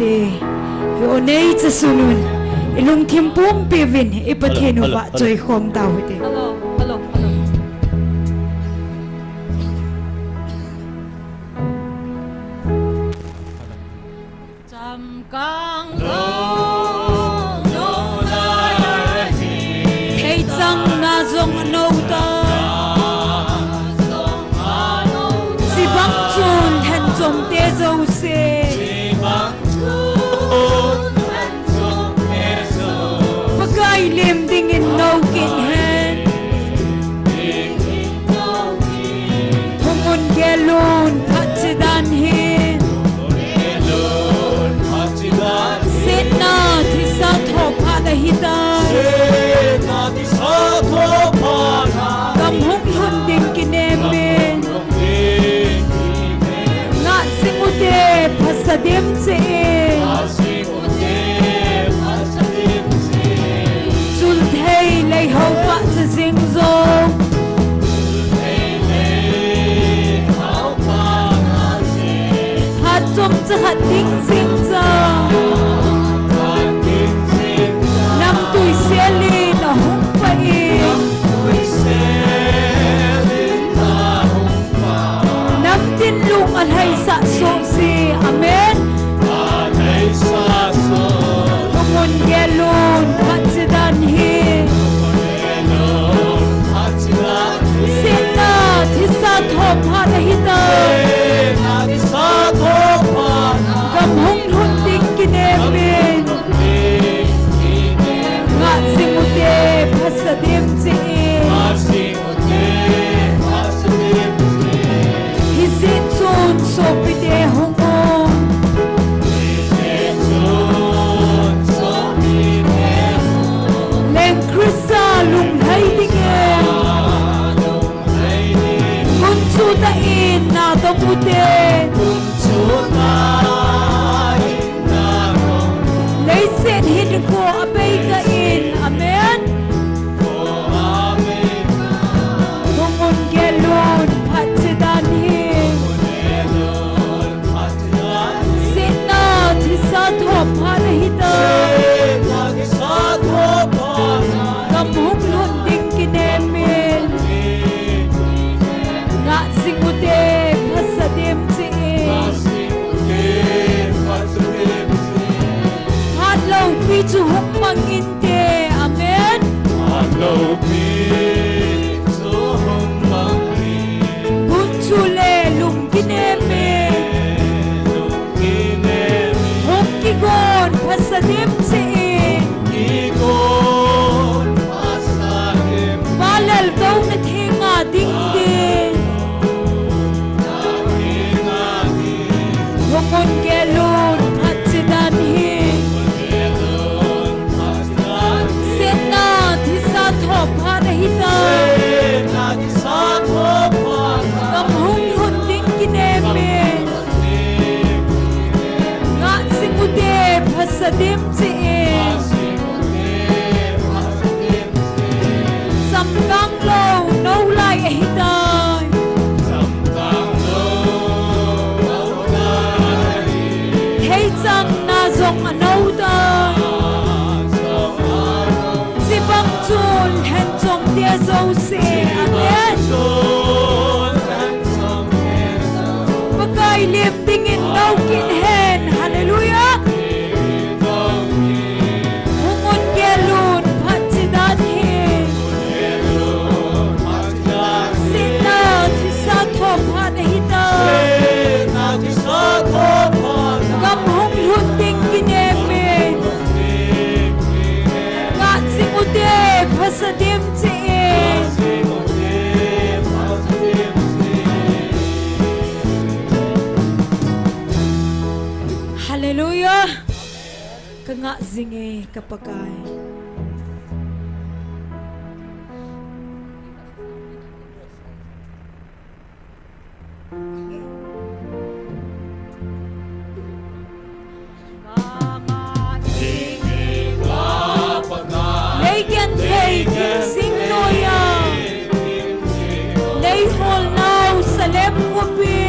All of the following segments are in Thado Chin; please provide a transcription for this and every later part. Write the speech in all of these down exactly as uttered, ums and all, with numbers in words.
Hi o nei cha sunun, i lungthim pumpi uvin i Pathen u vahchoi khom tau hite. Changkang lou, lou lai ahi. Theichang na jong anou tai. Chibang chun lhenchom te jouse. Pakai lim dingin nou kit hen. Hung un gel un phat chidan hi. Setna thisa tho phat ahitai. Gam hung lhun ding kinem in. Ngah jing ute, phasa dim cheh in. Sul thei lei ho pah cha jing jong. Phat chom cha khat ding jing cha. Namtui sel in ahung pah in. Namtin lung alhaisah soh se. Amen. Hung un gel un phat chidan hi. Setna thisa tho phat ahitai. Gam hung lhun ding kinem in. Ngah jing ute, phasa dim cheh in. Hijeh chun sopite hung un. Leng Christa lunglhai dingin. Gunchu tah in na dong ute. Leiset hinkho abei tah in. Amen. Hung un gel un phat chidan hi. Setna thisa tho phat ahitai. Gam hung lhun ding kinem in. Ngah jing ute, phasa dim cheh in. Phat loupi chu hung mang inte. Amen. Gunchu le lung kinem in. Hung kigon phasa dim cheh in. Valel douna thenga ding ding. Hung un gel un phat chidan hi. Setna thisa tho phat ahitai. Gam hung lhun ding kinem in. Ngah jing ute, phasa dim cheh in. Changkang lou nou lai ahitai. Theichang na jong anou tai. Chibang chun lhenchom te jouse. Amen. Pakai lim dingin nou kit hen. Hallelujah. Hung un gel un phat chidan hi. Setna thisa tho phat ahitai. Gam hung lhun ding kinem in. Ngah jing ute, phasa dim cheh in. Hallelujah. Ka ngah jing e ka Pakai. Lei genthei kim jing noiya. Lei hol nau Salem khopi.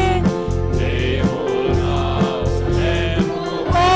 O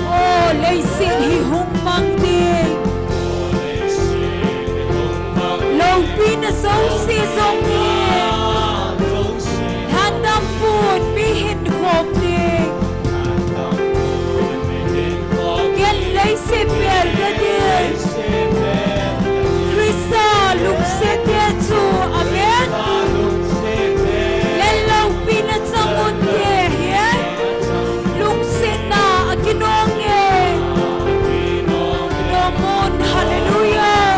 O, leiset hi hung mang ding. Loupina jouse jong hi lhan dampun mi hin khom ding. Ken leiset bel ka ding. Christa lungset te chu, amen. Lel loupina chang un te hi lungsetna a kinong e. Nom un, hallelujah.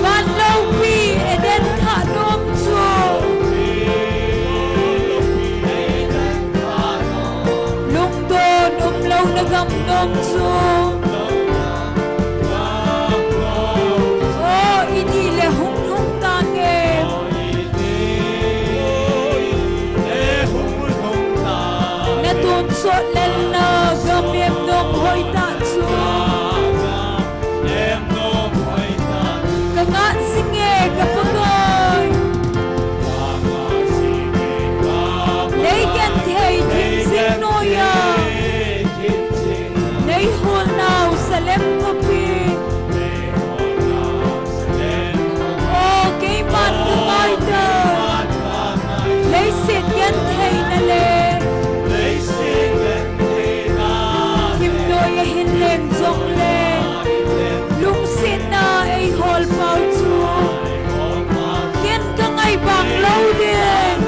Van loupi Eden thah nom chu. Lungdon umlouna gam nom chu. O, iti le hung lhung tange. Na tonsot lelna gam em nom hoi tah chu. Ka ngah jing e ka Pakai. Nei genthei thim jing noiya nei hol nau Salem khopi. O, keiman ka ngai ta. Leiset gentheina le thim noiya hin leng jongle lungsetna ei hol pau chu. Ken ka ngai bang lou ding.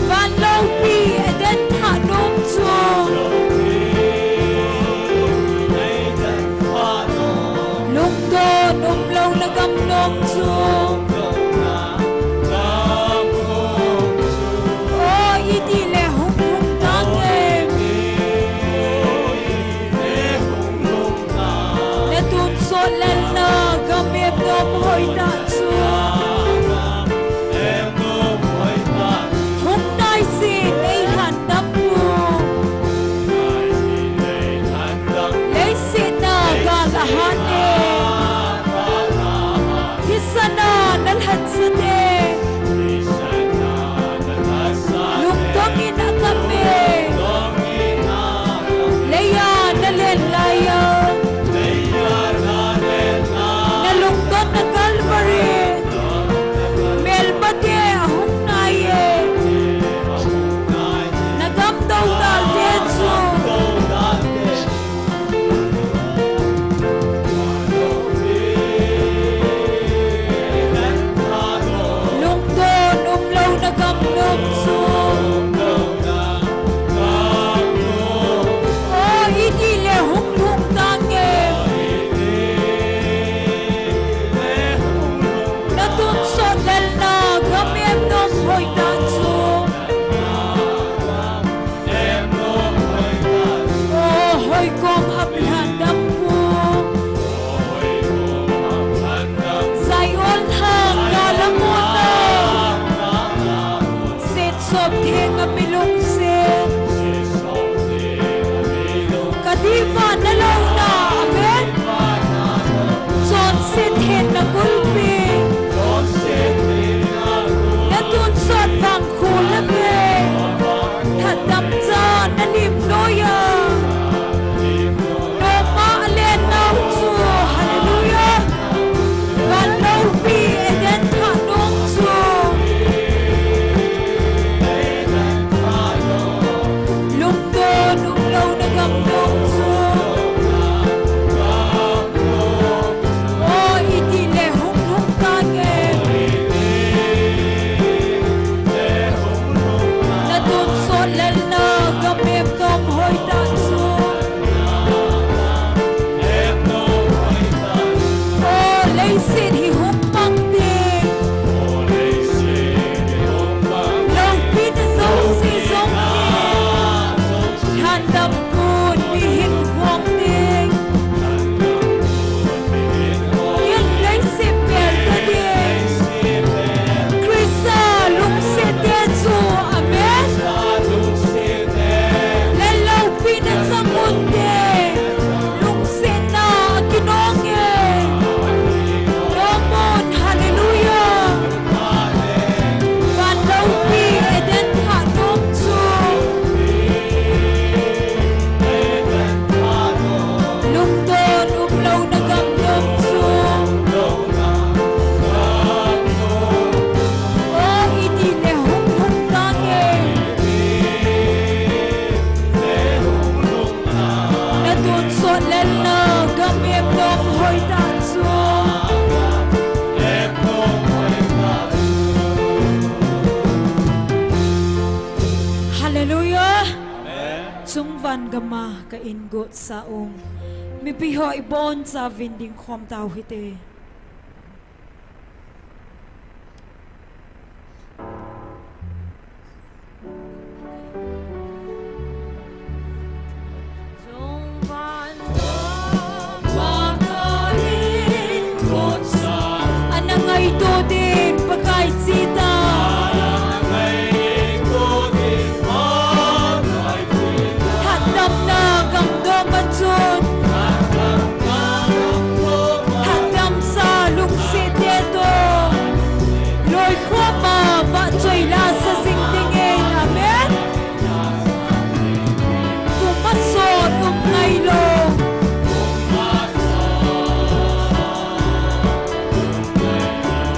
Van loupi Eden thah nom chu. Lungdon umlouna gam nom chu. O, iti le hung lhung tange. Na tonsot lelna gam em nom hoi tah chu. Hung nai jin ei lhan dampun. Leiset na gal a hat e. Thisan a na lhatsah e. Lungdong in a kap e. Leiya na len laiya, na lungdonna Calvary melmate ahung nai e. Na gam dodal te chu. Lungdon umlouna gam nom chu. O, iti le hung lhung tange. Na tonsot lelna gam em nom hoi tah chu. O, hoi kom a lhan dampun. Zion thang gal a muna setsop theng a mi lungset. Ka diva na louna, amen. Chonset theng na kulpi. Van gam a ka inkote sa um mipi ho ibonchauvin dingkhom tau hite. Ana ngaito ding Pakai chita. Hatdamna gamnom a chun, hatdamsa lungset te toh loikhom a vahchoi lasa jing dingin. Amen. Kum a sot um ngailou.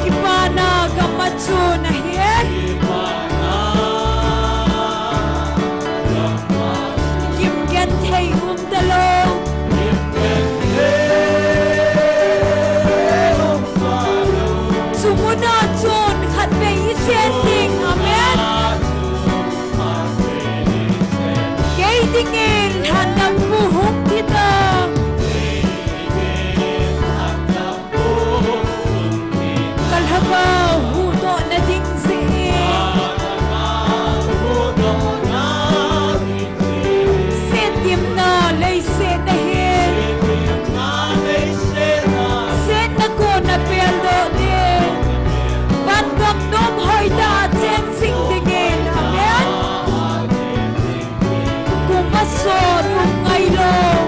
Kipana gam a chun ahi. Gimgenthei um talou. Chu muna chun khatvei ichen ding. Amen. Kei dingin lhandampu hung thi ta. Ka lhagao huhdohna ding jeh in. Setthemna leiset na hin. Setna kona peldoh ding. Van gam nom hoitah a cheng jing dingin. Amen. Kum a sot um ngailou.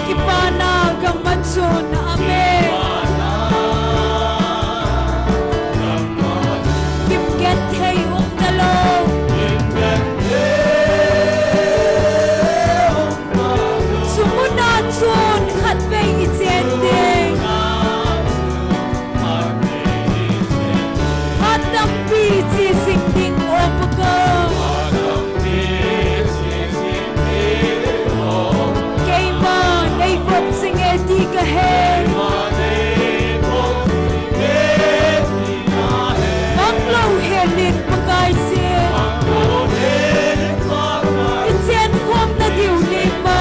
Kipana gam a chun. Amen. Gimgenthei um talou. Chu muna chun khatvei ichen ding. Phat tampi che jing ding, O Pakai. Keima neivop jing e ti kahe. Manglou hel in Pakai sin. Ichenkhomna diu ningma.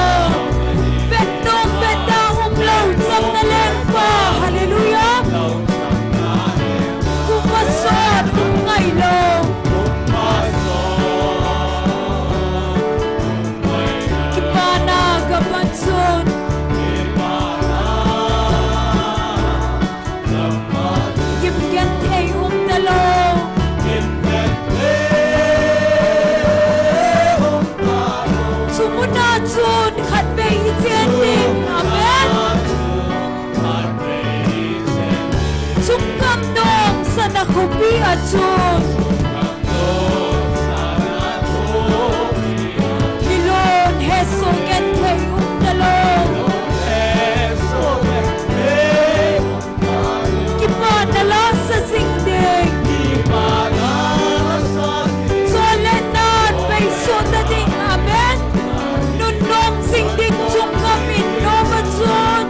Vetnom vetda umlou chamna lengpa. Hallelujah. Kum a sot um ngailou. Kipana gam a chun. Gimgenthei um talou. Chu muna chun khatvei ichen ding. Amen. Chungkam nom sana khopi a chun. Milon hesoh genthei um talou. Kipana lasa jing ding. Chonle nan pei soh ta ding. Amen. Nunnom jing ding chungkam in nom a chun.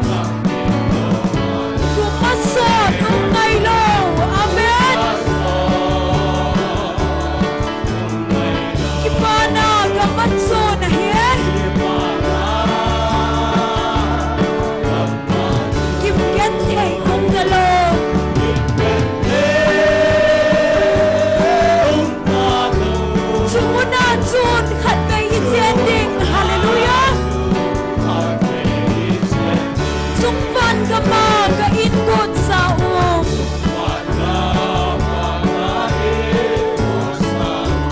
Kum a sot um ngailou. Amen. Kipana gam a chun ahi. Gimgenthei um talou. Chu muna chun khatvei ichen ding. Hallelujah. Chungvan gam a ka inkote sa um.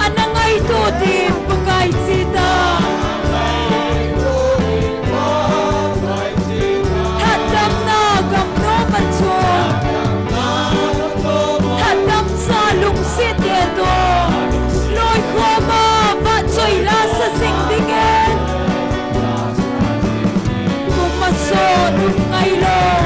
Ana ngaito ding Pakai chita. Hatdamna gamnom a chun. Hatdamsa lungset te toh loikhom a vahchoi lasa jing dingin. Kum a sot um ngailou.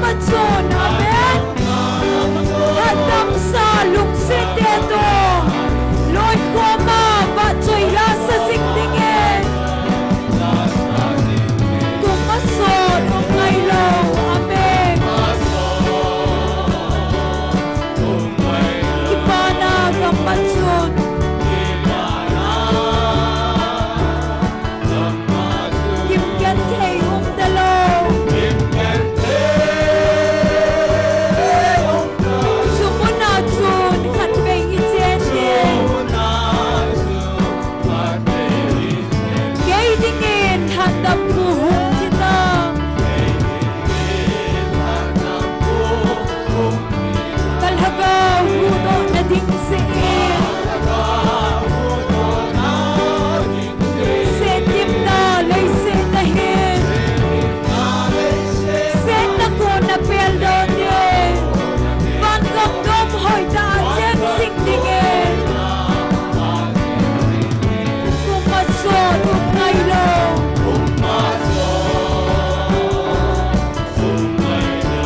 Pachun, amen. Hatamsa lungset te toh loikhom a vahchoi lasa jing dingin. Kum masot um ngailou, amen. Kipana gam pachun. Kimgenthei umtalou. Sumuna chun khatvei ichen ding. Kei dingin hatdampu hung thi ta. Ka lhagao huhdohna ding seh in. Setthimna leiset ahin. Setna kona peldoh ding. Vangam nom hoitah a cheng jing dingin. Kum masot um ngailou.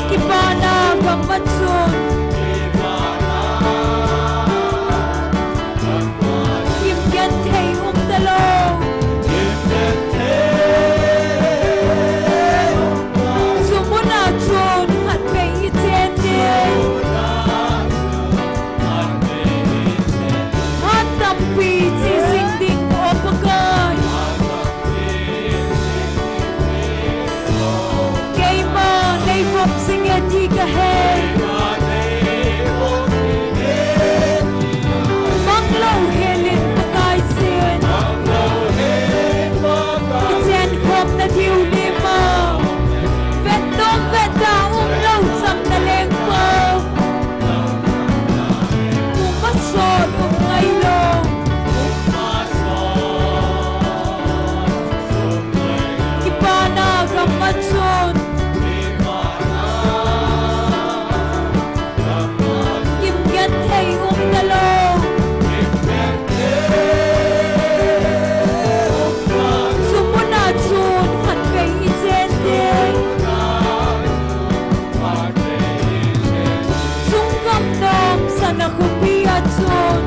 Kipana gam pachun. Kimgenthei umtalou. Sumuna chun khatvei ichen ding. Hat tampi che jing ding, O Pakai. Keima neivop jing e ti kahei. Manglou helin Pakai sin. Ichenkhomna diu lima. Vetnom veta umlou chamna lengpa. Kum masot um ngailou. Kipana gam pachun. Kimgenthei umtalou. Sumuna chun khatvei ichen ding. Chungkam nom sana khopi a chun.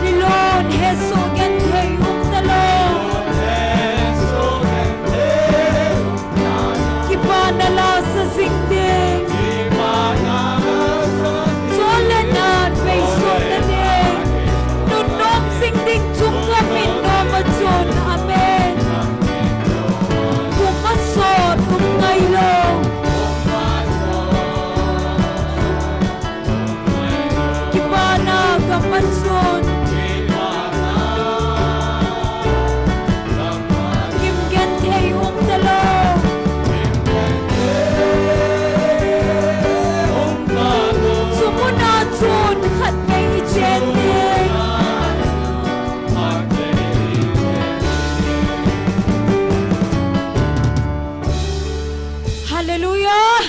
Nilon hesoh genthei umtalou. Kipana lasa jing ding. Chol le nan vei sotna ding. Nunnom jing ding chungkam in nom a chun. Amen. Kum masot um ngailou. Kipana gam pachun. Kimgenthei umtalou. Sumuna chun khatvei ichen ding. Hallelujah.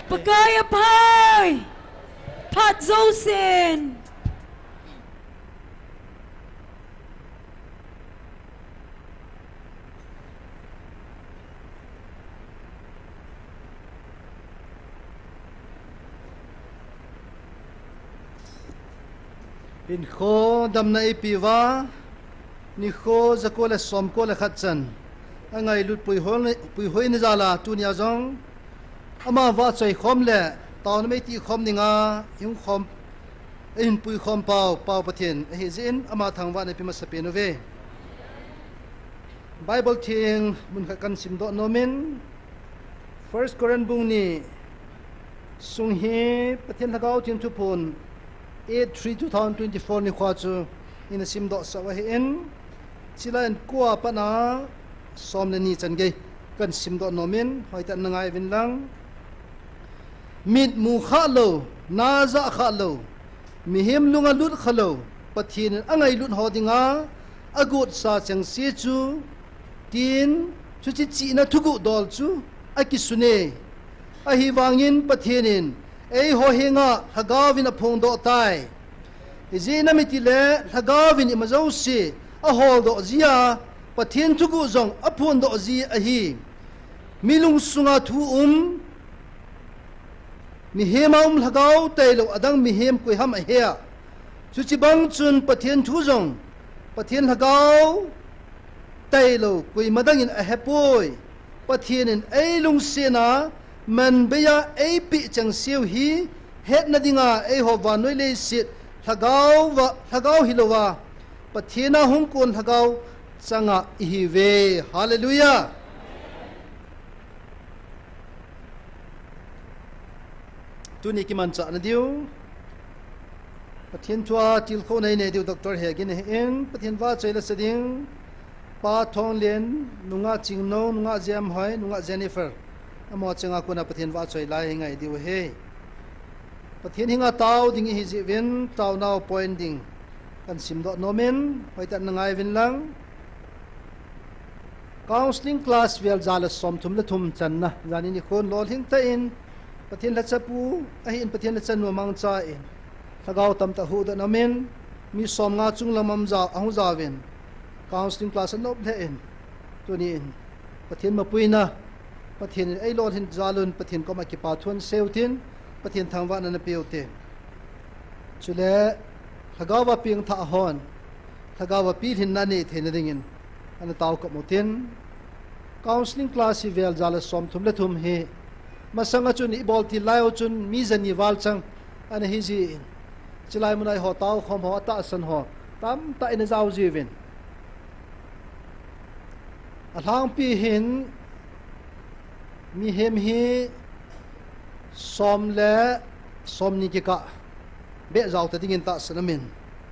Pakai aphai. Phat jousen. Hinkho damna eipeuva, nikho jako le somko le khat chan angailut puihoi, puihoina jal'a tunia jong ama vahchoi khom le taona mei tih khom dinga ihung khom, eihin puikhom pau, Pau Pathen ahi jeh in ama thangvahna ipe masapen uve. Bible theng mun khat kahin simdoh nomin, First Corinth bung ni sung hi Pathen Lhagao Theng Thuphon eight three two thousand twenty-four nikhoa chu ina simdohsah u ahin, chulai in ko a pat a som le ni chan gei kahin simdoh nomin, hoitah in na ngai uvin lang. Mit mu khah lou, na jah khah lou, mihem lung alut kha lou, Pathen in angailut ho dinga agotsa chengse chu, tin, chuche chihna thuguh dol chu akisun e. Ahivangin Pathen in eiho henga Lhagao vin aphongdoh tai. Ijeh inem itile Lhagao vin ima jouse aholdoh jia, Pathen thuguh jong aphondoh ji ahi. Mi lungsunga thu um, mihem a um lhagao tailou adang mihem koiham ahi a. Chuche bang chun Pathen thu jong, Pathen lhagao tailou koima dangin ahepoi. Pathen in eilungset a, manbeiya eipeh chengse u hi, hetna dinga eiho vannoi leiset lhagao va, lhagao hilouva, Pathen a hung kon lhagao changa ihiuve. Hallelujah. Tuni kimanchahna diu, Pathen thua tilkhouna inei diu Doctor Hegin ahin, Pathen vahchoi lasa ding, Pa Thonglen, nungah Chingno, nungah Jemhoi, nungah Jennifer, amaho chenga kona Pathen vahchoi lai ngai diu ahi. Pathen henga tao ding ihi jeh uvin, taonau point ding kahin simdoh nomin, hoitah in na ngai uvin lang. Counselling class vel ja le somthum le thum channa, jani nikhon lolhing tah in, Pathen lhacha pu ahin, Pathen lhacha nu mangchan, lhagao tamtah huhdoh nomin, mi somnga chunglam a um ja, ahung jauvin, counselling class anop lheh in, tuni in, Pathen mapuina, Pathen in eilolhin jal un, Pathen koma kipa thu ana sei utin, Pathen thangvahna ana pe ute. Chule, lhagao a pengthah hon, lhagao a pilhinna anei theina dingin, ana tao kop utin. Counselling class hi vel ja le somthum le thum hi, masanga chun ibol til lai u chun mi jani val chang ana hi jin, chulai muna eiho taokhom ho, atahsan ho tamtah in ajao jiuvin. Alhangpi hin, mihem hi som le somni kikah beh jao ta dingin tahsan aumin,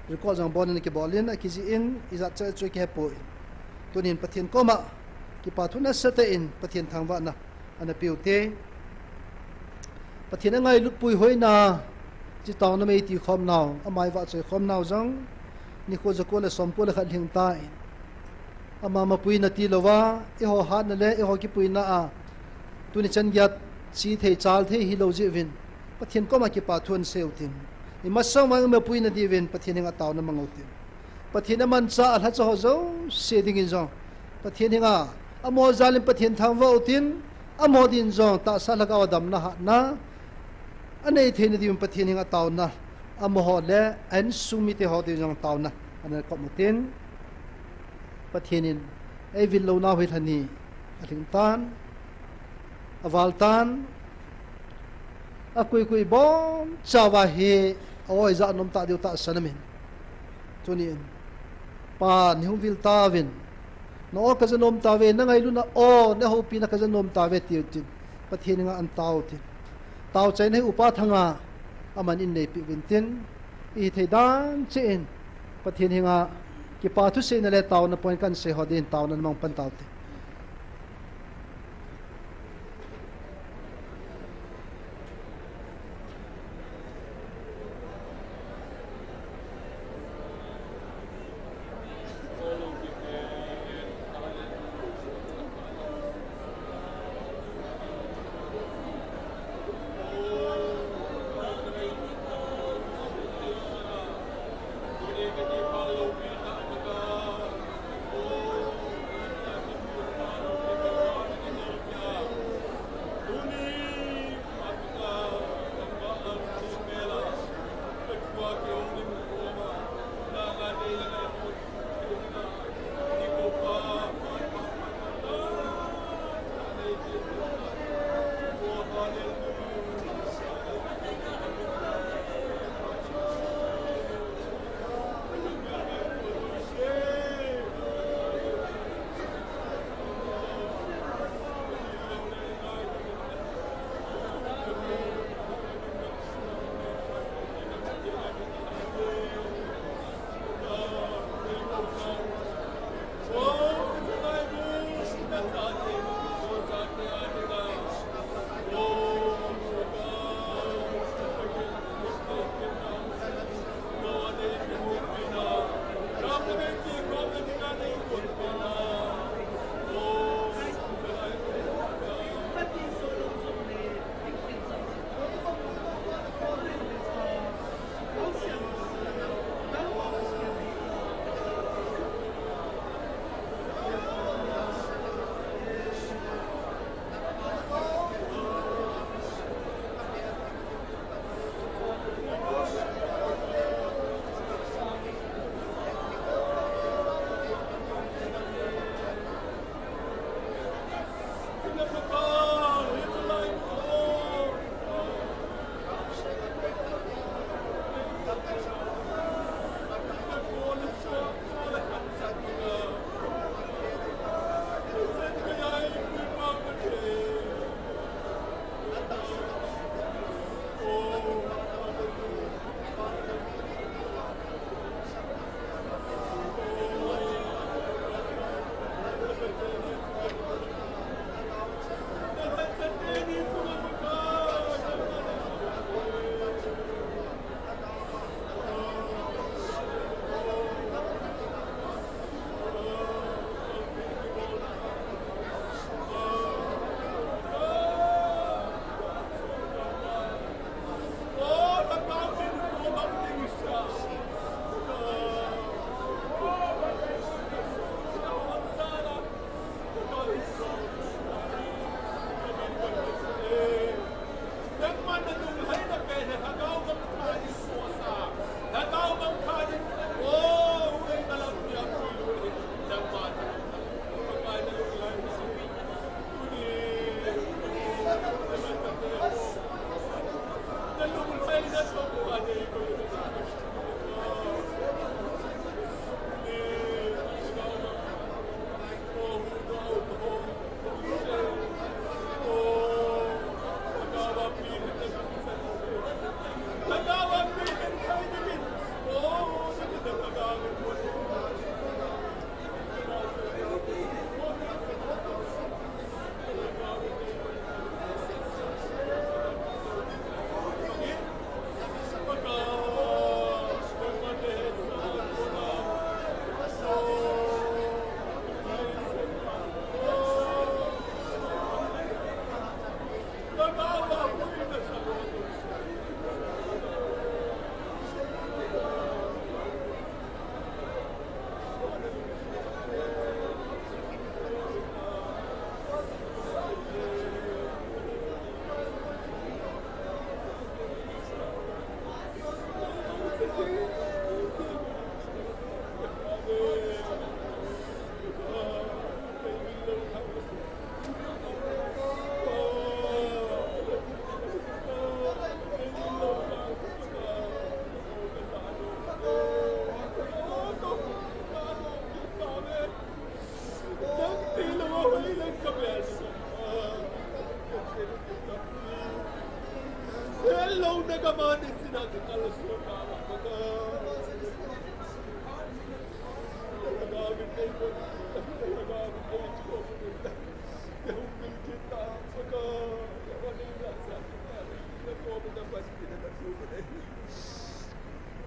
record jong bon in akibol in, akijih in, ijat cheh chu akihepoi. Tunin Pathen koma kipa thu nasatah in Pathen thangvahna ana pe ute. Pathen angailut puihoina, hiche taona mei tikhomnau, ama vahchoi khomnau jong, nikho jako le somko le khat lhing tan, ama mapuina tilouva, eiho hatna le eiho kipuina a, tuni chan geiya che thei chal thei hilou jeh uvin, Pathen koma kipa thu ana sei utin, imasang vang mapuina diuvin Pathen henga taona mang utin. Pathen amanchah a lhacha ho jouse dingin jong, Pathen henga, amaho jal in Pathen thangvah utin, amaho din jong tahsa lhagao a damna hatna anei theina diuvin Pathen henga taona, amaho le a insung mite ho din jong taona ana kop utin. Pathen in eivil lounau hi lhani alhing tan, aval tan, akoikoi bonchauva hi a-o ijat nom tah diu tahsan aumin. Tunin, Pa, neihung vil tauvin, na-o kaja nom tauve, nangailutna o, nahoupina kaja nom tauve, tiutin, Pathen henga ana tao utin. Taochaina hi Upa Thanga aman eineipeh uvin tin, ihithei dan cheh in, Pathen henga kipa thuseina le taona point kahin sei ho din taona namang pan taute.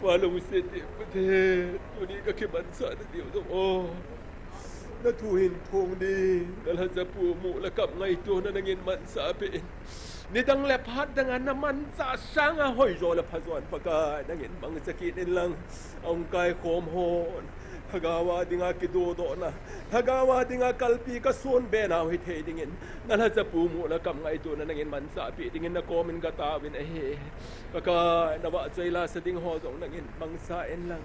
Palung sete, Pathen, tuni kakimansah nadiu jong o. Nathu hin phong ding, nalhacha pumu le kap ngaitona nangin mansah peh in. Nidang le phat danga namanchah sanga hoijo le phajon Pakai nangin mangcha kit inlang. Ahung kaikhom hon, lhagao a dinga kidodohna, lhagao a dinga kalpi kason be nau hithei dingin, nalhacha pumu le kap ngaitona nangin mansah peh dingin nakomin kataovin ahi. Pakai, navahchoi lasa ding ho jong nangin mangcha inlang.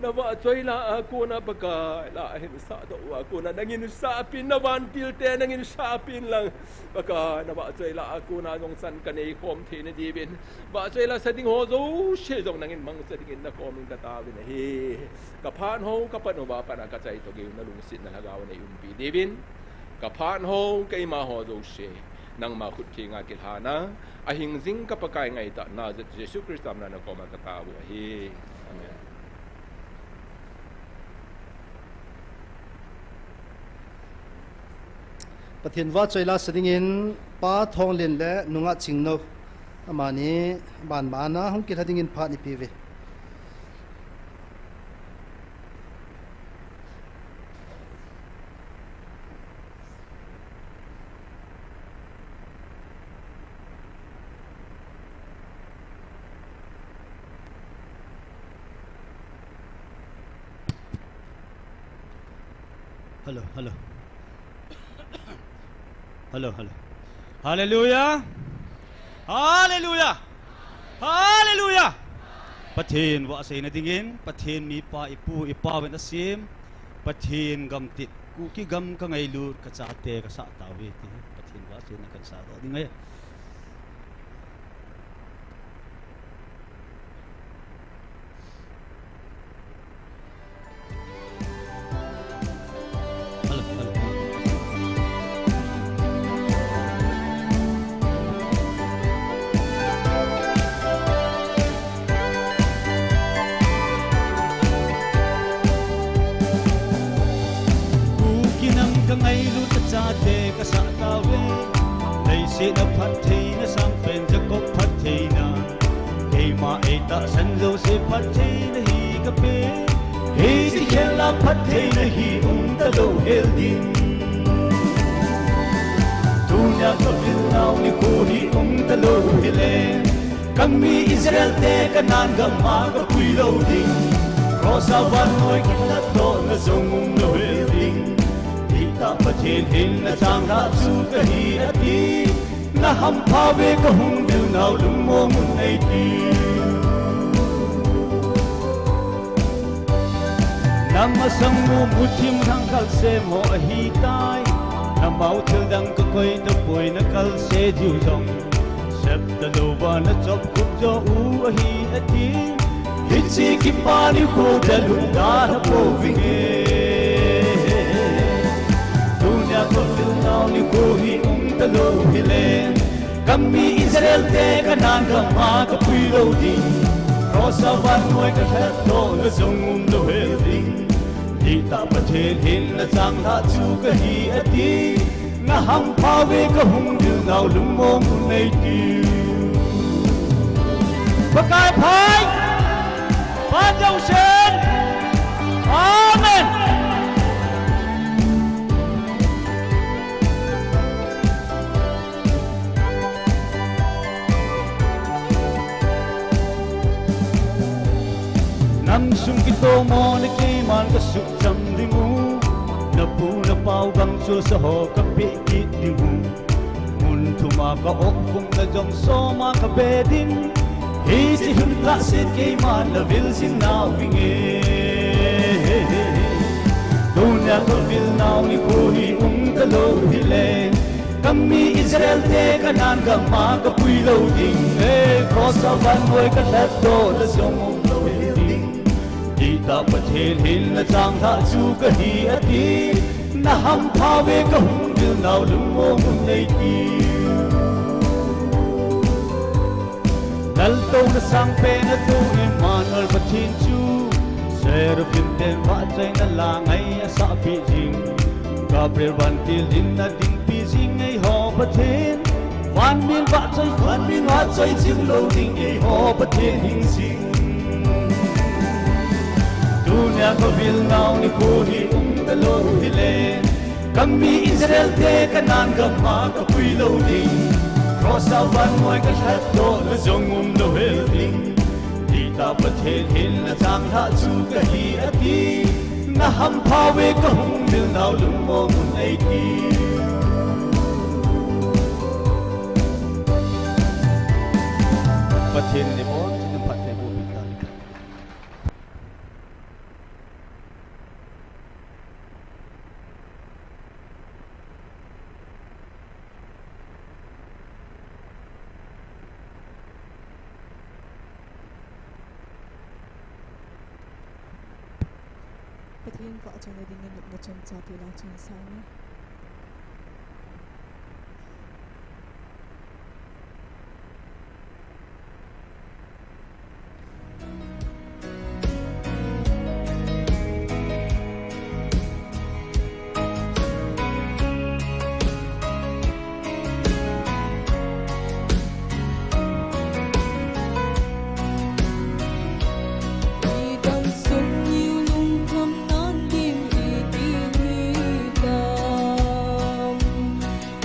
Navahchoi la a kona Pakai, la ahin sahdoh uva kona nangin sahpin, navantil te nangin sahpin lang. Pakai, navahchoi la a kona jong chan kanei khom theina diuvin, vahchoi lasa ding ho jouse jong nangin mangcha dingin nakomin kataovin ahi. Kaphat ho, kapan uva pat a kachaito geiyu nalungsetna lhagao neiumpi diuvin, kaphat ho, keima ho jouse nangma khut thenga kilhana, ahingjing ka Pakai ngaitah Nazareth Jesu Christa mina nakoma katao u ahi. Amen. Pathen vahchoi lasa dingin Pa Thonglen le Nu Ngahchingnou, amani banban a hung kilha dingin phat ipeuve. Hello, hello. Hello, hello. Hallelujah. Hallelujah. Hallelujah. Pathen vahchoina dingin, Pathen mipa ipu ipauvin asem, Pathen gamtit Kuki gam ka ngailut, ka chate ka sah tauve ti hi Pathen vahchoina kan sah doh ding ahi. Kuki nam ka ngailut, ka chate ka sah tauve. Leiset a phattheina sangpen Jacob phattheina, keima eitahsan jouse phattheina hi ka pe. Hiche khel a phattheina hi um talou hel ding. Tunia ka vil nau nikho hi um talou hile, ka mi Israel te Canaan gam a ka pui lou ding. Cross a vannoi ka lhatdohna jong um lou hel ding. Dihtah Pathen hin na changlhah chu kahi ati. Na hampha uve ka hung vil nau lungmong un nei ti. Na masang u muthim thangkhat sem ho ahitai. Na mao thil dang ka koi tapoi, na kalse diu jong sep talouva na chop khup jo u ahi ati. Hiche kipa nikho dalha povinge. Tunia ka vil nau nikho hi um talou hile, ka mi Israel te Canaan gam a ka pui lou ding. Cross a vannoi ka lhatdohna jong um lou hel ding. Dihtah Pathen hin na changlhah chu kahi ati. Na hampha uve ka hung vil nau lungmong un nei ti. Pakai phat, phat jousen. Amen. Nam sung kitomona keiman ka suhcham ding u. Na pu na pau gamchol sa ho ka peh kit ding u. Mun thuma ka op kumna jong soma ka be ding. Hiche hin lahset keiman na vil jing nau vinge. Tunia ka vil nau nikho hi um talou hile, ka mi Israel te Canaan gam a ka pui lou ding. Cross a vannoi ka lhatdohna jong um lou hel ding. Dihtah Pathen hin na changlhah chu kahi ati. Na hampha uve ka hung vil nau lungmong un nei ti. Laltouna sangpen a tu Emmanuel Pathen chu, Seraphim ten vahchoina la ngai asahpeh jing. Gabriel vantil in na dingpi jing eiho Pathen. Van min vahchoi, van min vahchoi jing lou ding eiho Pathen hing jing. Tunia ka vil nau nikho hi um talou hile, ka mi Israel te Canaan gam a ka pui lou ding. Cross a vannoi ka lhatdohna jong um lou hel ding. Dihtah Pathen hin na changlhah chu kahi ati. Na hampha uve ka hung vil nau lungmong un nei ti. Pathen in ibonchauvin phatthei boh peh tauhen. Pathen vahchoina dingin nopna chomchate la chun sang e.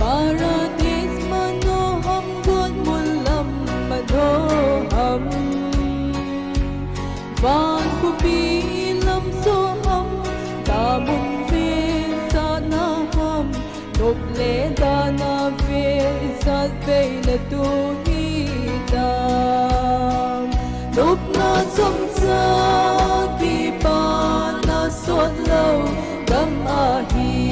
Paradise manoham, got mun lam manoham. Van khopi lam soham, damun vesahna ham, nop le dana ve, isat veina tu hitam. Nopna chomcha kipana sot lou gam ahi.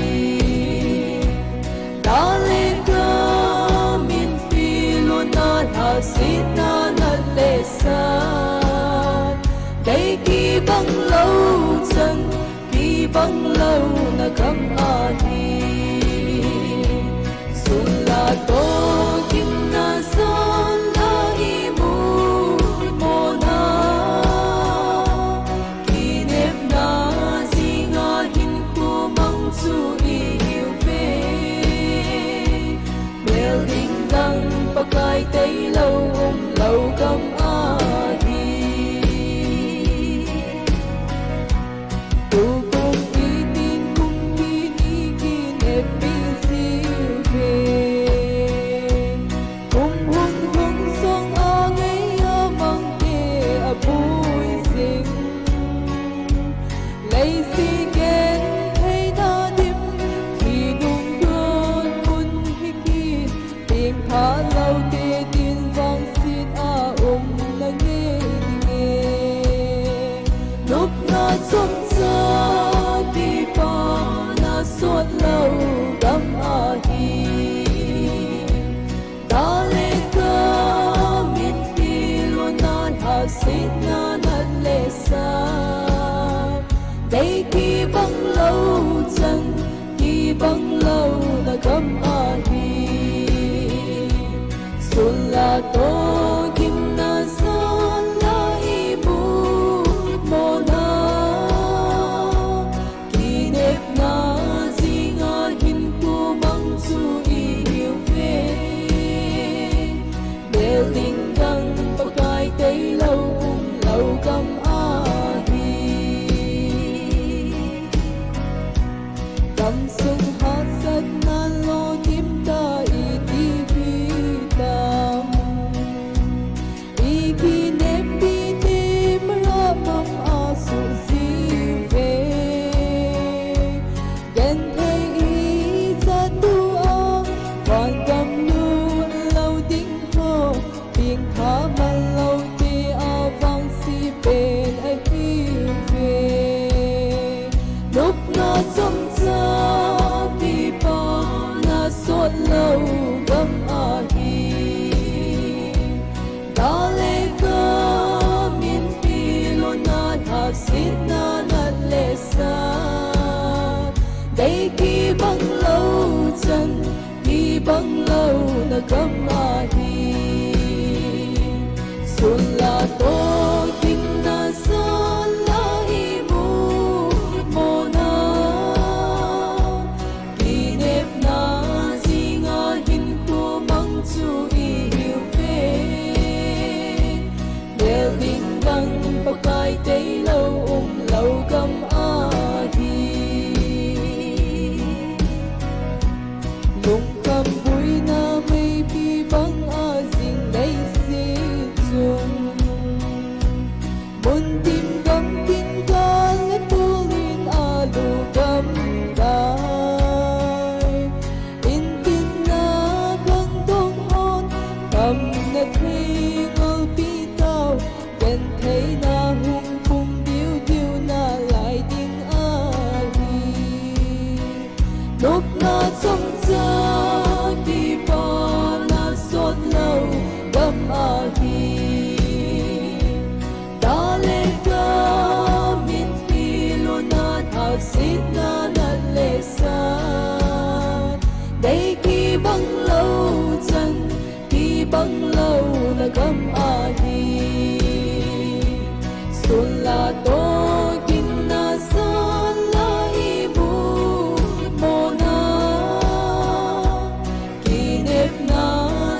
Phalou te din vangset a um na nge nge. Nopna chomcha kipana sot lou gam ahi. Da le ka min tiluna lhasetna nat le sa. Dei kibang lou chan, kibang louna gam ahi. Sun la toh gimna san la imu mona. Kinepna jinga hinkho mang chu ihiu ve. Building dang Pakai tailou umlou gam ahi. Gamsung hahsatna lolhing ta iti hitam. I kinepi te Mara mang a suh jiu ve. Genthei ijat tua vangam lut lou ding ho. Pengtha man lou te a vangse pen ahi ve. Nopna chomcha kipana sot lou gam ahi. Da le ka min tiluna lhasetna nat le sa. Dei kibang lou chan, kibang louna gam ahi. Sun la toh gimna san la imu mona. Kinepna jinga hinkho mang chu ihiu ve. Building dang Pakai tailou umlou gam ahi. Lungkham buina meipi bang a jing leiset chung. Muntin gamtin gal le tulin alu gam tai. Intin na khangdong hon, kam na thei ngolpi tau, gentheina hung pung diu diu nalai ding ahi. Nopna chomcha kipana sot lou gam ahi. Da le ka min tiluna lhasetna nat le sa. Dei kibang lou chan, kibang louna gam ahi. Sun la toh gimna san la imu mona. Kinepna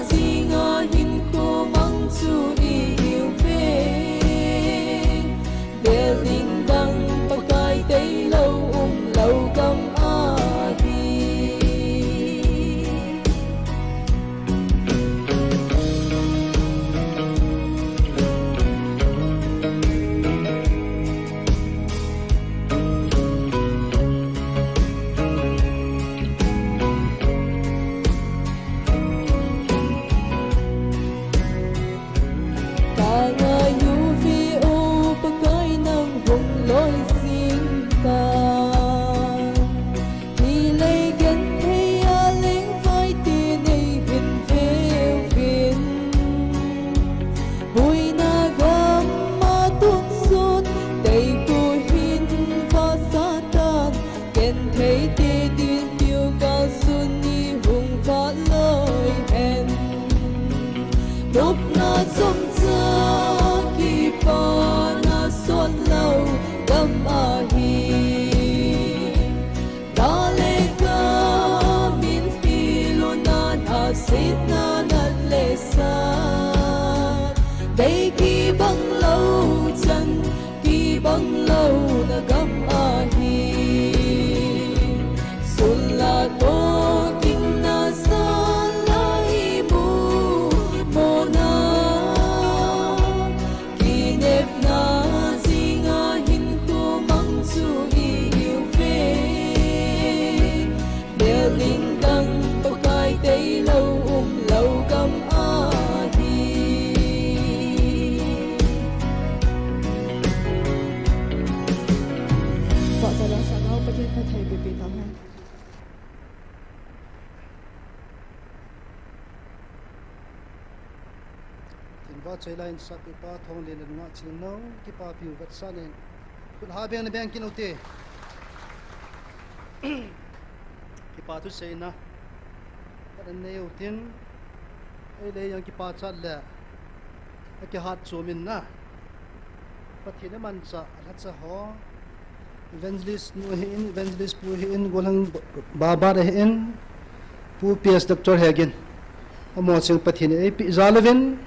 jinga hinkho mang chu ihiu ve. Building dang Pakai tailou umlou gam ahi. Ka ngai u ve o Pakai nang hung loi jing tan. Hilai genthei a leng vai te nei hin veuvin. Buina gam a tun sun tei ku hin vasa tan. Genthei te din tiu ka sun ni hung va loi hen. Nopna chomcha kipana sot lou gam ahi. Da le ka min tiluna lhasetna nat le sa. Dei kibang lou chan, kibang louna gam ahi. Sun la toh gimna san la imu mona. Kinepna jinga hinkho mang chu ihiu ve. Building dang Pakai tailou umlou Pathen vahchoi la hinsahpi pa Thonglen le nungah Chingneo, kipapiu vetsahnan khut ha beng nabeng kit ute. Kipa thuseina khat nanei utin, ei le jong kipachat le akihat chom in na, Pathen in amanchah alhacha ho, Evangelist nu ahin, Evangelist pu ahin, Golhang Babat ahin, Pu P S Doctor Hegin, amaho cheng Pathen in eipeh jal uvin,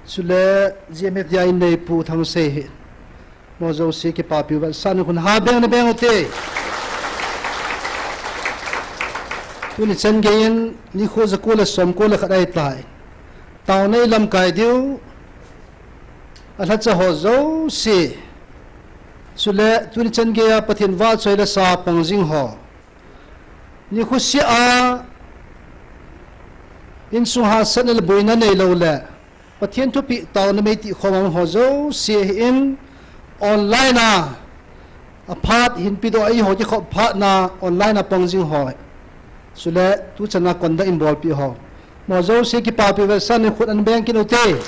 chule G M F D I inneipu Thangsei ahin, amaho jouse kipapiu vetsahnan khut ha beng nabeng ute. Tuni chan geiyin nikho jako le somko le khat ahitai. Taona ilamkai diu alhacha ho jouse, chule tuni chan geiya Pathen vahchoi la sa pang jing ho, nikho seh a insung hahsatna le boina neilou le Pathen thupeh taona meitih khom a um ho jouse ahin, online a aphat hinpi doh a eiho kikhop phatna online a pang jing ho, chule tuchan a conduct in bolpeh ho, amaho jouse kipapiu vetsahnan khut ana beng kit ute.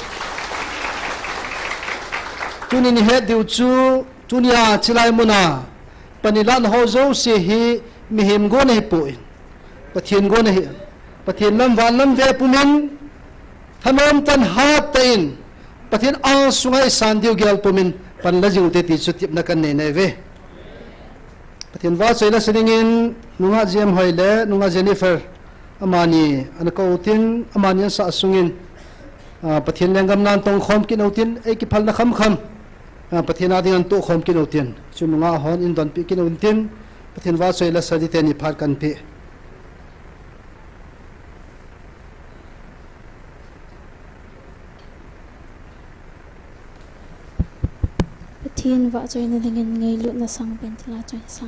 Tuni nihet diu chu, tunia chulai muna pan ilahna ho jouse hi mihem gon ahipoi, Pathen gon ahi. Pathen lam van lam ve pumin, thanom tah in hat tah in, Pathen angsunga isan diu gel pumin pan la jing ute ti chu tepna kanei naiuve. Pathen vahchoi la sa dingin nungah J M Hoi le nungah Jennifer, amani ana kou utin, amani ansah sungin, ah, Pathen lenggam nan tongkhom kit utin, eikiphalna khamkham, ah, Pathen a ding antohkhom kit utin, chu nungah hon indonpeh kit utin, Pathen vahchoi la sa ding teni phat kanpeh. Pathen vahchoina dingin ngailutna sangpen thilha choi sa.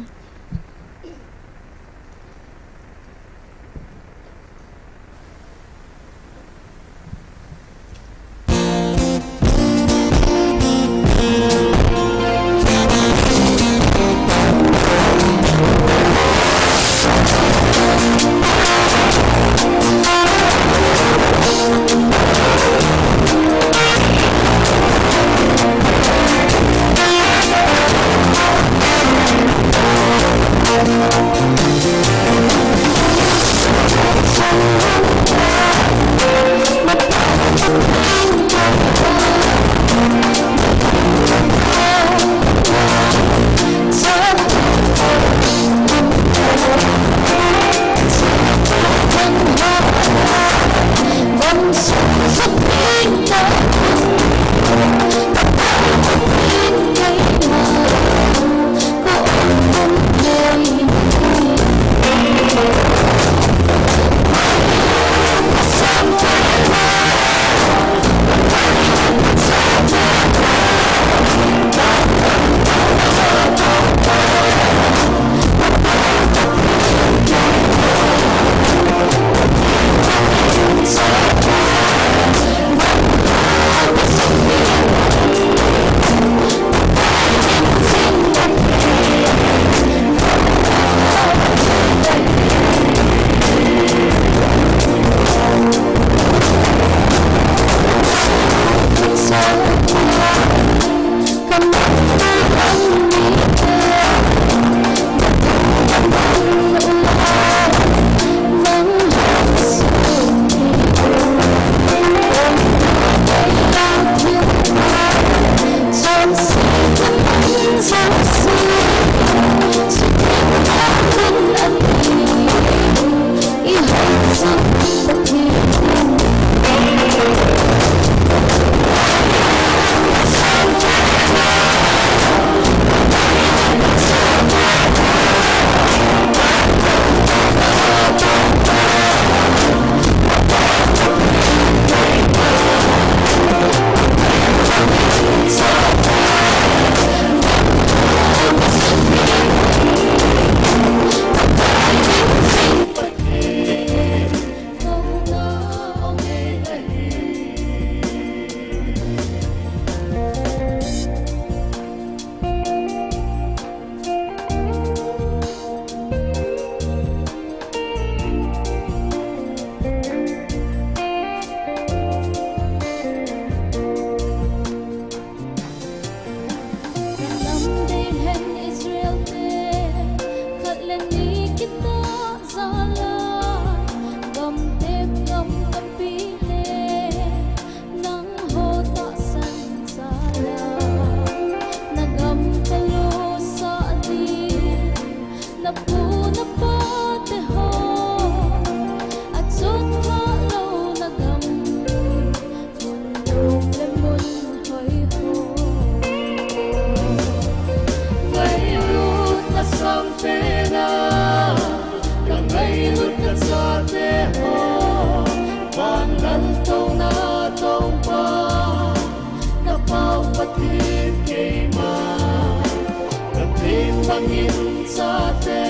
Chate,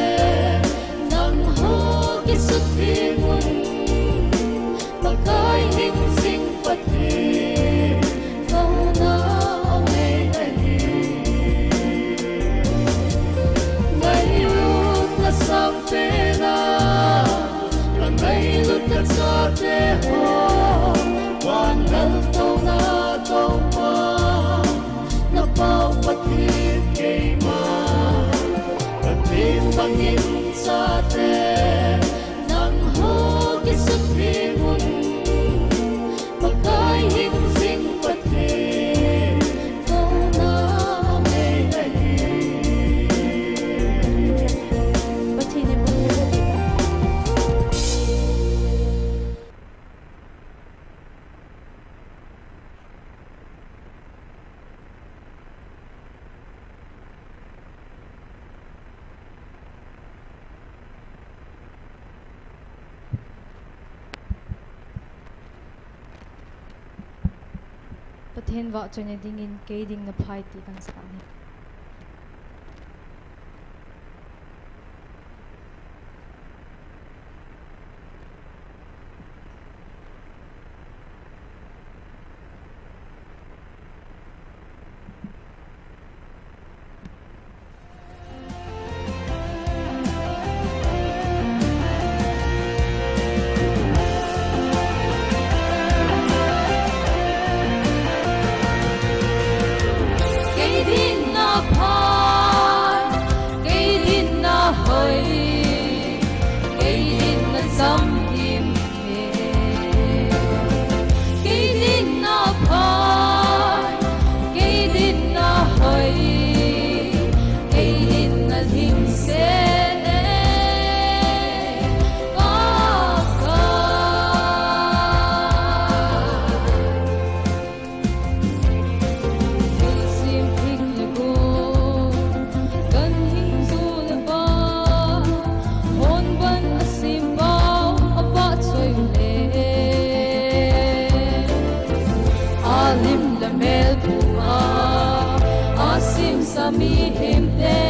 nangho kisuthimun, Pakai hingjing Pathen, kauna anei ahi. Ngailut nasangpena, kangailut nachate ho, van laltouna Toupa, napao Pathen keima, Pathen bangin chate, nangho kisuthimun, Pakai hingjing Pathen, kauna anei ahi. Pathen in Pathen vahchoina dingin kei ding naphai ti kahin sah ahi. Kei dinga pha, kei dinga hoi, kei dinga chamkim e. Kei dinga pha, kei dinga hoi, kei dinga lhingset e. Pakai. Thilsem thing le gou, ganhing chu le va, hon ban a sempau a vahchoi le, a lim le mel puma a semsa mihem te,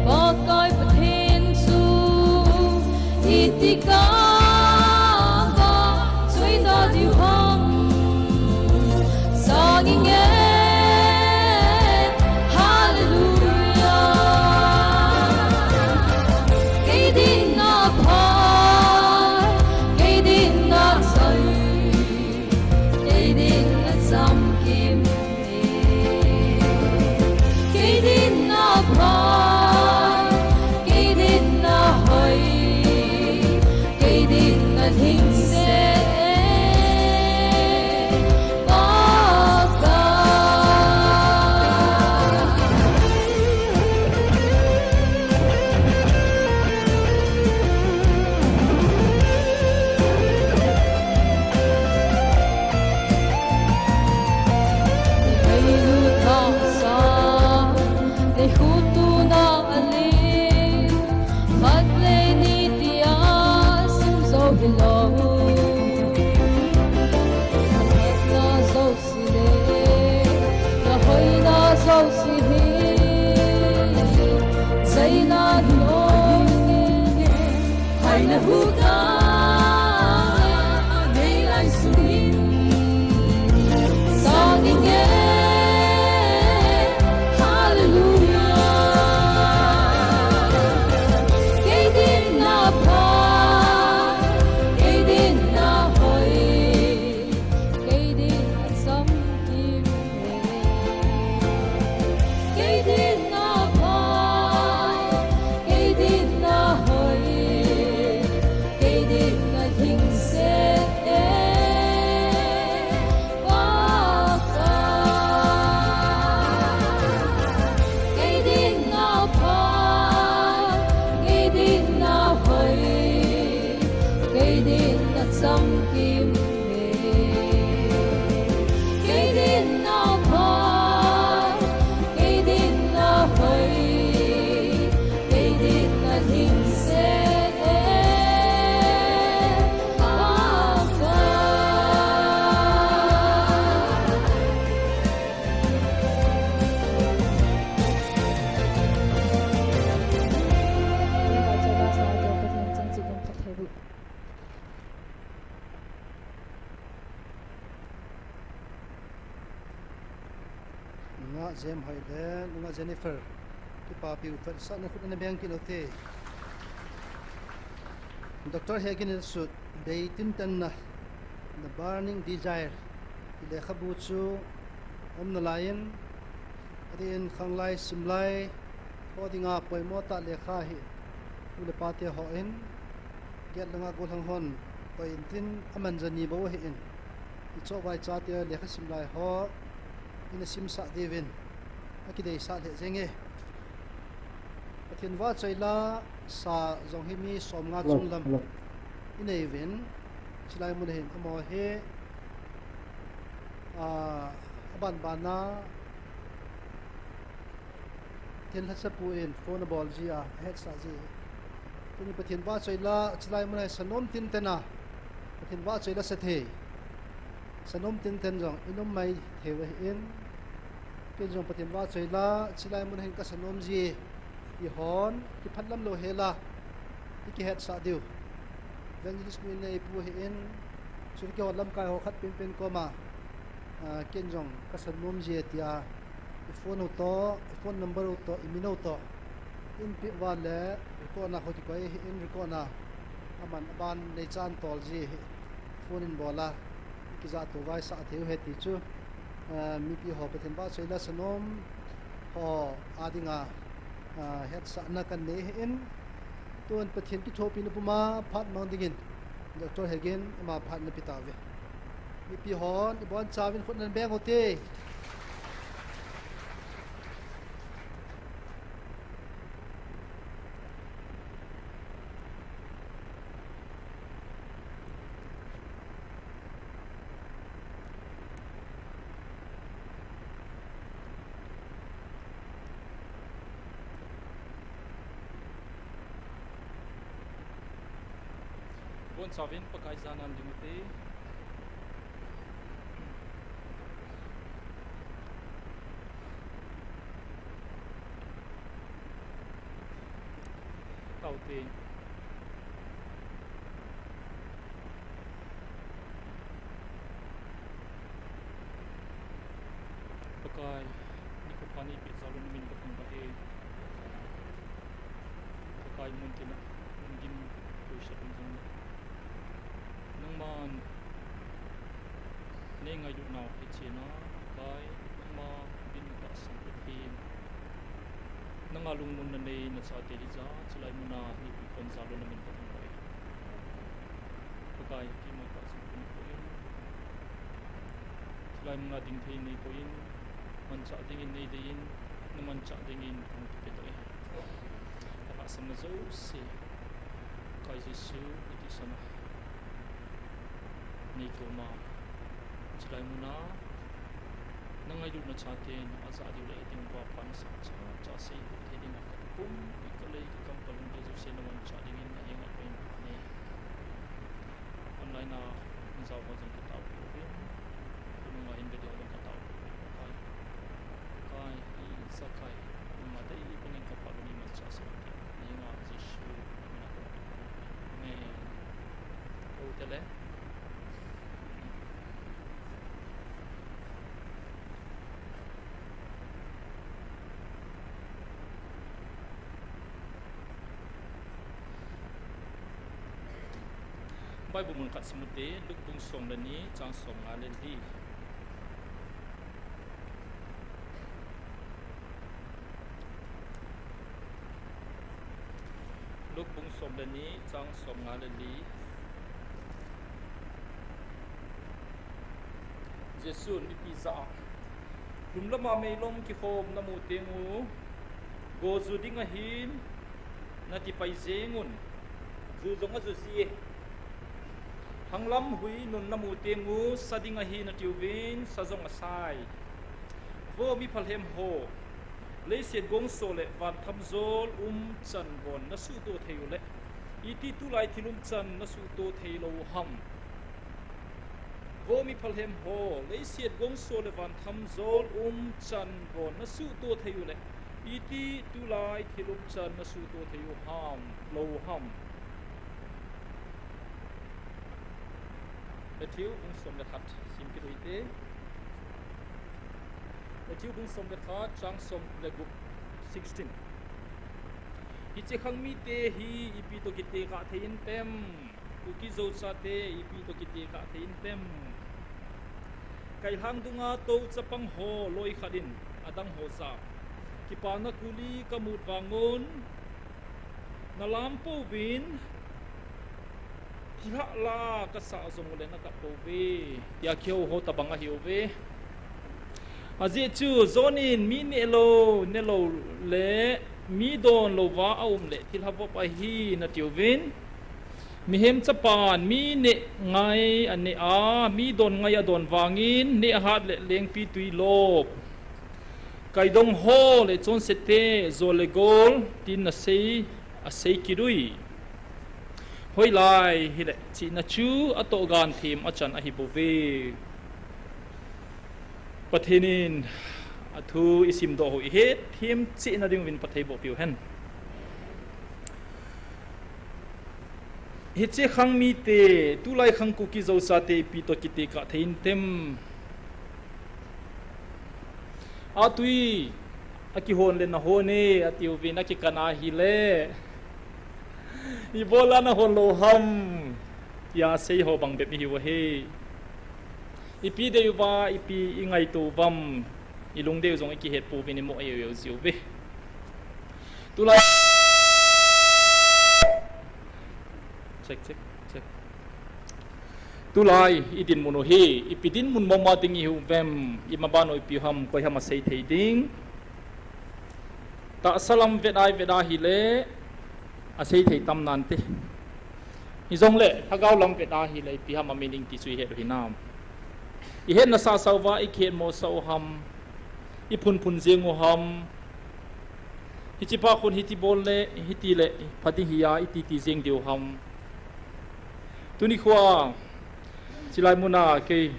Pakai Pathen chu iti kah a vahchoi ta diu ham? Sang inge, Hallelujah. Kei dinga pha, kei dinga choi, kei dinga chamkim e. Kei dinga pha, kei dinga hoi, kei dinga lhingset e. Pakai. Nei ngailut tahsa, nei khut tuna a lim, khat le ni tia sim jou hilou. Khatna jouse le, na hoina jouse hi, jaina ding ahi. Haina huta nei lai sungin sang inge, Hallelujah. Kei dinga pha, kei dinga hoi, kei dinga chamkim e. Kei dinga pha, kei dinga hoi, kei dinga lhingset e. Pakai. Kei dinga pha, kei dinga hoi, kei dinga chamkim e. Kei dinga pha, kei dinga hoi, kei dinga lhingset e. Pakai. Nungah Jem Hoile, nungah Jennifer, kipapi u toh, sahna khut ana beng kit u te. Doctor Hegin in asut, Dei Tintanna, The Burning Desire, ti lekhabu chu aum nalai in, adeh in khanglai simlai ho dinga poimo tah lekha ahi, u le pa te hon, Giat langa gollhang hon, toh in tin aman jani bou ahin, i choh vaicha te lekha simlai ho, ina simsah diuvin, akideisah lheh jenge. Pathen vahchoi la sa jong hi mi somnga chung lam inei uvin, chulai mun hin amaho hi, a, abanbana, Thinglhasa pu in phone abol ji a, ahetsah ji. Tuni Pathen vahchoi la, chulai mun a hi sanom tinten a, Pathen vahchoi la sa thei, sanom tinten jong i um mai thei u ahin. Ken jong Pathen vahchoi la, chulai mun a hin ka sanom ji, i hon, kiphat lam lou hela, i kihetsah diu. Evangelist nu in nei pu ahin, chule kihou lamkai ho khat penpen koma, a, ken jong ka sanom ji tia, i phone u toh, i phone number u toh, i min u toh, in peh uva le, record na ho kikoi ahin, record na, aman aban nei chan tol ji ahi, phone in bol a, i kijah tou vaisah thei u ahi ti chu, a, mipi ho Pathen vahchoi la sanom ho a dinga, a, hetsahna kan nei ahin, tun Pathen kithopina puma phat mang dingin, Doctor Hegin ama phat na pe tauve. Mipi hon, i bonchauvin khut nan beng u te. Bonchauvin Pakai jana ding u te. Tao te. Pakai, nikho pha nei peh jal un na min ka thangvah e. Pakai, mun tina, mun gim, koisa kum jong le. Nangman nei ngailutnau hechen a, Pakai, nangma min tahsan Pathen. Nanga lungmonna nei nachate hijeh a, chulai muna nei puikhom jal un na min ka thangvah e. Pakai, keima tah jong ka nei poi. Chulai muna ding thei nei poi, manchah dingin nei dei in, na manchah dingin kahung kipe tauve. Ka lhahsamna jouse, Pakai Jesu, na tihsan a nei koma, chulai muna, na ngailutna chaten, ajah diu le ding uva pha nasah cha, cha sei thei dinga ka pumpi ka lei ka kam ka lungthim jouse na manchah dingin na henga ka in pha ne. Online a, in jao ho jong ka taopeh uvin. Khonunga hin ve ding ho jong ka taopeh uvin. Pakai, Pakai, i sa kai, nangma dei bangin ka phat uvin imacha sa. Nanga Jesu, na ko. Amen. Ko te le. Bible mun khat sim u te, Luke bung som le ni, chang somnga le li. Luke bung som le ni, chang somnga le li. Jesun mipi jah a, lhum lama meilom kikhom namu teng u, go ju ding ahin, nati pai jeng un, ju jong aju ji e. Hanglam hui nun namu teng u, sa ding ahi natiuvin, sa jong asai. Vo mi phalhem ho, leiset gongso le vantham jol um chan bon nasuhto thei u le, iti tulai thil um chan nasuhto thei lou ham? Vo mi phalhem ho, leiset gongso le vantham jol um chan bon nasuhto thei u le, iti tulai thil um chan nasuhto thei u ham, lou ham? Matthew bung som le khat sim kit u hite. Matthew bung som le khat, chang som le gup, sixteen. Hiche khang mite hi ipi toh kitekah thei intem? Kuki Zo chate ipi toh kitekah thei intem? Kailhang dunga tou chapang ho loi khat in adang ho jah a, kipana kuli kamut vangun, nalam pouvin, thilha la kasah jong ule nakap pouve, tia kihou ho tabang ahiuve. Ajeh chu John in mi neh lou, ne lou le mi don louva aum le thilha vop ahi natiuvin, mihem chapan mi neh ngai aneh a, mi don ngai adon vangin neh ahat le lengpi tui lop, kaidong ho le chonsete, jol le gol, tin asei, asei kit ui. Hoilai hile chihna chu atoh ganthem achan ahibouve. Pathen in athu isimdoh ho ihet them cheh na dinguvin phatthei boh piu hen. Hiche khang mite, tulai khang Kuki Zo chate ipi toh kitekah thei intem? Atui akihon le nahon e atiuvin, akikan ahile ibola nahon lou ham, tia asei ho bang bep ihiu ahi. Ipi deiuva ipi ingaito uvam, ilungdei u jong ikihet pouvin, imo eu eu jiuve. Tulai, check, check, check. Tulai idinmun u hi ipi dinmun mama ding ihiuvem? Imaban u ipi ham, koi ham asei thei ding? Tahsa lam vet a ivet ahile asei thei tam nante. Hijongle lhagao lam vet ahile ipi ham a meaning ti chu ihet u hinam? Ihetna sahsah uva ikihetmosah u ham? Iphunphun jeng u ham? Hiche pa khun hiti bol le hitile pha ding hi a iti ti jeng diu ham? Tuni khoa chilai muna kei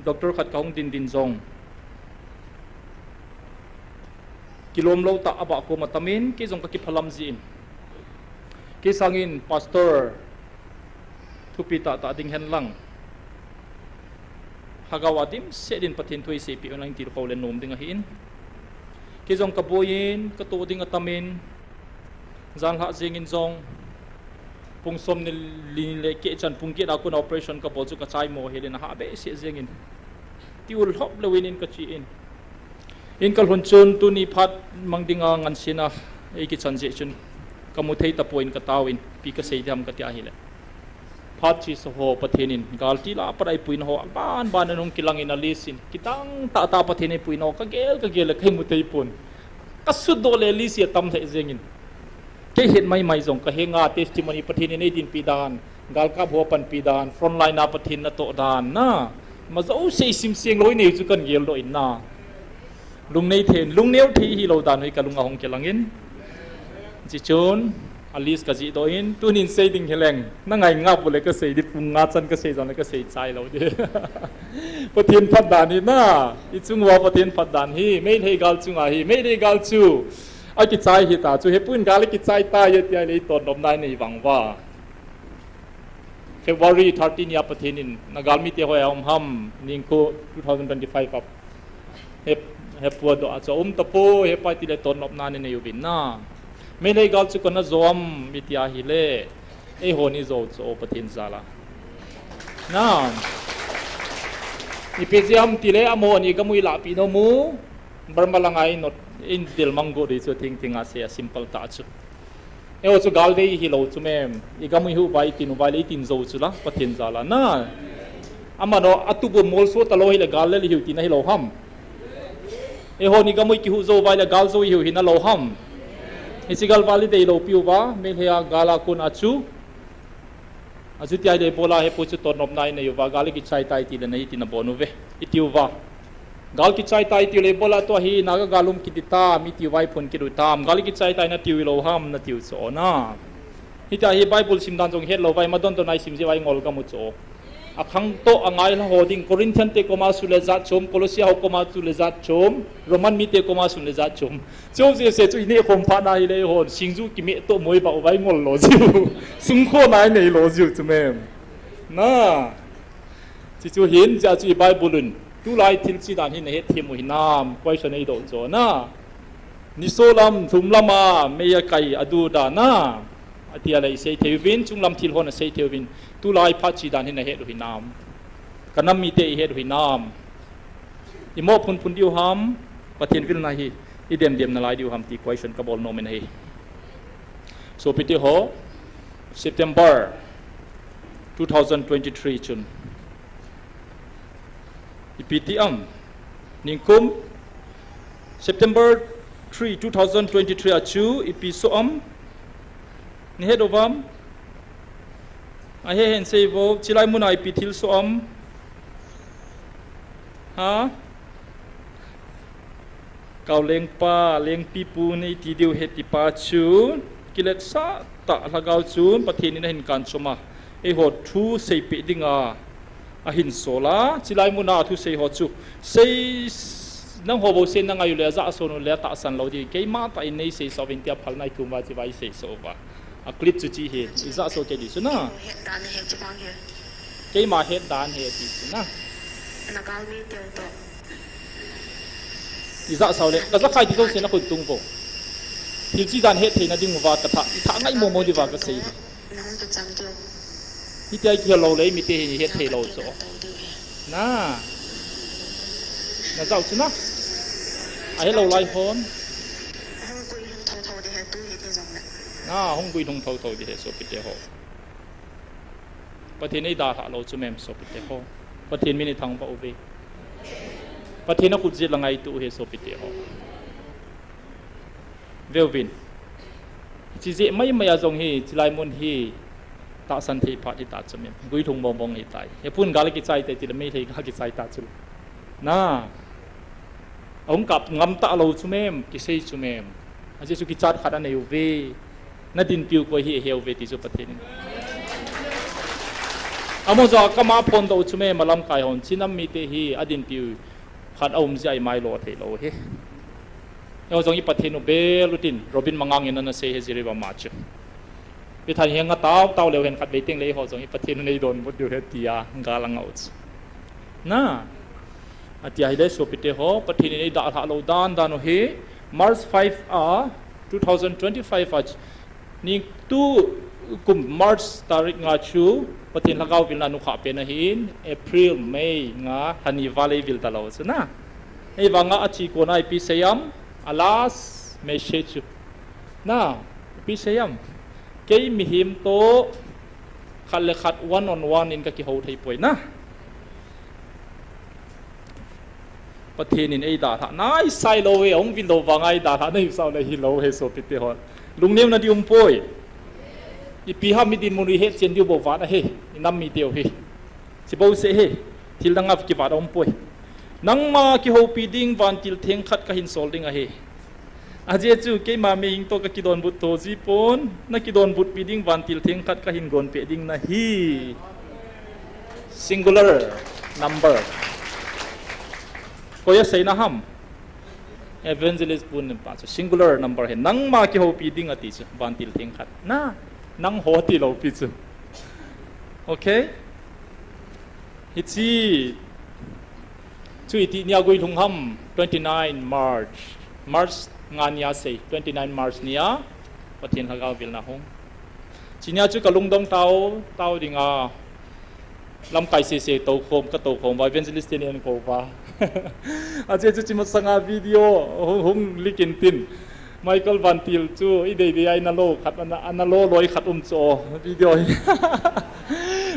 doctor khat kahung dindin jong kilomlou tah abah kom atamin, kei jong kakiphalam jeh in, kei sangin pastor thupi tahtah ding henlang, lhagao a dimset in Pathen thu eiseipeh unlang ti lou kho le nom ding ahin. Kei jong kaboiyin, katoh ding atamin, janlhah jengin jong pung som ni li le keh chan pung get a kona operation kabol chu kachaimo helin, ahah behseh jengin, tiulhop louvin in kache in, in kalhun chun tuni phat mang dinga ngansena eikichan jeh chun kamu thei tapon kataovin, ipi kasei diham katia ahile, phat chesa ho Pathen in gal tila pat a eipuina ho abanban in hung kilangin, alist in kidang tahtah Pathen in eipuina ho kagel kagel le kahimu theipon. Kasutdoh le list hi atam lheh jengin, kei het maimai jong kahenga, testimony Pathen in eidinpi dan, galkap ho panpi dan, frontline a Pathen natoh dan na, ima jouse isim seng lou inei chu kageldoh in na, lungnei thei, lungneo thei hilou dan u hi kalunga hung kilangin, hichun alist kajihdoh in, tunin sei ding hileng nangai ngap ule kasei di, pung nga chan kasei jongle kasei chai lou di. Pathen phatdan hi na, ichung uva Pathen phatdan hi, Meitei gal chunga hi, Meitei gal chu akichai hita chu, hepu in gal akichai tai tia le itotnopna inei vang uva, February thirteen nia Pathen in nagalmite hoiya um ham, ningkho two thousand twenty-five a, he, hepu adoh a chu aum tapoi, hepa tile totnopna inei uvin na, Meitei gal chu kona jo am itia ahile, eihon ijo chu Pathen jal a na, ipi jeh ham tile amahon igam u ilahpeh nom u, Burma langa inot, indel mang got u chu thingthing a sei a, simple tah chu. Eiho chu gal dei hilou chu mem, igam u ihuh uva itin uva le itin jou chu la Pathen jal a na, amano atup u molso talou hile gal lel ihiu tina hilou ham? Eihon igam u ikihuh jou uva le gal jou ihiu hina lou ham? Hiche gal val ideilou piuva, Meitei a gal a kona chu, achuti ahile ibola hepu chu totnopna inei uva, gal akichai tai tile nahi tina abon uve, iti uva. Gal kichai tai tiu le ibola tua hi Naga gal um kiti tam itiu vai, phun kit u tam, gal kichai tai natiu ilou ham natiu chu na. Hitia hi Bible sim dan jong hetlou vai, ima dondon a isim jeh uva ingol gam u chu. Akhang toh angailha ho ding, Corinthian te koma sule jat chom, Colossia ho koma sule jat chom, Roman mite koma sule jat chom. Chujeh seh chu ineh khom phat na hile eihon singju kimeh toh moibah uva ingol lou jiu, sungkhona inei lou jiu chu mem. Na, chuchu hin jeh a chu i Bible un Tulai thil chi dan hi nahet them u hinam, question eidoh chu na. Nisolam, lhumlam a, mei akai, adu dan a. Atia le isei thei uvin, chunglam thil ho nasei thei uvin. Tulai phat chi dan hi nahet u hinam. Kanam mite ihet u hinam. Imo phunphun diu ham, Pathen vilna hi, idem dem nalai diu ham ti question kabol nom in ahi. Sopite ho, September two thousand twenty-three chun. Ipi ti am. Ningkum, September three, two thousand twenty-three a chu, ipi so am. Nahet uvam. Ahe hen sei vo, chilai muna ipi thil so am. Ha? Kau lengpa, lengpi pu nei ti diu he ti pa chu, kiletsah tah lhagao chun, Pathen in ahin kan chom a. Eiho thu seipeh dinga, ahin sol a, chilai muna thu sei ho chu. Sei, nangho bou sei nangai u le, ajah son u le, atahsan lou di. Keima tah in nei sei so uvin tia phalna ikum uva, chiva isei so uva. A clip chu chi hi, ijah so kei di chu na. Keima het dan hi ti chu na. Ijah sao le, kaja khai ti jouse nakhut tung vo. Thil chi dan het theina ding uva katha, itha ngai momo diuva kasei. Hitia kihil lou le, mite hi het thei lou chu. Na. Najah u chu na. Ahe lou lai hon. Na, hung guilhung thotho di he sopite ho. Pathen eidalhah lou chu mem sopite ho. Pathen min ithangvah uve. Pathen akhut jet la ngaito u he sopite ho. Veuvin. Chi jeh maimai a jong hi, chilai mun hi, tahsan thei phat hita chu mem. Guilhung mong mong hitai. Hepun gal kichai te tile Meitei gal kichai ta chu. Na. Ahung kap ngam talou chu mem, kisei chu mem. Ajeh chu kichat khat anei uve. Nadinpiu koi hi ahe uve ti chu Pathen in. Amaho joh kama phondoh u chu mem, alamkai hon. Chinam mite hi adinpiu khat aum jeh a imai lo thei lou hi. Eiho jong i Pathen u bel utin, Robin Mangang in ana sei he Jiribam a chu. Pathen hi anga tao tao leu hen khatvei teng le eiho jong i Pathen u nei donbut diu he tia, gal anga u chu. Na. Atia hile sopite ho, Pathen in eidalhah lou dan dan u hi, March five a, two thousand twenty-five a, Ni tukum March tarik nga chu Pathen lhagao vilna nukhah pen ahin, April, May nga lhani val eivil talou chu na. Eivanga achi kona ipi seiam, a last message chu. Na, ipi seiam. Kei mihem toh khat le khat one on one in kakihou thei poi na. Pathen in eidalhah naisai lou e, ahung vil lou vanga eidalhah naisau le hilou he sopite hon. Lungneuna di um poi. Ipi ham mi dinmun u ihet chen diu bou vat ahi, inam mite u hi. Chibou seh hi, thil dang a kivat a um poi. Nangma kihoupi ding vantil theng khat kahin sol ding ahi. Ajeh chu keima mihing toh kakidonbut to jipon, nakidonbutpi ding vantil theng khat kahin gonpeh ding nahi. Singular number. Koi aseina ham? Evangelist pun pa chu singular number hi nangma kihoupi ding ati chu vantil theng khat. Na, nangho tilou pi chu. Okay? Hiche chu iti nia guilhung ham, twenty-nine March. March nga nia sei, twenty-nine March nia Pathen lhagao vilna hung. Chinia chu kalungdong tao, tao dinga lamkai sese toukhom, katoukhom uva, evangelist te nen kou uva. Ajeh chu chimasanga video hung, hung leak in tin. Michael Vantil chu idei dei a inalo khat, ana, analo loi khat um chu video hi.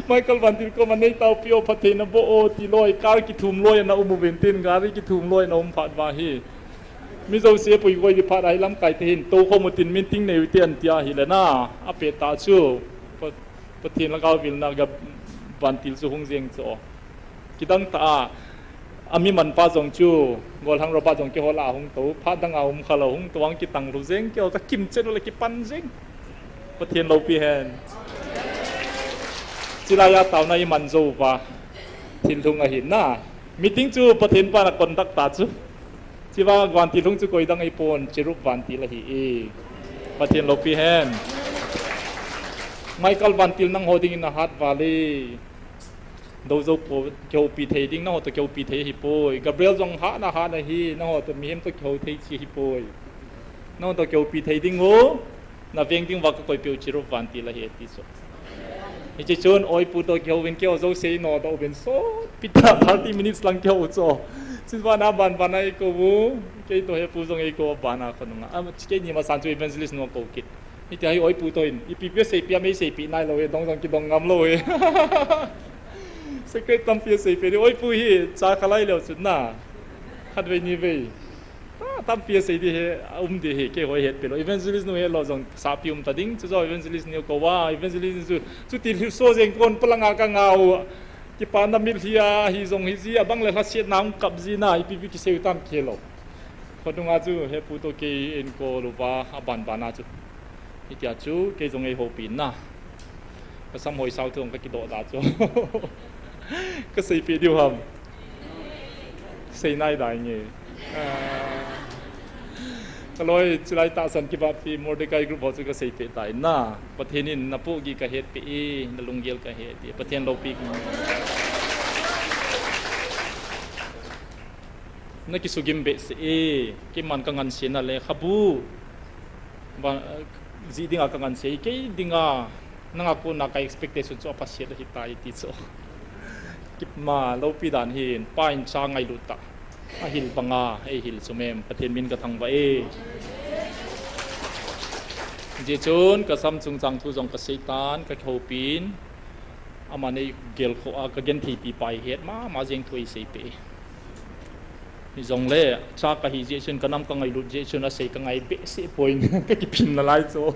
Michael Vantil koma neitaopi o, phatthei naboh o, tiloi, car kithum loi ana um uvin tin, gari kithum loi ana um phat uva hi. Mi jouse puikoi di phat ahi lamkai te hin, toukhom utin meeting nei ute antia hile na, apet tah chu. Pa, Pathen lhagao vilna ga Vantil chu hung jeng chu. Kidang tah a, ami manpa jong chu, Golhang Robert jong keiho lah a hung tou, phat dang a um khalou hung tou ang kitang lhu jeng, keiho kakim chen u le kipan jeng. Pathen loupi hen. Chilai a taona iman jou uva, thil lhung ahi na. Meeting chu Pathen pan a conduct ta chu. Chivang Vantil lhung chu koi dang ahipon, Cherub Vantil ahi e. Pathen loupi hen. Michael Vantil nangho dingin ahat val e. Dou jou po, kihoupi thei ding, nangho toh kihoupi thei ahipoi. Gabriel jong hahna hahna hi, nangho toh mihem toh kihou thei chi ahipoi. Nangho toh kihoupi thei ding u, na veng ding uva ka koipeh u Cherub Vantil ahi ti chu. Hiche chun, oi pu toh kihou uvin kihou jouse inodoh uvin sot, pita thirty minutes lang kihou u chu. Chun vana ban vana eikou u, kei toh hepu jong eikou u bana khonunga. Am, keini masan chu evangelist nu akou kit. Hitia hi oi pu toh in, ipi pi aseipeh, amei seipeh nailou hi, dong jong kidong ngam lou hi. Secret tampi aseipeh di, oi pu hi, cha khalai leu chun na. Khatvei nivei. Ta, tampi asei di hi, aum di hi, keiho hetpeh lou. Evangelist nu helou jong, sapi um ta ding, chu jong evangelist nu kou uva, evangelist nu chu, chuti lhilso jeng kon, palanga kangah u. Kipana mitlhi a, hi jong hiji, abang le lhasetna hung kap ji na, ipi pi kisei u tam kilou. Khonunga chu, hepu toh kei eikou uva, aban bana chu. Hitia chu, kei jong eihoupi na. Kasam hoi sao thong kakidoh da chu. Kaseipeh diu ham. Sei nai da nge. Ah. Kaloi, chulai tahsan kibahpi Mordecai group ho chu kaseipeh tai na. Pathen in napohgih kahetpeh e, nalunggel kahet e. Pathen loupi. Nakisugim behseh e, keiman kangansena lekhabu. Jih dinga kanganse, kei dinga, nanga kona ka expectation chu aphaset ahitai ti chu. Kipma, loupi dan hin, pa in cha ngailut tah. Ahil banga, eihil chu mem, Pathen min kathangvah e. Hijeh chun, kasam chungchang thu jong kaseitan, kakihoupi in, aman eigelkhoh a, kagentheipi pa hi het mama jeng thu eiseipeh e. Hijongle, cha kahi jeh chun, kanam kangailut jeh chun, asei kangai behseh poi, kakiphin nalai chu.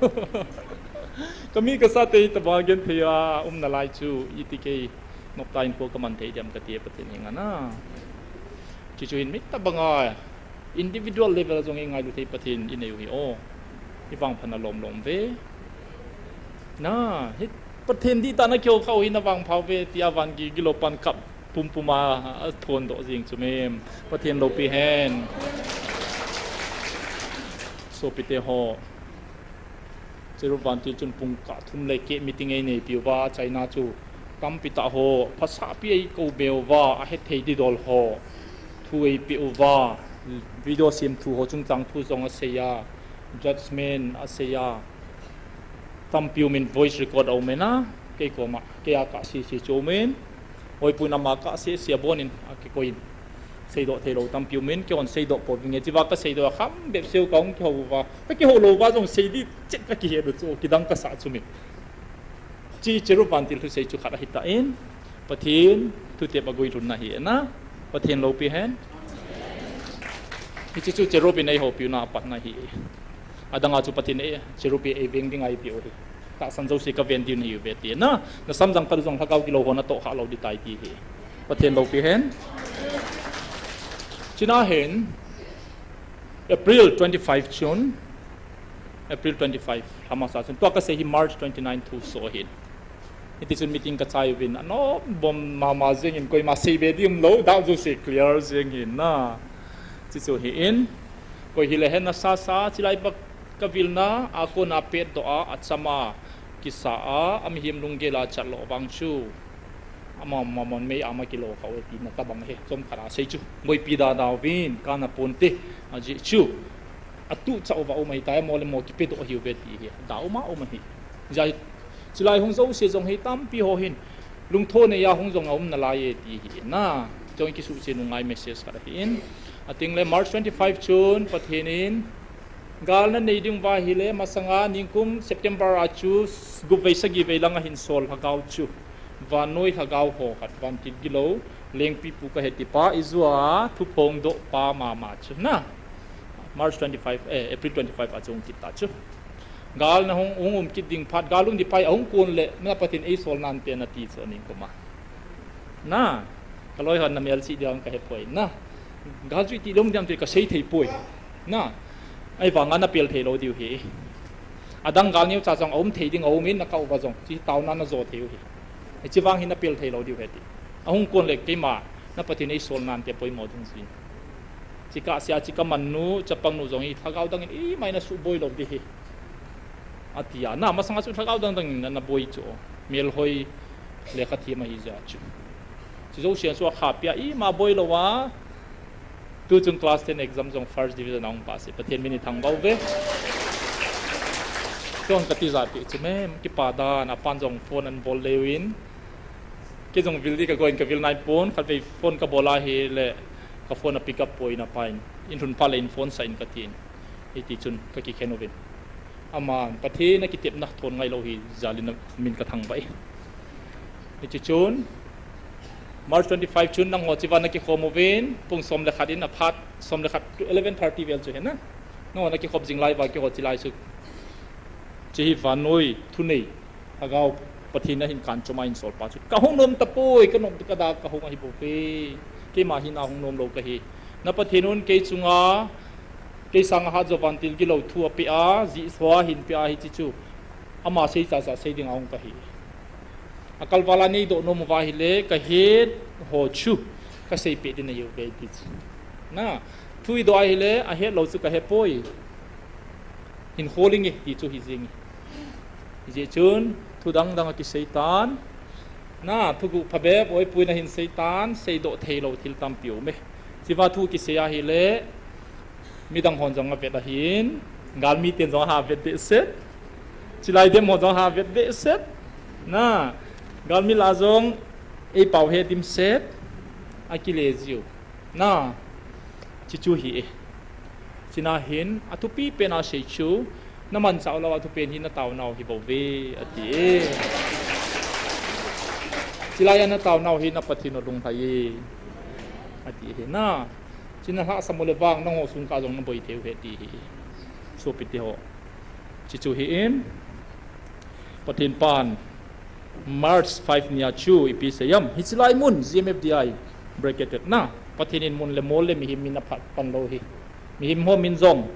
Kami kasate hitobang genthei a um nalai chu, iti kei noptah in kho kaman thei dem kati e Pathen henga na. Chuchu hin mi tobanga individual level a jong eingailu thei Pathen inei u hi o. Hivang phatna lomlom ve. Na, hi Pathen dihtah na kihou khah u hi navangpha uve tia van gi, gilou pan kap pumpum a, athondoh jing chu mem. Pathen loupi hen. Sopite ho. Cherub Vantil chun pungkah thum le keh meeting eineipi uva, achaina chu tampi tah ho, phasahpi eikou be uva, ahethei didol ho, thu eipeh uva, video sem thu ho chungchang thu jong asei a, judgement asei a, tampi umin voice record aumin a, kei koma, kei a kah sese chu umin, hoipun ama kah sese abonin, akikoi in. Seidoh theilou tampi umin, keihon seidoh pouvinge, chiva kaseidoh a kham bep seu kahung kihou uva, kakihou lou uva jong sei di chet kakihet u chu, kidang kasah chu mi. Chi Cherub Vantil thusei chu khat ahitan, Pathen thutep aguilhunna hi na, Pathen loupi hen. Hiche chu Cherub in eihoupiuna apatna hi. Adanga chu Pathen e, Cherub hi eiveng dinga eipeh u hi. Tahsan jouse kaven diu nahiuve ti na, nasam jang khat u jong lhagao gilou ho natoh khah lou ditai ti hi. Pathen loupi hen. Chuna hin, April twenty-five chun, April twenty-five, lhamasa chun, tua kasei hi March twenty-nine thusoh ahin. Hitichun meeting kachai uvin, anopbom mama jengin, koima seibe ding umlou, doubt jouse clear jeng hin na. Chuchu hi in, koi hile hen nasasa, chilai bak kavilna, akona petdoh a, achama kisa a, amihem lunggel a chatloh vang chu. Ama, mamon mei ama kilo khah uve tina tobang hi, chomkhat a sei chu. Boipi dada uvin, kana ponte, ajeh chu. Atuhchah uva um ahitai, mo le mo kipedoh ahiuve ti hi. Da uma um ahi. Hijeh a hi, chulai hung jouse jong hi tampi ho hin. Lungtho neiya hung jong aum nalai e ti hi. Na, jong kisuhchen u ngai message khat ahin. Atengle March twenty-five chun, Pathen in. Gal nanei ding uva ahile, masanga ningkum September a chu, gup vei sagi vei lang ahin sol lhagao chu. Vannoi lhagao ho khat, vantil gilou, lengpipu kahe tipa, ijua thuphongdoh pa mama chu na. March twenty-five, eh, April twenty-five a chu hung kit ta chu. Gal nahung, hung um kit ding phat, gal um ding pai, ahung kon le, na Pathen eisol nante nati chu aning koma. Na, kaloi hon namelchih diu ham kahepoi na. Gal chu iti lom diam ti kasei theipoi. Na, ahivanga napel theilou diu hi. Adang gal neocha jong aum thei ding aumin nakah uva jong. Chi taona najo thei u hi. Hiche vang hi napel theilou diu hi ti. Ahung kon le keima, na Pathen eisol nante poimo dungjuiyin. Chi kahsea, chi kamannu, chapangnu jong hi lhagao dangin imacha nasuhboi lou ding hi. Atia, na masanga chu lhagao dangdangin naboi chu. Melhoi, lekhathem ahijeh a chu. Jouse chu akha pia ima boi lou a. Tu chung class ten exam jong first division a hung pass e. Pathen min i thangvah uve. Chong kati jat pi chu me, kipa dan, apan jong phone ahin bol leu in. Kei jong vil di ka go in ka vil nai pon, khatvei phone ka bol a hile, ka phone a pick up poi na pain. In lhun phat le in phone sa in ka tin. Hiti chun ka kikhen uvin. Aman, Pathen a kitepna thon ngai lou hi, jal in min ka thangvah e. Hiche chun, March twenty-five chun nangho chiva na kikhom uvin, pung som le khat in aphat, som le khat, eleven thirty vel chu hena. Nangho na kikhop jing lai uva keiho chilai chu. Hiche hi vannoi thunei, Lhagao Pathen a hin kan chom a hin sol pa chu. Ka hung nom tapoi, ka nom ka da ka hung ahi bou ve. Keima hi na hung nom lou ka hi. Na Pathen un kei chunga, kei sanga hat jo vantil gilou thu apeh a, jih sua hin peh a hiche chu. Ama sei chacha sei ding a hung ka hi. Akalval a nei doh nom uva hile, ka het ho chu, ka sei peh ding ahi uve ti chu. Na, thu i doh a hile, ahet lou chu ka he poi. Hin khol inge, ti chu hi jing e. Hijeh chun, thu dang dang a kisei tan. Na, thuguh phabep, oipui na hin sei tan, sei doh thei lou thil tampi um e. Chiva thu kisei a hile, midang hon jong avet ahin, galmi ten jong aha vet behseh. Chilai dem hon jong aha vet behseh. Na, galmi lah jong, ei pau he dimset, akile jiu. Na, hiche chu hi e. Chuna hin, athupi pen a sei chu, na manchah lou a thupen hi na taonau hi bou ve, ati e. Chilai a na taonau hi na Pathen u lunglhai e. Ati hi na. Chuna lhahsam u le vang, nangho sung kah jong na boi thei u ahi ti hi. Sopite ho. Hiche chu hi in. Pathen pan March five nia chu ipi sei em. Hiche lai mun G M F D I bracketed na. Pathen in mun le mol le mihem min aphat pan lou hi. Mihem ho min jong.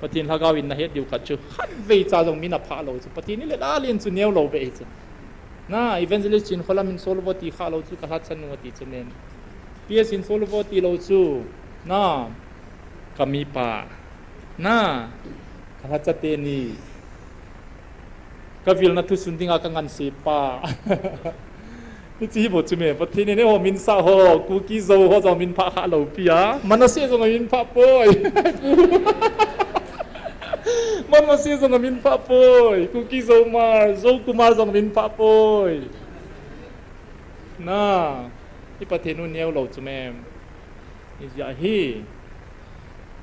Pathen Lhagao in na het diu khat chu. Khatvei cha jong min aphat lou chu. Pathen in le la lin chu neo lou ve hi chu. Na, evangelist Chinkholam in sol vo ti kha lou chu ka lhachat nu ati chu nen. P S in sol vo ti lou chu. Na, ka mipa. Na, ka lhachat teni. Ka vilna thusun dinga ka nganse pa. Hiche hi bou chu me, Pathen in eiho min sah ho, Kuki Zo ho jong min phah kha lou pi a. Manasseh jong amin phah poi. Manasseh jong amin phah poi. Kuki Zo Kumar, Zo Kumar jong amin phah poi. Na, i Pathen u neo lou chu me. Hijeh a hi,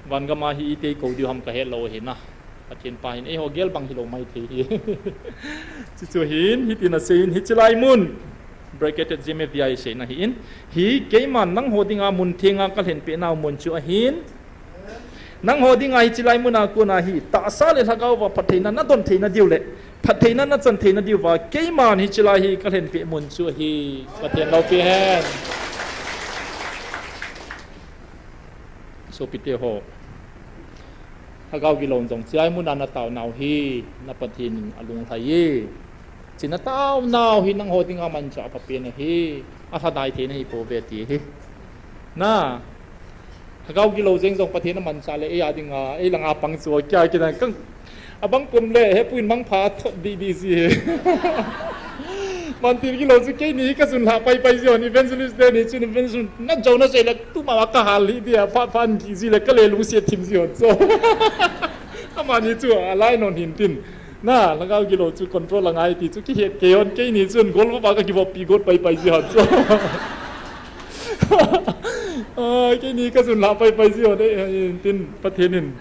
vangam a hi iti kou diu ham ka het lou hi na. Pathen pa hin eiho gel bang hilou mai thei hi. Hiche chu hin, hitin asei in, hiche lai mun. Bracketed G M F D I seina hi in. Hi keiman nangho dinga mun thenga ka lhenpeh nau mun chu ahin. Nangho dinga hiche lai muna kona hi, tahsa le lhagao va phattheina na don theina diu le, phattheina na chan theina diu va, keiman hiche lai hi ka lhenpeh mun chu ahi, Pathen lopi hen. Sopite ho. Lhagao gilou jong, hiche lai muna na taonau hi, na Pathen in alunglhai e. Hiche na taonau hi nangho dinga manchah aphapen ahi, alhadai theina hi pouve ti hi. Na, Lhagao gilou jeng jong Pathen amanchah le, ei a dinga, ei langa pang chu, kia kina, kang, abang pum le, hepu in mangpha thot di di ji hi. Vantil gilou chu keini hi ka jun lha pai pai ji hon, evangelist teni chun evangelist na jo na sei le, tuma ka hal hi dia, pha pha an ki ji le, ka le lungset thim ji hon chu. Amani chu, alai non hin tin. Na, Lhagao gilou chu control angai ti chu kihet kei hon, keini chun gol va ka kivop pi got pai pai ji hon chu. Ai, keini ka jun lha pai pai ji hon, eh, eh, tin Pathen in.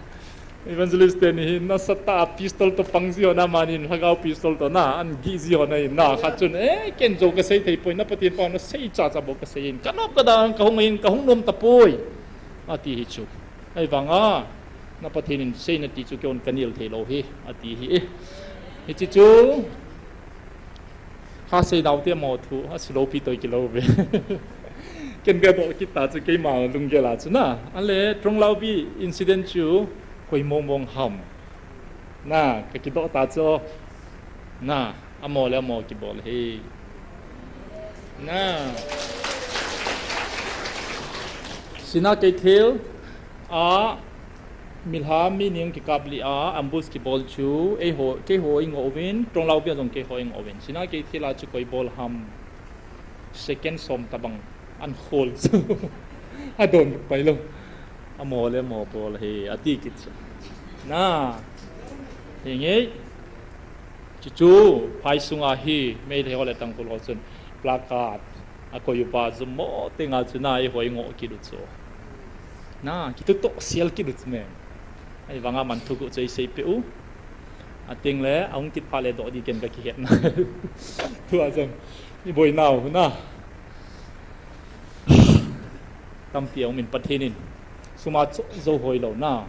Evangelist teni hi nasatah a pistol toh pang ji hon, amani in Lhagao pistol toh na, an gi ji hon ahi na, khat chun, eh, ken jo ka sei thei poi, na Pathen pau na sei cha cha bou ka sei in. Ka nop ka dang, ka hung in, ka hung nom tapoi. Ati hi chu. Ahivanga, na Pathen in seina ti chu keiman ka nil thei lou hi, ati hi. Hiche chu, ha sei dau te mo thu, ha silou pi toi kilou ve. Ken ka doh kit ta chu keima lunggel a chu na. Ale, Tronglaubi incident chu, koi mong mong ham. Na, ka kidoh ta chu, na, amo le amo kibol hi. Na. Sina Keithel a milham mi ning kikap li a ambush kibol chu eiho, keiho i ngoh uvin, Tronglaubi a jong keiho i ngoh uvin. Sina Keithel a chu koi bol ham. Second som tabang. An khol chu. Adon pai lou. Amo le amo bol hi ati kit chu. Na. Hi ngei. Chuchu, phai sunga hi, Meitei ho le Tangkhul ho chun, placard, akoi uva, jum mo tenga chu na, ihoi ngoh kit u chu. Na, kituto sial kit u chu me. Ahivanga man thuguh chu isei peh u. Ating le, ahung kit phat le doh di ken ka kihet na. Tua jong, iboi nau na. Tampi a um in Pathen in sum a cho jou hoi lou na.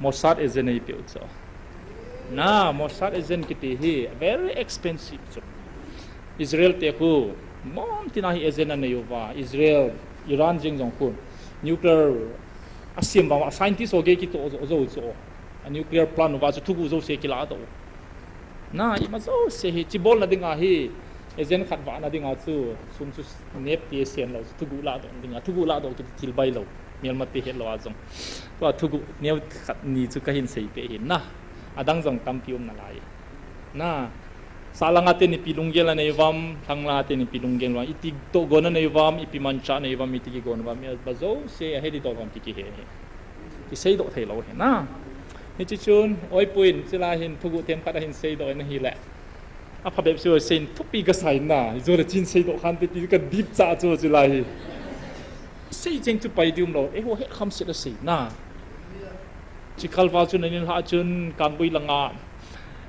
Mossad agent ei peh u chu. Na, Mossad agent kiti hi very expensive chu. Israel te khu, mom tina hi agent anei uva. Israel, Iran jeng jong khu. Nuclear asem vang, scientist ho gei kitoh jou, jou chu. A nuclear plant uva chu thuguh jouse kiladoh u. Na, ima jouse hi, chi bolna dinga hi, agent khat vahna dinga chu, sum chu nep ti sen lou, thuguh ladoh dinga, thuguh ladoh kiti thil bai lou, melmate het lou a jong. Tua thuguh neo khat ni chu kahin sei peh hin na, adang jong tampi um nalai. Na, sahlang a teni ipi lunggel anei uvam, lhanglang a teni ipi lunggel uvam, iti tohgon anei uvam, ipi manchah anei uvam, iti kigon uvam, iba jouse ahet ding toh uvam ti kihe hi. Kiseidoh thei lou hi na. Hiche chun, oi puin, chulai hin thuguh themkhat ahin seidoh in ahile. Aphabep seidoh seiyin thupi kasai na, ijole chin seidoh khante ti kadip cha chu chulai hi. Sei cheng chu pai ding umlou, eiho het kham set asei na. Chikal va chun anin lha chun Kanggui langa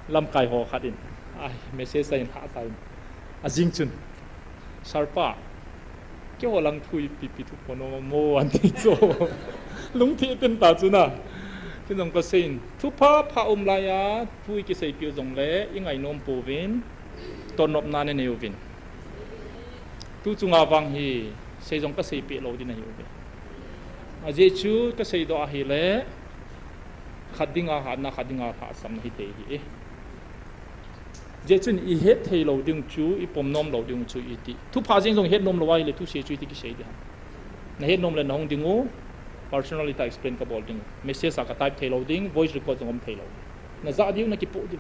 lamkai ho khat in. Ai, message ahin lha tan. Ajing chun. Sir pa, keiho lang thu ipi ipi thu pon mo, mo an ti chu. Lungthim pen ta chu na. Ken jong kaseiyin, thu pha pha um laiya, thu ikisei piu jongle, ingainom pouvin, tonnopna nanei uvin. Tu chunga vang hi, sei jong kasei peh lou ding ahi uve. Ajeh chu kaseidoh ahile, khat dinga hatna, khat dinga lhahsamna hithei ahi. Jeh chun ihet thei lou ding chu, ipom nom lou ding chu iti. Thupha jeng jong het nom lou ahile thusei chu iti kisei ding ham. Nahet nom le nahung ding u, personal ita explain kabol ding u. Message a ka type thei lou ding, voice record jong um thei lou. Najah diu, nakipoh diu.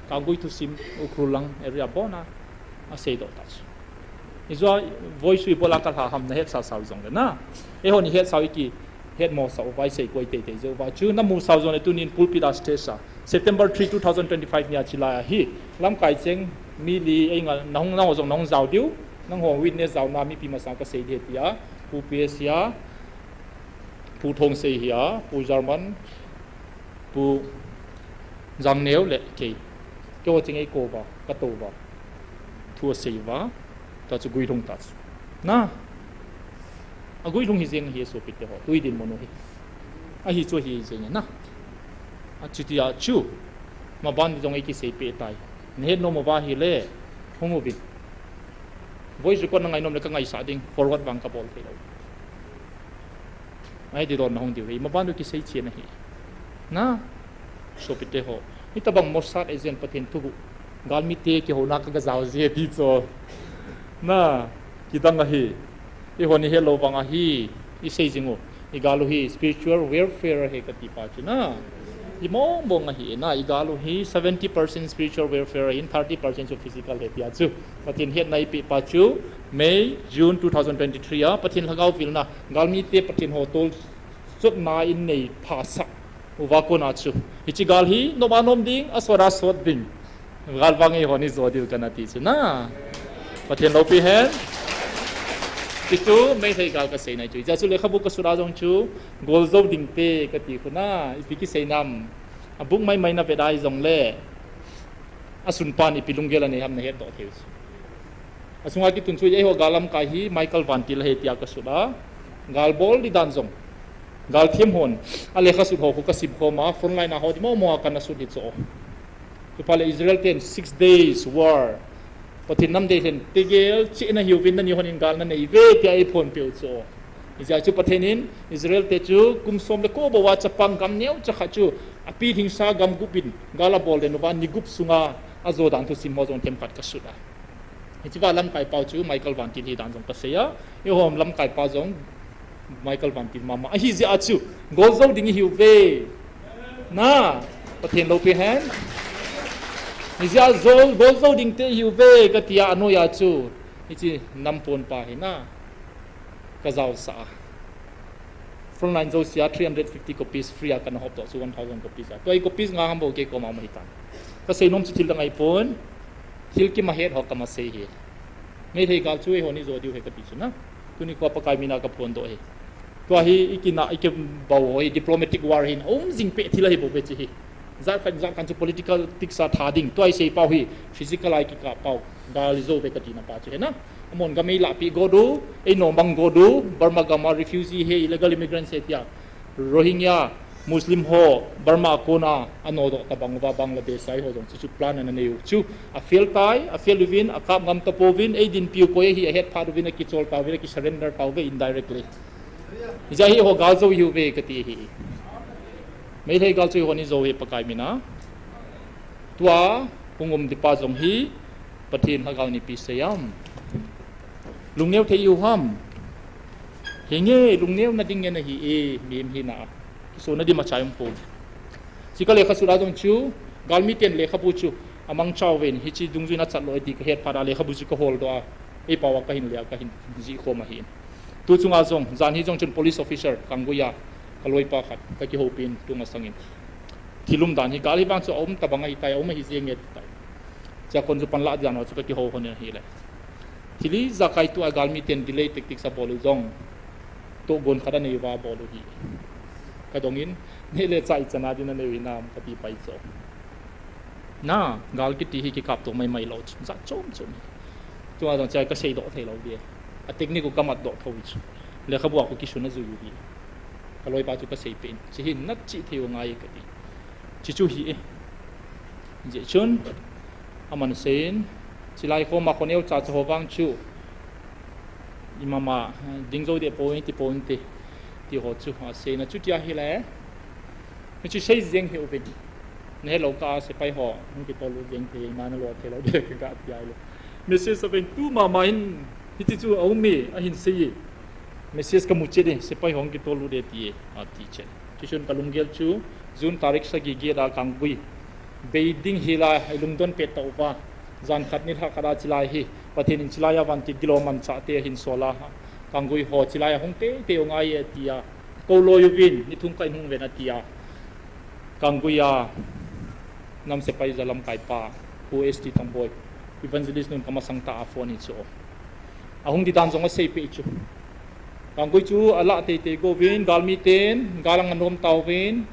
Kanggui thusim, Ukhrul lang area abona aseidoh ta chu. Ijeh a voice u ibola kalha ham nahet sasau jongle na. Eihon ihet sau iki, hetmo sau vai sei koi teitei jeh uva chu namu sau jongle tunin pulpit a stage a. September three, two thousand twenty-five nia chilai ahi. Lamkai cheng mi li einga nahung nangho jong nahung jao diu. Nangho witness jaona mipi masang kasei ding tia. Pu P S a, Pu Thongsei hia, Pu German, Pu Jangneo le kei. Keiho cheng eikou uva, katou uva. Thu asei uva, ta chu guilhung ta chu. Na. Aguilhung hi jeng hi sopite ho. Tui dinmun u hi. Ahi chu ahi jeng na. Achuti a chu. Maban jong eikisei peh tai. Nahet nom uva ahile. Hung uvin. Voice record nangainom le kangaisah ding. Forward vang kabol thei lou. Ahi ti don nahung diu hi, maban u kisei chen ahi. Na, sopite ho. Hitabang Mossad agent Pathen thuguh. Galmite kihouna kaga jao ji ti chu. Na, kidang ahi. Eihon ihet lou vang ahi. Isei jing u. Igal u hi spiritual warfare ahi kati pa chu na. Imong mong ahi na. Igal u hi seventy percent spiritual warfare ahin thirty percent chu physical ahi tia chu. Pathen hetna eipeh pa chu May, June two thousand twenty-three a, Pathen lhagao vilna, galmite Pathen ho tolchotna in nei phasah uva kona chu. Hiche gal hi, nom a nom ding, asot a sot ding. Gal vang eihon ijo diu kana ti chu na. Pathen loupi hen. Ti chu, Meitei gal kasei nai chu. Ijeh chu lekhabu kasut a jong chu, gol jou ding te kati khu na, ipi kisei nam. A book maimai na vet a hijongle. Asun pan ipi lunggel anei ham nahet doh thei u chu. Asunga kitun chu eiho gal lamkai hi Michael Vantil ahi tia kasut a. Gal bol di dan jong. Gal them hon. Alekha sut ho khu kasim khom a. Frontline a ho di momo a kana sut hi chu. Chuphat le Israel ten six days war. Pathen namdei lhen tegel chihna hiuvin nanihon in gal nanei uve tia eiphonpeh u chu. Hijeh chun Pathen in Israel te chu kum som le ko bou a chapang gam neocha khat chu apilhingsa gam gup in gal abol den uva ni gup sunga ajo dan thusim ho jong themkhat kasut a. Hichea lamkai pau chu Michael Vantil hi dan jong kasei a. Eihon lamkai pa jong Michael Vantil mama. Ahijeh a chu gol jou ding ihiuve. Na, Pathen loupi hen. Hijeh a gol jou ding te ihiuve katia anoiya chu. Hiche nam pon pa hi na, ka jaosah a. Frontline jouse a three hundred fifty copies free a kana hop toh chu one thousand copies a. Tua hi copies nga ham bou kei koma um ahitan. Ka seinom chu thil dang ahipon, thil kimahet ho kama sei hi. Meitei gal chu eiho ni jo diu ahi kati chu na. Tuni kho Pakai mina ka phondoh hi. Tua hi i kina, i kibau ho hi diplomatic war hin aum jing peh thil ahi bouve chu hi. Jat khat, jat khat chu political tactics a tha ding. Tua i sei pau hi physical a i kikap pau. Gal i jou ve kati na pa chu hi na. Amahon gam ei lahpeh got u, ei nomang got u, Burma gam a refugee hi, illegal immigrants hi tia. Rohingya, Muslim ho, Burma a kona, anodoh tabang uva Bangladesh a eiho jong chu, chu plan ana nei u chu. A fail tai, a fail uvin, akap ngam tapouvin, ei dinpi u koi ahi, ahet phat uvin, akichol tauvin, akisurrender tauve indirectly. Hijeh a hi eiho gal jou ihiuve kati ahi. Meitei gal chu eiho ni jou ahi Pakai mina. Tua, hung um ding pa jong hi, Pathen lhagao in ipi sei ham. Lungneo thei ihiu ham. Henge, lungneo na ding ngen ahi e, mihem hina a. Kisona ding machai um pon. Hiche ka lekha sut a jong chu, galmi ten lekhabu chu amangcha uvin, hiche dungjuiyin achat lou e ti ka het phat a lekhabu chu ka holdoh a, ei pao a ka hin le a ka hin jih khom ahi. Tu chunga jong, jan hi jong chun police officer Kanggui a, ka loipa khat, ka kihoupin tu masangin. Thil umdan hi, gal hi vang chu aum tabang ahitai, aum ahi jenge ti tai. Chua kon chu panlah dan ho chu ka kihou lhonin ahile. Thil ijakai tua galmi ten delay tactics abol u jong, tohgon khat anei uva abol u ahi. Ka dongin, neh le chah ichan a ding nanei u hinam kati pai chu. Na, gal kiti hi kikap toh maimai lou chu, jat chom chom hi. Tua jong chua ka seidoh thei lou ding. A technique u ka matdoh thou chu. Lekhabu a khu kisun ajui u hi. Ka loipa chu ka seipeh in. Hiche hi na chih thei u ngai kati. Hiche chu hi e. Hijeh chun, aman seiyin, chulai kho ma kho neocha cha ho vang chu, imama, ding jou deh poi, ti poi ti, ti ho chu, aseina chu tia ahile, hichu sei jeng hih uvin. Nahelou kah a sepai ho, hung kitol lut jeng thei, ima nalo theilou ding kaga ti ahile. Message aven tu mama in, hiti chu aume, ahin sei e. Message kamu chet e, sepai ho hung kitol lut e ti e, ati chet. Chuchun kalunggel chu, June tarik sagi get a Kanggui bei ding hilai, ilungdon pet tauva. Jan khat nilhah khat a chulai hi, Pathen in chulai a vantil gilou manchah te ahin sol a, Kanggui ho chulai a hung teitei u ngai e tia, kou loi uvin, ni thum kah in hung uvin atia. Kanggui a, nam sepai ja lamkai pa, Pu S T Tongboi, Evangelist nun kamasang tah a phone hi chu. Ahung ding dan jong aseipeh chu. Kanggui chu alah teitei go uvin, galmi ten, gal anga nom tauvin,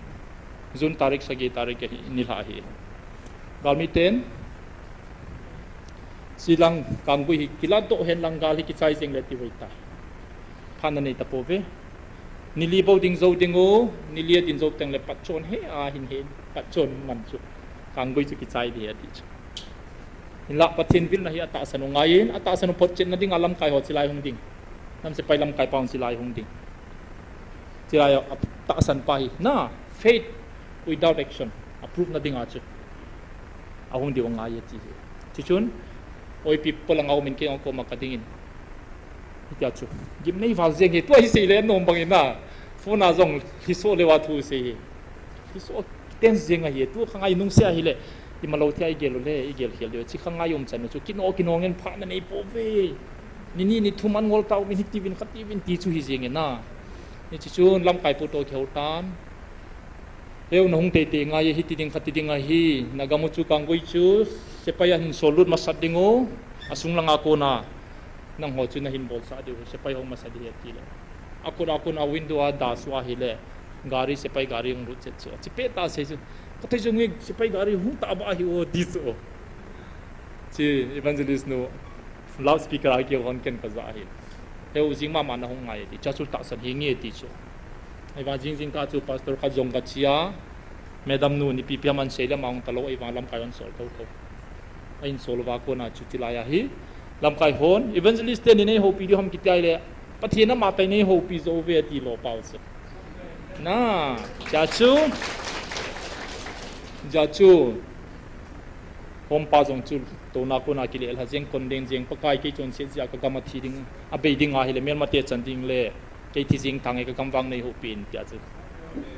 June tarik sagi tarik ahi, nilhah ahi. Galmi ten, chulang Kanggui hi kiladoh hen lang gal hi kichai jeng le ti vei ta. Phat nanei tapouve. Ni li bou ding jou ding u, ni li ading jou teng le patchon he, ahin he, patchon man chu. Kanggui chu kichai ding ahi ati chu. Hinlah Pathen vilna hi atahsan u ngaiyin, atahsan u photchetna dinga lamkai ho chulai hung ding. Nam sepai lamkai pa hung chulai hung ding. Chulai atahsan pa hi, na, faith without action, a prove na dinga chu. Ahung diu angai e ti hi. Chuchun, oipi polanga umin kei koma kadingin. Hitia chu. Gimnei val jeng hi, tua hi sei le nom bangin na. Phone a jong, hiso le va thu sei hi. Hiso ten jeng ahi, tu khangai nungse ahile. Imalou thei a igel u le, igel khel diu. Chi khangai um chan u chu, kino, kino ngen phat nanei pouve. Ni ni, ni thum an ngol tauvin, hiti uvin, khati uvin, ti chu hi jeng e na. Hiche chun, lamkai pu toh kihou tan. Heu, nahung teitei ngai e, hiti ding, khati ding ahi, nagam u chu Kanggui chu, sepai a hin sol lut masat ding u, asung langa kona, nangho chu nahin bolsah diu, sepai hung masat ding ahi ati le. Akut a kona window a da suh ahile, gari, sepai gari hung lut chet chu, achi peh tah sei chu, kathei jong hi sepai gari hung tah ba ahi o, ti chu. Chi evangelist nu, loudspeaker a kihon ken kaja ahi. Heu, jing mama nahung ngai e ti, chua chu tahsan hi nge ti chu. Ahivang jing jingkah chu pastor khat jong kache a, madam nu nipi pi ham ahin sei le ama hung talou, ahivang lamkai hon sol thotho. Ahin sol uva kona chu chulai ahi. Lamkai hon, evangelist te nin eihoupi diu ham kiti ahile, Pathen amatah in eihoupi jou uve ati lou pau chu. Na, chua chu, chua chu, home pa jong chu, touna kona kilelha jeng, kon deng jeng, Pakai kei chonset jeh a kagam athi ding, abei ding ahile, melmate chan ding le, kei thi jeng tange kagam vang neihoupi in tia chu.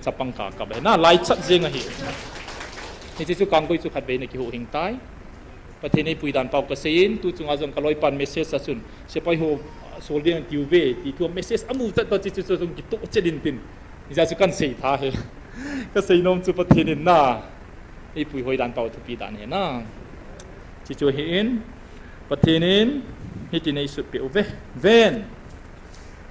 Chapang kakap ahi. Na, laichat jeng ahi. Hiche chu Kanggui chu khatvei na kihuhhing tai. Pathen eipui dan pau kasei in, tu chunga jong kaloipan message a chun, sepai ho, soldier tiu ve, ti thu message amu chat to chi chu jong kitoh chet in tin. Hijeh chun kahin sei tha e. Kasei nom chu Pathen in na eipui hoi dan pau thupi dan ahi na. Chi chu ahin, Pathen in hitin eisut peh uve. Ven.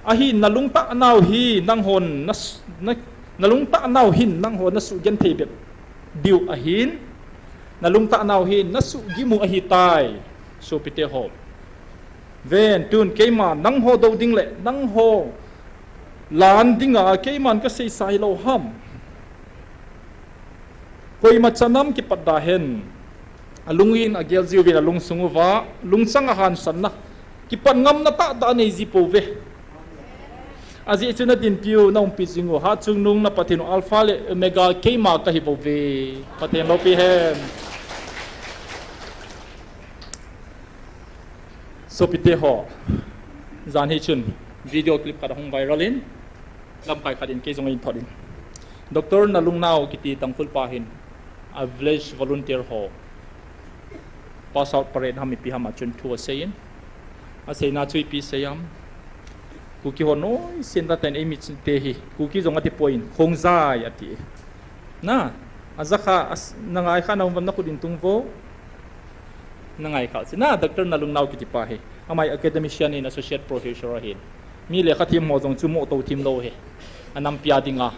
Ahin nalungtah nau hi nanghon na, na, nalungtah nau hin nanghon nasugenthei bep diu ahin, nalungtah nau hin nasugimu ahitai, sopite ho. Ven, tun keima nangho dou ding le nangho lan dinga keiman kaseisa hilou ham? Koima chanam kipat da hen. Alungin agel jiuvin alungsung uva lungchang ahansanna, kipat ngamna tahtah anei ji pouve. Ajeh chu nadinpiu naumpi jing u Hatchungnung na Pathen u Alpha le Omega keima kahi bouve. Pathen loupi hen. Sopite ho, jan hi chun video clip khat ahung viral in, lamkai khat in kei jong eithot in, Doctor Nalungnao kiti Tangkhul pa hin a village volunteer ho pass out parade ham ipi ham a chun thu asei in, aseina chu ipi sei ham, Kuki ho noisen tah in eimi chinte hi Kuki jong atipoi in, Khongjai ati. Na, ajakha, nangai kha naum uvam, nakhut in tung vo. Nangai kha chu na, Doctor Nalungnao kiti pa hi, ama hi academician in, associate professor ahin, mi lekha them ho jong chu moh tou them lou hi, anampi a dinga,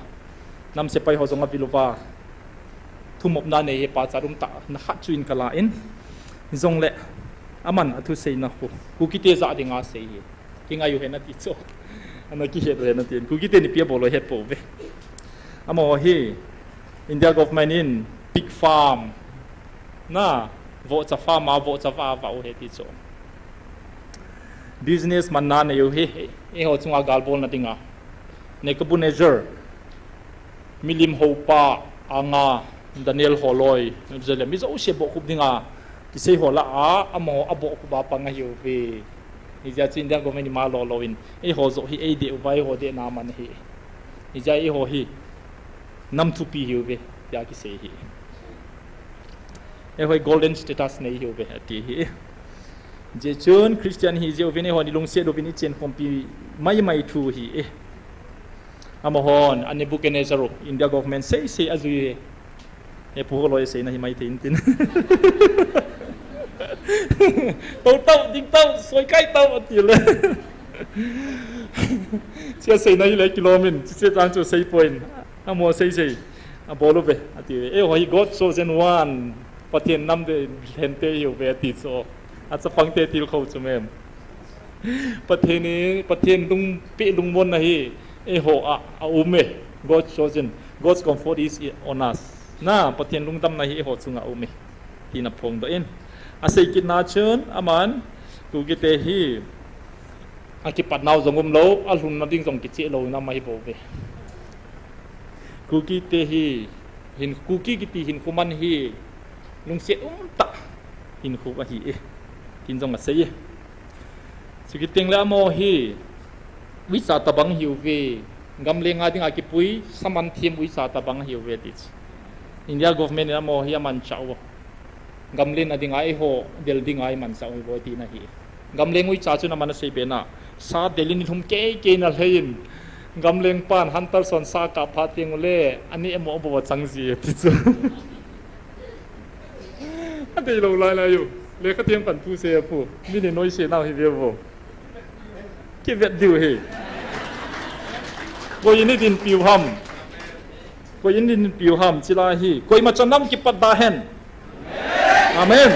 nam sepai ho jong avil uva thumopna nei hi, pachat umtah na khat chu in kala in, jongle aman athuseina khu Kukite jah dinga asei hi. Kingai u hen ati chu, ana kihet u hen ati. Kukite in ipi abol u ahet pouve. Amaho hi India government in pig farm, na, vohcha farm a vohcha vah vah u ahi ti chu. Business manna nei u hi, eiho chunga galbolna dinga, Nebuchadnezzar, milim houpa anga Daniel holoi, Jerusalem mi jouse bohkhup dinga kisei ho lah a amaho abohkhup a pang ahiuve. Hijeh chun India government ima lo louvin, eiho joh hi eideh uva eiho dehna aman ahi. Hijeh a eiho hi nam thupi ahiuve tia kisei ahi. Eiho hi golden status nei ahiuve ati ahi. Hijeh chun Christian ihi jeh uvin eihon ilungset uvin ichenkhompi maimai thu ahi e. Amahon a Nebuchadnezzar u India government seisei ajui e. Hepu holoi seina hi maithei intin, tou tau, ding tau, soikai tau atile, chua seina hile kilom in, chuche chang chu seipoi in, amaho seisei abol uve ati uve. Eiho hi God chosen one, Pathen namdei lhente ihiuve ati chu, achapangte tilkhou chu mem. Pathen in, Pathen lungpeh lungmonna hi eiho a aum e. God's chosen, God's comfort is on us. Na, Pathen lungdamna hi eiho chunga aum e, tina phongdoh in, asei kitna chun aman, Kukite hi akipatnau jong umlou, alhunna ding jong kicheh lou nam ahibouve. Kukite hi, hin, Kuki kiti hinkho man hi lungset umtah hinkho ahi e, tin jong asei e. Chukit tengle amaho hi uicha tobang ahiuve, gamlenga dinga kipui saman them uicha tobang ahiuve ti chu. India government in amaho hi amanchah u, gamlenna dinga eiho del dinga imanchah u ahibou tina ahi. Gamleng uicha chun aman asei bena, sa del in nilhum keikei na lhei in, gamlengpan hunter son sa kap phat tengule aneh moh bou achang ji e ti chu. Adeilou lailai u, lekha them khat thu sei apu, mi ni noise nau hi ve vo. Kivet diu ahi. Koi in idinpiu ham? Koi in idinpiu ham? Chulai hi koima chanam kipat da hen. Amen.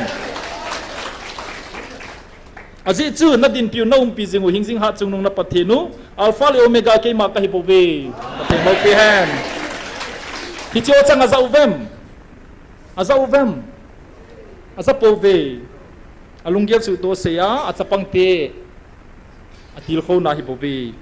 Ajeh chu nadinpiu naumpi jing u hingjing Hatchungnung na Pathen u, Alpha le Omega keima kahibouve. Pathen loupi hen. Hiche chang aja uvem? Aja uvem? Aja pouve. Alunggel suhtoh seiya, achapangte atilkhouna ahibouve.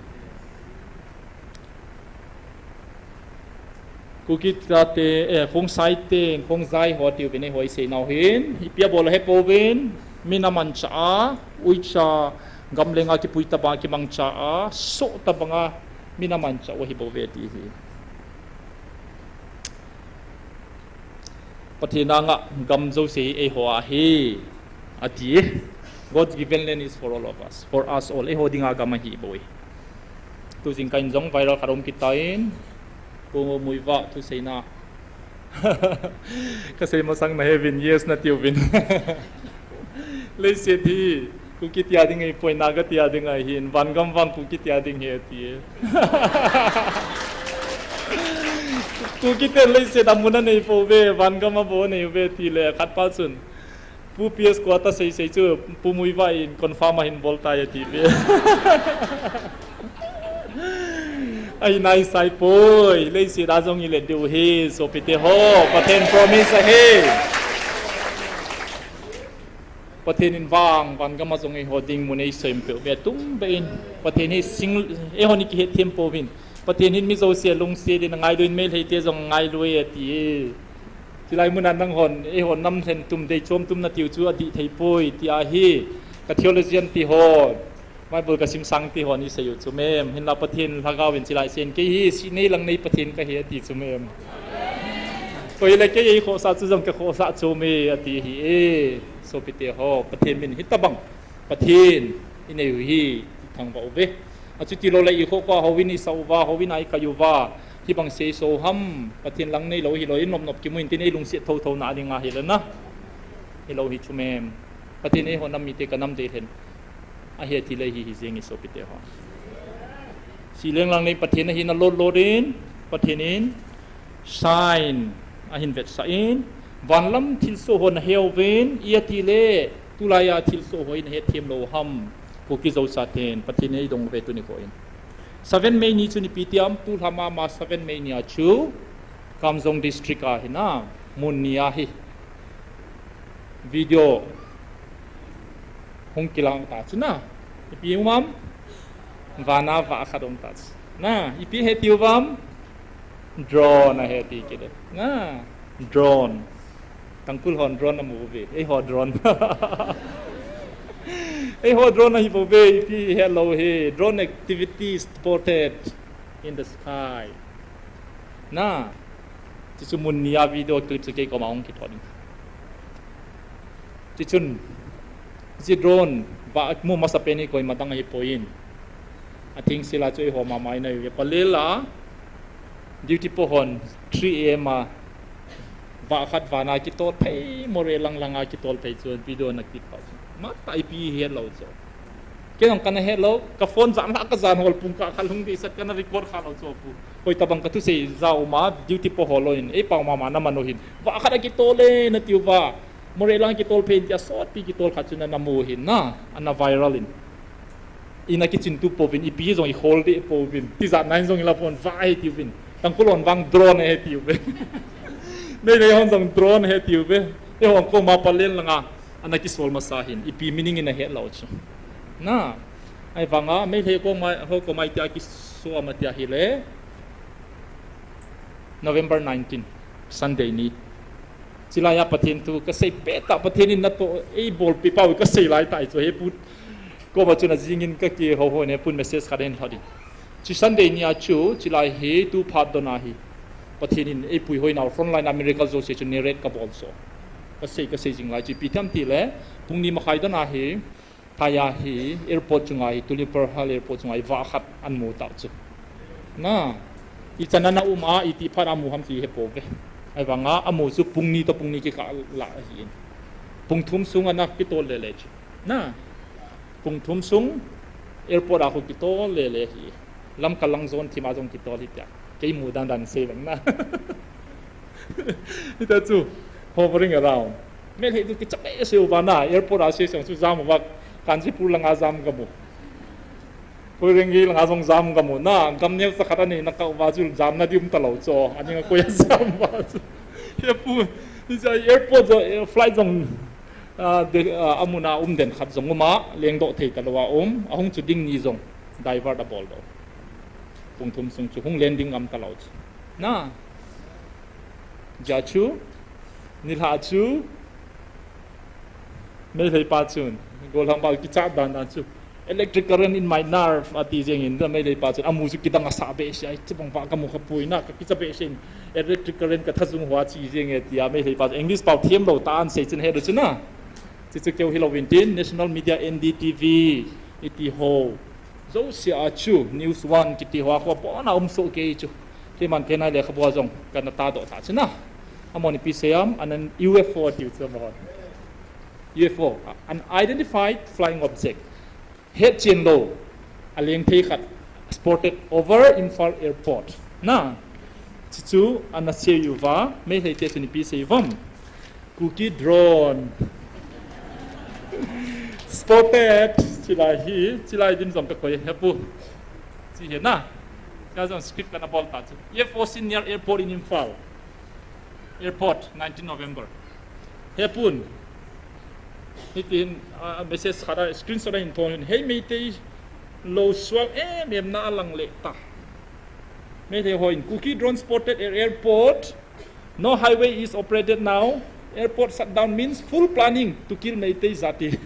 Kuki chate, eh, Khongsai te, Khongjai ho tiuvin eiho iseinau hin, ipi abol u hepouvin, min amanchah a, uicha, gamlenga kipui tobanga kimangcha a, soh tobanga min amanchah u ahibouve ti ahi. Pathen anga gam jouse hi eiho ahi. Ati, God's given land is for all of us, for us all. Eiho dinga gam ahi bou e. Tu jingkah in jong viral khat um kit tan, Pu Muivah thuseina. Kasei masang naheuvin, yes natiuvin. Leiset hi Kuki tia ding ahipoi, Naga tia ding ahin, van gam vang Kuki tia ding ahi ati. Kuki ten leiset a mun anei pouve, van gam a bou anei uve tile, khat pa chun, Pu P S Kota sei sei chu, Pu Muivah in confirm ahin bol tai ati ve. Ahi nai sai poi, leiset a jong ile diu ahi, sopite ho, Pathen promise ahi. Pathen in vang, van gam a jong eiho ding mun eisem peh uve, tum be in. Pathen hi sing, eiho ni kihet them pouvin. Pathen hin mi jouse lungset in angailun, Meitei te jong angailun ati e. Chulai mun a nanghon, eiho nam lhen tum dei chom tum natiu chu adih thei poi, tia hi ka theologian te hon, Bible kasim sang te hon asei u chu mem. Hinla Pathen Lhagao in chulai sen, kei hi sih nei lang nei Pathen kahi ati chu mem. Koi le kei eikhohsah chu jong kakhohsah chu me ati ahi e. Sopite ho, Pathen min hitabang Pathen inei u hi ithangvah uve. Achuti lou le ikhoh khoh a houin isah uva, houin a ikai uva, hibang seiso ham, Pathen lang neilou hilou in nop nop kimu in tin eilungset thotho na ading ahi le na. Hilou hi chu mem. Pathen eiho nam mite kanam dei lhen ahi ati le hi hi jeng e sopite ho. Sih leng lang nei Pathen ahi na lot lot in, Pathen in sign ahin vetsah in, van lam thilsoh ho nahe uvin, i ati le, tulai a thilsoh ho in ahet them lou ham, Kuki Zo sa ten, Pathen in eidong uve tuni kho in. Seven May ni chu ipi ti ham, tulha mama seven May ni a chu, Kamjong District a hi na, mun ni a hi. Video hung kilang ta chu na. Ipi um am? Van a vah khat um ta chu. Na, ipi ahi tiu vem? Drone ahi ti kit e. Na, drone. Tangkhul hon drone amu uve. Eiho drone. Eiho drone ahi bou ve, ipi helou hi. Drone activity spotted in the sky. Na, chuchu mun ni a video clip chu kei koma hung kithot in. Chuchun, hiche drone vah mu masapen hi koima dang ahi poi in. Atheng sela chu eiho mama in ahi uve. Palel a, duty po hon three A M a, vah khat van a kitol phei, Moreh lang lang a kitol phei chu video ana clip pau chu. Matah ipi helou chu. Kei jong kana helou, ka phone jan lha ka jan hol pung kah khat lhung dehset kana record kha lou chu pu. Koi tabang ka thusei ja um a, duty po hol lou in, ei pau mama na man u hin. Vah khat a kitol e, na tiu va. Moreh lang kitol phei in tia sotpi kitol khat chu na, na mu hin na, ana viral in. Ina kichin tu pouvin, ipi jong i hol deh pouvin. Tijat na in jong i la pon, vah ahi tiuvin. Tangkhul hon vang drone ahi tiuvin. Meitei hon jong drone ahi tiuvin. Eihon koma Palel langa. Ana kisol masa hin, ipi meaning in ahet lou chu. Na, ahivanga, Meitei koma, ho koma itia kiso ama tia hile. November nineteen, Sunday ni. Chilai a Pathen thu, kasei pet a Pathen in natoh, eibolpi pau, kasei lai tai chu, he pu, koma chun ajing in kakihou hou in, he pun message khat ahin lhot in. Chi Sunday ni a chu, chilai hi, tu phat don a hi. Pathen in eipui hoi nau frontline a miracle jouse chu narrate kabol so. Kasei, kasei jing lai chu ipi tham tile, pung ni makhai don a hi, Thai a hi, airport chunga hi, Tullibol Hall airport chunga hi, vah khat ana mu tau chu. Na, ichan ana um a, iti phat a amu ham chu ihet pouve. Ahivanga, amu chu pung ni toh pung ni kikah lah ahi in. Pung thum sung ana kitol lele chu. Na, Pung thum sung airport a khu kitol lele hi. Lamka lang zone thim a jong kitol hi tia. Kei mu dan dan sei vang na. Hita chu hovering around. Meitei chu kicha behseh uva na airport a sei sang chu jam uva Kanchanpur langa jam kamu. Koirengei langa jong jam kamu na. Gam neocha khat aneina kah uva chu jam na ding um talou chu. Aning a koi a jam uva chu. He pu, hiche airport jong, flight jong Ah, de, ah, amuna um den khat jong um a, lengdoh thei talou a um, ahung chu ding ni jong divert abol doh. Pung thum sung chu hung landing ngam talou chu. Na, ja chu, nilhah chu, Meitei pa chun, gollhang pa kichat dan dan chu. Electric current in my nerve, ati jeng in, Meitei pa chun, amu chu kidang asah behseh, ai, chubang vah kamu kha poi na, kakicha behseh in, electric current kathajung hoa chi jeng e, tia Meitei pa chun, English pao thiam lou tah a asei chun, he do chu na. Chuchu keu hilou vin tin, National Media, N D T V, iti ho. Jouse a chu, News One kiti ho, a kho pona um soh kei chu. Keiman kei nai lekhabu a jong, kana tahdoh ta chu na. Amahon ipi asei em, an, an U F O tiu chu amahon. U F O, unidentified flying object. Hetchen lou, aleng thei khat, spotted over Imphal Airport. Na, chuchu, ana sei uva, Meitei te chun ipi asei uvam. Kuki drone. Spotted. Chilai hi, chilai din jong kakoi hepu. Chi hi na. Chua jong script kana bol ta chu. F O C near airport in Imphal. Airport, nineteen November. Hepun. Hitin, ah, message khat a, screenshot a hin thon hin. Hei Meitei lou sual em em na alang le ta. Meitei hon, Kuki drone spotted at airport. No highway is operated now. Airport shutdown means full planning to kill Meitei jati.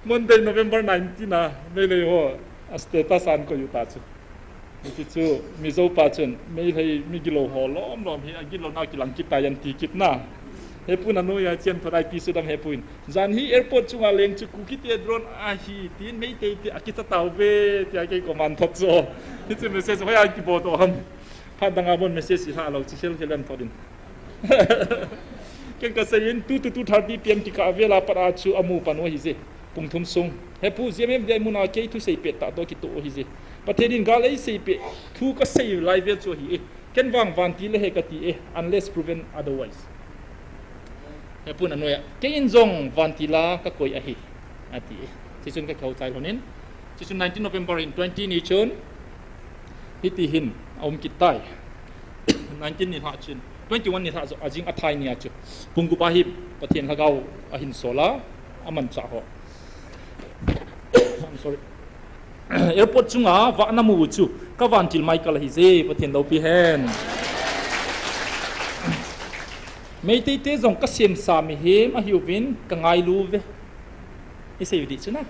Monday, November nineteen a, Meitei ho, a status a ana koi u ta chu. Hichu, Mizo pa chun, Meitei migilou ho lom lom hi, agilou nau kilang kit tai ati kit na. Hepun anoiya chen thorai pi sudam hepun. Jan hi airport chunga leng chu Kuki te drone ahi, tin Meitei te akicha tauve, tia kei koman thot jo. Hichu message hoiya kibol to ham. Phat dang a bon message iha lou, chi khel khel an thot in. Ken kasei in, two to two thirty P M kikah vel a pat a chu amu pan u ahi je. Pung thum sung. Hepu G M M D I mun a kei thusei pet tah toh kitoh u ahi je. Pathen in gal eisei peh, thu kasei lai vel chu ahi e. Ken vang vantil ahi kati e, unless proven otherwise. Hepun anoiya, kei in jong vantil a kakoi ahi, ati e. Chuchun kakihou chai lhon in. Chuchun nineteen November in twenty ni chun, hiti hin, aum kit tai. Nineteen nilhah chun, twenty-one nilhah jo, ajing athai ni a chu. Pung gup a hi, Pathen lhagao ahin sol a, amanchah ho. I'm sorry. Airport chunga vah namu u chu, ka vantil Michael ahi je, Pathen loupi hen. Meitei te jong kasemsa mihem ahiuvin, kangailu uve. Isei u dih chu na.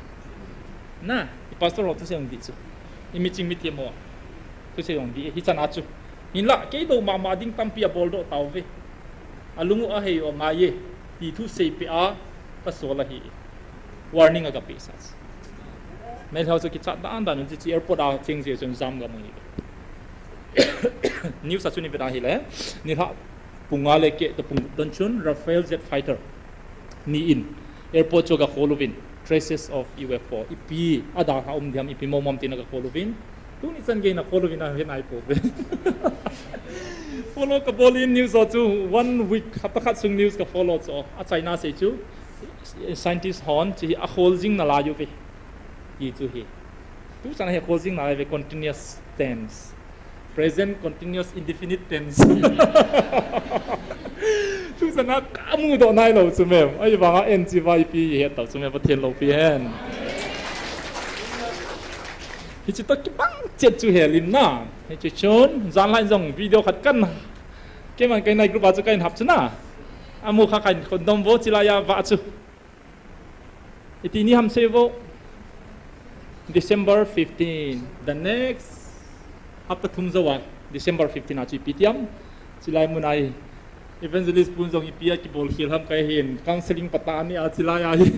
Na, i pastor ho thusei u dih chu. I miching mithem ho. Thusei u dih, hichan a chu. Hinlah, kei lou mama ding tampi abol doh tauve. Alung u ahei u angai e, ti thusei peh a, kasol ahi. Warning a kapeh sa. Meitei ho chu kichat dan dan un chi chi airport a cheng jeh chun jam ga mang e. News a chun ivet a hile, nilhah pung nga le keh toh pung gup don chun Rafale jet fighter ni in airport chu aga khol uvin, traces of U F O. Ipi adalha um diam, ipi mong mong tin aga khol uvin. Tuni chan gei in akhol uvin ahe nai pouve. Follow kabol in news ho chu one week, hapta khat sung news kafollow chu. Achaina sei chu, scientist hon chu hi akhol jing nalai uve. Ti chu hi. Tu chan hi akhol jing nalai uve, continuous tense. Present continuous indefinite tense. Tu chan a kamudoh nailou chu mem. Ahivang a en chi va ipi het tau chu mem, Pathen loupi hen. Hichu toh kibang chet chu hel in na. Hichu chun, janlhah in jong video khat kan. Keiman kei nai group a chu kahin hap chu na. Amu kha kahin khondom vo chilai a vah chu. Iti ni ham sei vo. December fifteen. The next hapta thum jou a, December fifteen a chu ipi tiam. Chilai mun a hi. Evangelist pun jong ipi a kibol khel ham kahe in. Counseling patah ni a chilai a hi.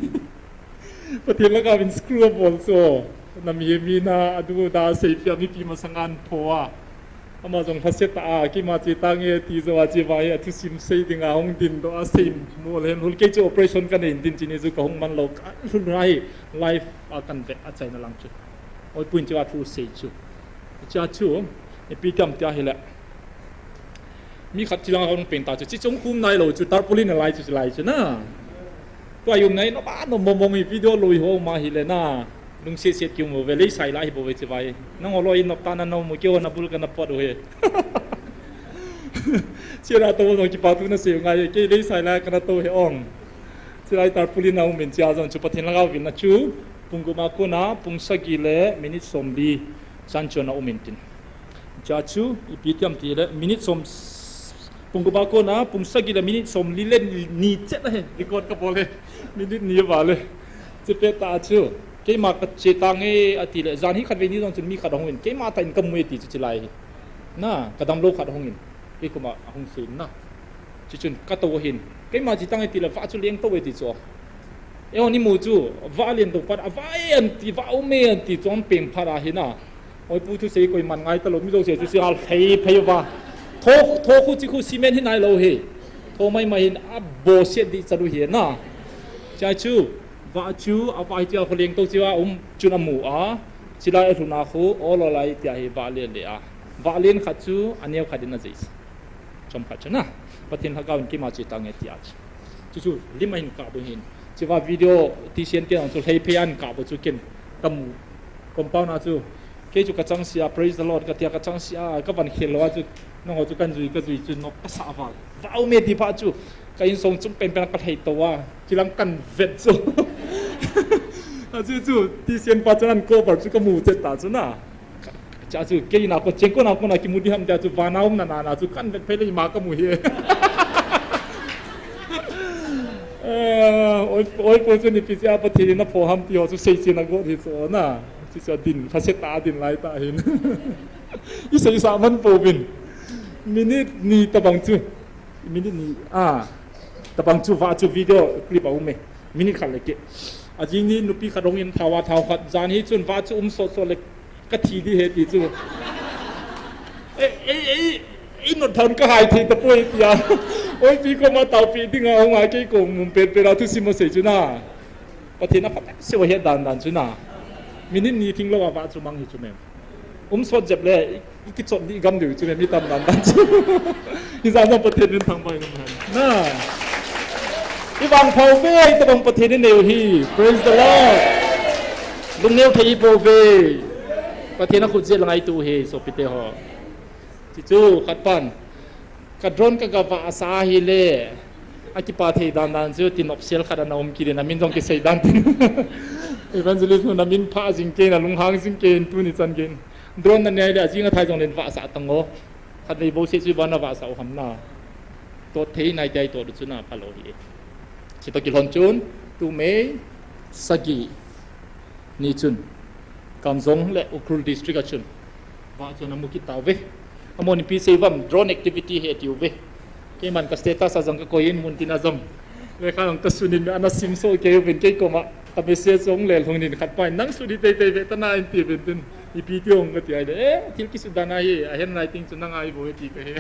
Pathen lhagao in screw abol chu. Nami mi na adu da sei pia mipi masang a apho a. Ama jong lhase tah a, keima che tange ti jou a che va hi a thusim sei ding a hung din doh a sei mo le hen hul kei chu operation kanei in tin chini chu kahung man lou ka lhun ra hi live a kanvet achaina lang chu. Oi pun chu a thu sei chu. Cha chu, ipi tiam tia hile. Mi khat chilang hung pen ta chu, chi chung khum nailou chu, tarpaulin alai chu, chilai chu na. Tua yum nai no ba no mong mong hi video lui ho ma hile na. Lungset set kimu ve, lei sai la hi bou ve chi vai. Nangho loi nop ta na no mu keu na bul kana pot u he. Chira to no kipa tu na se ngai, kei lei sai la kana to he ong. Chilai tarpaulin a um in chia jong chu Pathen lhagao vil na chu. Pung gup a kona, pung sagi le minute somli chan chu ana um in tin. Cha chu, ipi tiam ti le, minute som, pung gup a kona, pung sagi le minute somli le ni chet ahi, record kabol e, minute ni val e. Che pet a chu, keima kache tange ati le, jan hi khatvei ni jong chun mi khat ahung in, keima tah in kamu e ti chu chilai hi. Na, kadamlou khat ahung in, kei koma ahung sei in na. Chuchun katou hin, keima chi tang e ti le vah chu leng tou e ti chu. Eiho ni mu chu, vah lien tou phat, avah e anti, vah um e anti chu, an peng phat ahin a. Oi pu thusei koiman ngai talou, mi jouse chu sia lhei phei uva. Tho, tho khu chi khu cement hi nailou hi. Tho mai mai hin aboset ding chan u hi na. Chua chu, vah chu, avah hi tia khu leng tou chi a um chun amu a. Chilai alhun a khu, ol ol a tia hi vah lien le a. Vah lien khat chu, aneo khat in ajei. Chomkhat chu na, Pathen lhagao in keima chi tang e tia chu. Chuchu, lim ahin kap u hin. Chua video T C N te nang chu lhei phei ahin kap u chu ken kamu. Compound a chu. Kei chu kachang sia, praise the Lord, katia kachang sia, kavan khel lou a chu. Nangho chu kan jui, kajui chu nop kasa val. Vah um e ti phat chu. Ka insung chung penpen a kalhei tou a. Chilang kan vet chu. A chu chu, T C N pa chu an cover chu kamu chet ta chu na. Chua chu, kei na ko, cheng ko na ko na kimu di ham tia chu, vana um na na na chu, kan vet phei le ima kamu hi. Eh, oi, oi po chu nipi chia Pathen in apho ham ti ho chu seichen agot hi chu na. Chu chu din, phaset a din lai ta hin. I seisah man pouvin. Minute ni tabang chu. Minute ni, ah, tabang chu vah chu video clip a um e. Minute khat le keh. Ajing ni nupi khat hung in thao a thao khat. Jan hi chun vah chu um sot sot le kathi di hi ti chu. Ei, ei, ei, ei, not thaun kahai thei tapoi tia. Oi pi koma taopi dinga hung a kei kom mun pen pen a thusim asei chu na. Pathen aphat seh u ahet dan dan chu na. Minute ni thing lou a vah chu mang hi chu mem. Um sot jep le, i, i kichot di gam diu chu mem, mi tam dan dan chu. Hijeh a Pathen min thangvah in um hen. Na. I vangpha uve, hitabang Pathen in aneiu hi. Praise the Lord. Lungneo thei i bol uve. Pathen akhut jeh a ngaito u hi, sopite ho. Chuchu, khat pan. Ka drone ka gavah asa ahile, akipa thei dan dan chu, ti nopsel khat ana um kit in, amin jong kisei dan tin. Evangelist nu namin pha jing kei, nalunghang jing kei, tuni chan kei. Drone nanei le, ajing athai jong len vahsah tang o. Khatvei bou seh chu iban navahsah u ham na. Tot thei nai ti ahi tot chu na phalou hi. Chutoh kilhon chun, tu May, sagi. Ni chun, Kamjong le Ukhrul District a chun, vah chun amu kit tauve. Amahon ipi asei uvem, drone activity ahi atiuve. Keiman ka status a jong kakoi in, muntin a jong. Lekha jong kasun in, ana simsoh kei uvin, kei koma ka message jong lelhung in khat pa in, nang sun hih teitei ve tan ahi atiuvin tin. Ipi tiu ham kati ahile, eh, thil kisut dan ahi, ahen lai ting chu nang ahi bou ati kahe.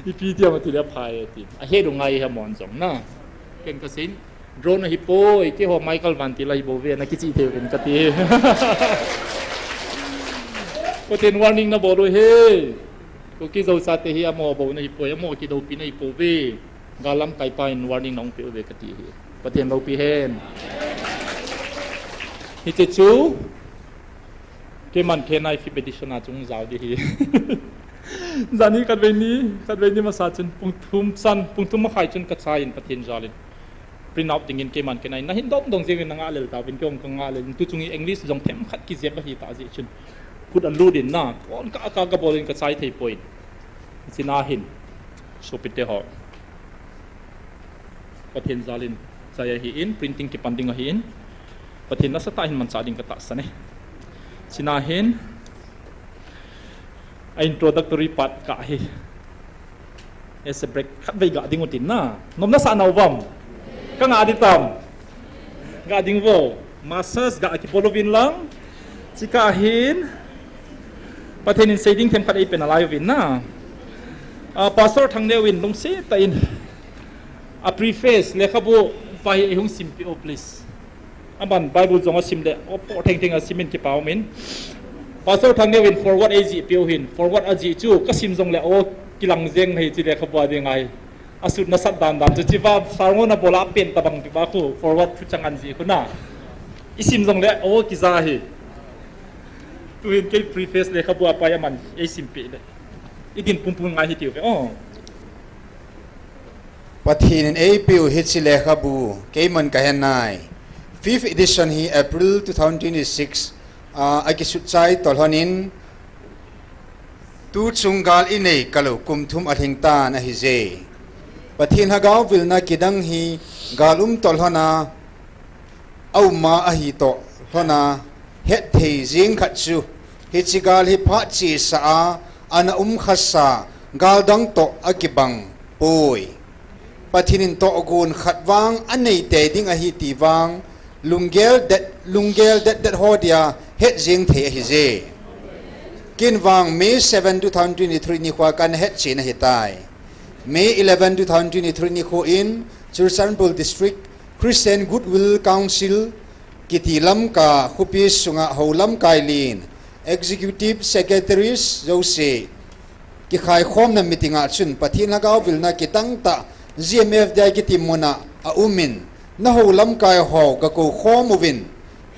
Ipi tiu ham atile apha e ati. Ahe dong ngai hi amahon jong na. Ken kasei in, drone ahipoi, keiho Michael Vantil ahi bouve, nakichih thei uvin kati. Pathen warning nabol u hi. Kuki Zo chate hi amaho bou nahipoi, amaho kidoupina ahipouve. Gal lamkai pa in warning nahung peh uve kati hi. Pathen loupi hen. Hiche chu, keiman khenai fifth edition a chung jao di hi. Jani khatvei ni, khatvei ni masa chun pung thum chan, pung thum makhai chun kachai in Pathen jal in. Print out dingin keiman khenai, nahin dong dong jeng in nangah lel tauvin, kei jong kangah lel in, tu chung hi English jong themkhat kijep ahi tah jeh chun. Khut alut in na, kon ka, ka, kabol in kachai thei poi. China hin, sopite ho. Pathen jal in, chai ahi in, printing kipan ding ahi in. Pathen nasatah in manchah ding katahsan e. China hin, a introductory part kah hi. As a break, khatvei ga ding utin na. Nom nasah nau vem? Kangah ding tam? Ga ding vo. Masters ga kibol uvin lang. Chikah hin. Pathen in seiding themkhat eipe nalai uvin na. Ah, Pastor Thangneo in lungset tah in. A preface, lekhabu pa hi eihung simpeh o, please. Aman Bible jong asim le, opoh thengtheng asim in kipa umin. Pastor Thangneo in forward eijih peh u hin, forward ajih chu, kasim jongle, o, kilang jeng ahi, chule khabua ding ahi. Asut nasat dan dan chu, chiva, sermon abol a pen tabang pipa khu, forward thuchang anjih khu na. Isim jongle, o, kija ahi. Tuhin kei preface lekhabu a pai aman, eisim peh le. Idin pumpum ngai hitiuve, o. Pathen in eipeu hiche lekhabu, keiman kahe nai. Fifth edition hi April two thousand twenty-six, ah, akisut chai tolhon in, tuchung gal inei kalou kum thum alhing tan ahije. Pathen lhagao vilna kidang hi gal um tolhon a, aum a ahi tolhon a, hetthei jeng khat chu, hiche gal hi phat chesa a, ana um khasa, gal dang toh akibang. poi. Pathen in tohgon khat vang anei tei ding ahi ti vang, lunggel det, lunggel det det ho dia het jeng thei ahi je. Ken vang May seven, two thousand twenty-three nikho a kana hetchen ahitai. May eleven, two thousand twenty-three nikho in Churachandpur District Christian Goodwill Council kiti lamkai, khopi sunga hou lamkai lin, Executive Secretaries jouse kikhaikhomna meeting a chun Pathen Lhagao vilna kidang tah G M F D I kiti muna aumin, na hou lamkai ho gakou khom uvin,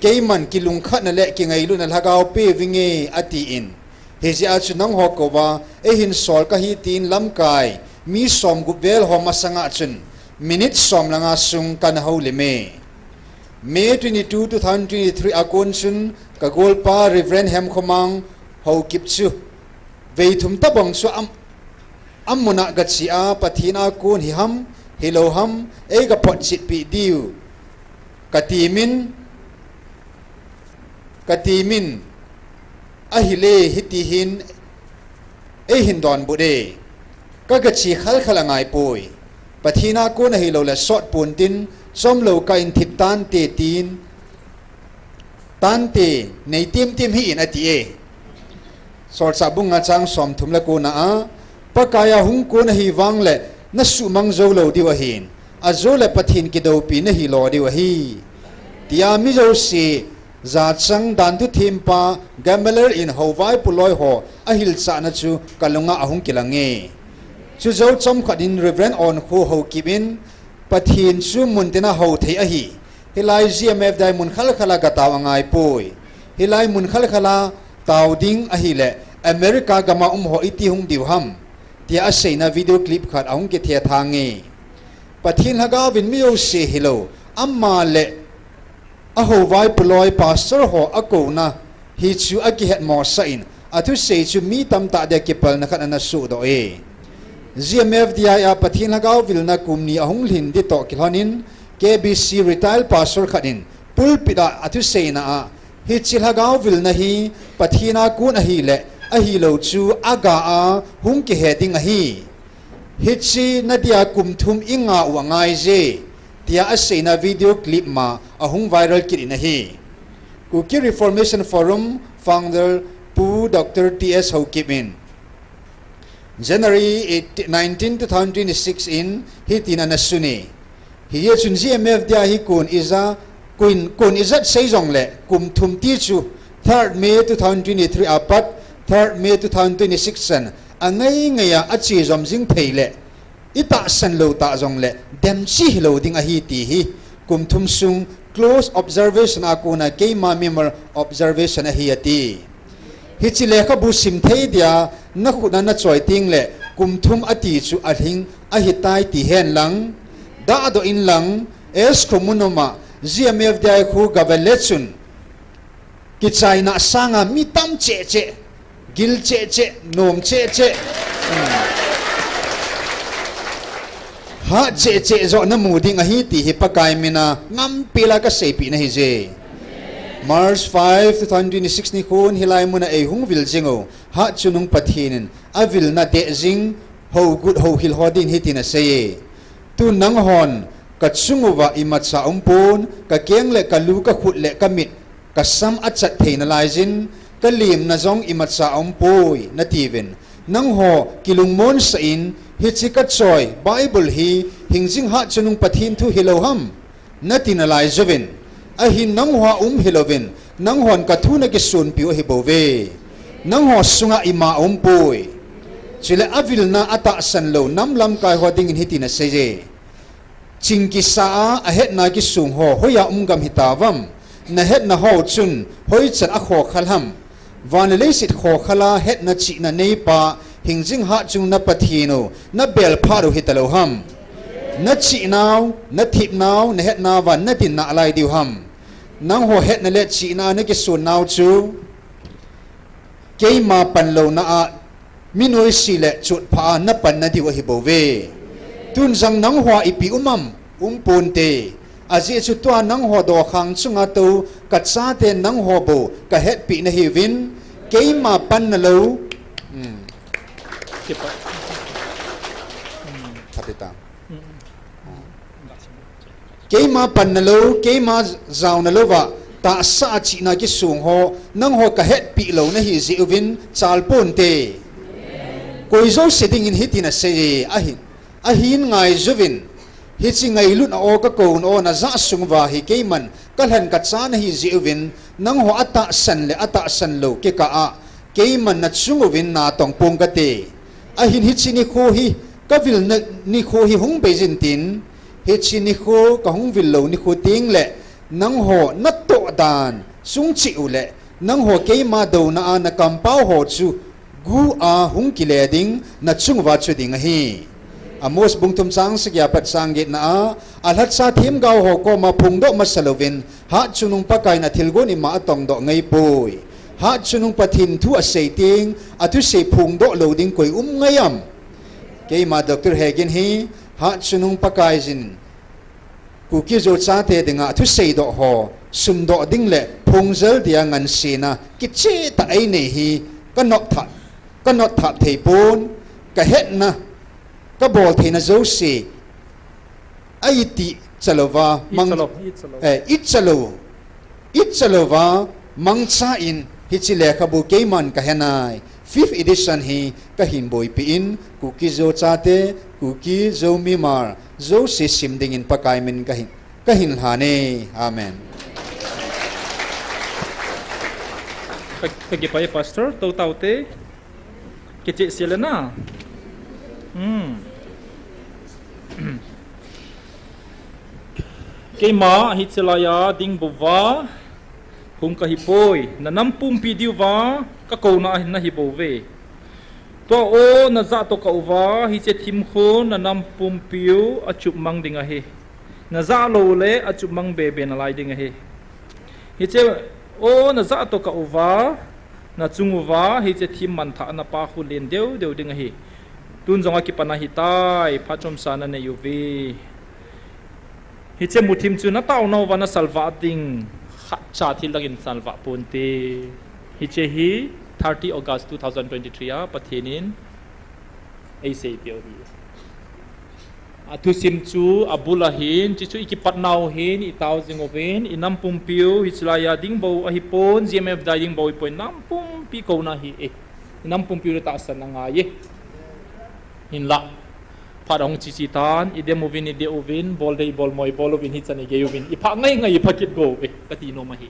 keiman kilungkhatna le kingailutna Lhagao pe vinge atin. Hijeh a chu nangho kouva eihin sol kahi tin lamkai mi somgup vel ho masanga chun minute som le nga sung kana houlime. May twenty-two, two thousand twenty-three a kon chun ka golpa Reverend Hemkhomang Haokip chu vei thum tabang chu am, amuna gache a Pathen a kon hi ham, hilou ham, eiga photchetpi diu kati min, kati min, ahile hiti hin eihin donbut e. Ka, gache khalkhal angaipoi. Pathen a kon ahilou le sot pontin, chomlou ka in thip tante tin, tante nei timtim hih in ati e. Solchah bung nga chang somthum le kona a, Pakai a hung kon ahi vang le nasuhmang joulou diu ahin, ajou le Pathen kidoupi nahi lo diu ahi, tia mi jouse jachang danthu thempa Gamaliel in hou vaipo loi ho ahilchahna chu kalunga ahung kilang e. Chujou chomkhat in Reverend Onkho Haokip in, Pathen chu muntina hou thei ahi. Hilai G M F D I mun khalkhal a gatao angaipoi. Hilai mun khalkhal a tao ding ahile America gam a um ho iti hung diu ham, tia aseina video clip khat ahung kithethang e. Pathen Lhagao vin mi jouse hilou, ama le ahou vaipo loi pastor ho akouna hi chu akihet mosah in, athusei chu mi tamtah dia kipalna khat ana sohdoh e. G M F D I a Pathen Lhagao vilna kum ni ahung lhin ding toh kilhon in, K B C retired pastor khat in pulpit a athuseina a, hiche Lhagao vilna hi Pathen a kon ahile ahilou chu aga a hung kihe ding ahi. Hiche nadia kum thum inga u angaije, tia aseina video clip ma ahung viral kit in ahi. Kuki Reformation Forum founder Pu Doctor T S Haokip in January eighteen, nineteen, two thousand twenty-six in hitin ana sune. Hijeh chun G M F D I hi kon ija, kon, kon ijat sei jongle kum thum ti chu third May two thousand twenty-three apat third May two thousand twenty-six chan angai ngai a ache jom jing thei le itahsan lou tah jongle demche hilou ding ahi ti hi kum thum sung close observation a kona keima member observation ahi ati. Hiche lekhabu sim thei dia nakhut a nachoi tengle kum thum ati chu alhing ahitai ti hen lang, dahdoh in lang, S Khomunoma G M F D I khu gavele chun kichaina sanga mi tam cheh cheh, gil cheh cheh, nom cheh cheh, hat cheh cheh joh namu ding ahi ti hi Pakai mina ngampela kaseipeh na ahije. March five, two thousand twenty-six nikhon hilai muna eihung vil jing u Hatchungnung Pathen in avilna deh jing hougut houhil ho din hitin aseiye. Tun nanghon kachung uva imacha umpon, kakeng le kalu, kakhut le kamit, kasam achat thei nalaiyin, kalemna jong imacha aumpoi natiuvin, nangho kilungmonsah in, hiche kachoi Bible hi hingjing Hatchungnung Pathen thu hilou ham nati nalai uvin, ahin nangho a um hilouvin, nanghon kathu nakisonpiu ahibouve. Nangho sunga ima aumpoi. Chule avilna atahsan lou nam lamkai ho dingin hitin aseiye. Ching kisa a ahetna kisong ho hoiya um gam hitauvem? Nahetna ho chun hoichan akhokhal ham? Van le leiset khokhal a hetna chihna neipa, hingjing Hatchungnung na Pathen u, nabel phat u hitalou ham? Nachihnau, nathepnau, nahetnauva nadin nalai diu ham? Nangho hetna le chihna nakisonnau chu keima panlouna a, mi noise le chotpha a napanna diu ahibouve. Tun jong nangho a ipi um am? Umponte. Ajeh chu tua nangho dokhang chunga tou kachaten nangho bou kahetpeh nahiuvin, keima panna lou. Hmm. Kipa. Hmm. Keima panna lou, keima jaona louva tahsa a chihna kisong ho nangho kahetpi lou nahi jeh uvin chalponte. Koi jouse dingin hitin aseiye, ahin, ahin ngaijuvin, hiche ngailutna o kakouna o najah sung uva hi keiman kalhen kacha nahi jeh uvin, nangho atahsan le atahsan lou kikah a keiman nachung uvin natong pong kate. Ahin hiche nikho hi, kavilna nikho hi hung beijin tin, hiche nikho kahung vil lou nikho tengle, nangho natoh dan sung cheh u le, nangho keima douna a nakampao ho chu gu a hung kile ding, nachung uva chu ding ahi. Amos bung thum chang sagi a pat chang getna a, alhacha themgao ho koma phongdoh masa louvin, Hatchungnung Pakaiyin athilgon ima atongdoh ngeipoi. Hatchungnung Pathen thu asei teng, athusei phongdoh lou ding koi um ngai am? Keima Doctor Hegin hi, Hatchungnung Pakaiyin Kuki-Zo chate dinga athusei doh ho sumdoh ding le phongjal dia ngansena kichehtah einei hi kanop thap, kanop thap thei pon, kahetna, kabol theina jouse a itih chalouva, mang, itchalou, itchalou. Eh, itchalou, itchalouva mangcha in hiche lekhabu keiman kahenai. Fifth edition hi kahin boipi in, Kuki-Zo chate, Kuki-Zo mimar jouse sim dingin Pakai min kahin, kahin lhane. Amen. Ka, kakipah e Pastor, tou taute. Kicheh sel e na. Hmm. Keima hiche laiya ding bouva hung kahipoi, nanam pumpi diuva kakouna ahin nahi bouve. Tua o najah toh kah uva, hiche thim khu nanam pumpiu achupmang ding ahi. Najah lou le achupmang bebe nalai ding ahi. Hiche o najah toh kah uva, nachung uva hiche thim manthahna pa khu len deu deu ding ahi. Tun jong akipana hitai, phat chomsa nanei uve. Hiche muthim chu nataonauva nasalvah ding khatcha thil dangin salvah ponte. Hiche hi thirty August two thousand twenty-three a Pathen in eiseipeh u ahi. Athusim chu abul ahin, chuchu ikipatnau hin, itao jing uvin, inam pumpiu, hiche laiya ding bou ahipon, G M F dai ding bou ahipon, inam pumpi kouna ahi e. Inam pumpiu le tahsan angaiye. Hinla, phat ahung cheche tan, idem uvin, ideh uvin, bol dei, bol moi, bol uvin, hichan igei uvin, iphah ngai ngai, iphah kit go uve, kati nom ahi.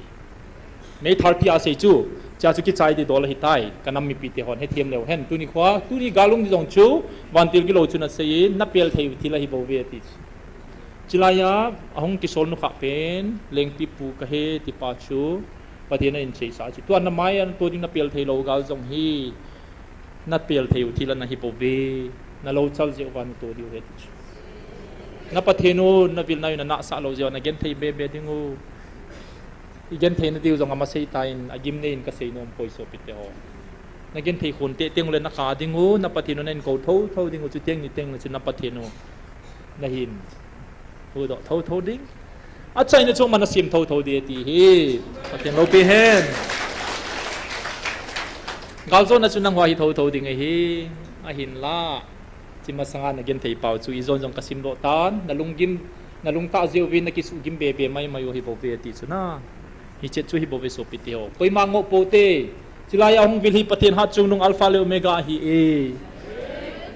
May thirty a sei chu, chea chu kichai ding dol ahitai, kanam mipite hon hethem leu hen, tuni khoa, tuni gal lhung ding jong chu, vantil gilou chu nasei in, napel thei u thil ahi bouve ati chu. Chulaiya, ahung kisol nukhah pen, Lengpipu kahi tipa chu, Pathen in aseisah chu. Tua namai a nato ding napel theilou gal jong hi, napel thei u thil ana hi bouve, nalou chal jeh uva nato diu ahi ti chu. Na Pathen u, navilna u nanahsah lou jeh uva nagenthei bebe ding u. Igenthei nadiu jong amasei tan, agim nei in kasei nom poi sopite ho. Nagenthei khun teh teng ule nakha ding u, na Pathen u nahin kou thotho ding u, chuteng niteng le chu na Pathen u nahin huhdoh thotho ding. Achaina chu ama nasem thotho ding ati hi. Pathen loupi hen. Galjona chu nangho hi thotho ding ahi. Ahinla, chi masanga nagenthei pau chu ijon jong kasimdoh tan, nalunggim, nalungtah jeh uvin nakisuhgim bebe maimai u ahi bouve ati chu na. Hiche chu hi bouve sopite ho. Koima ngoh poute. Chulaiya hung vil hi Pathen Hatchungnung Alpha le Omega ahi e.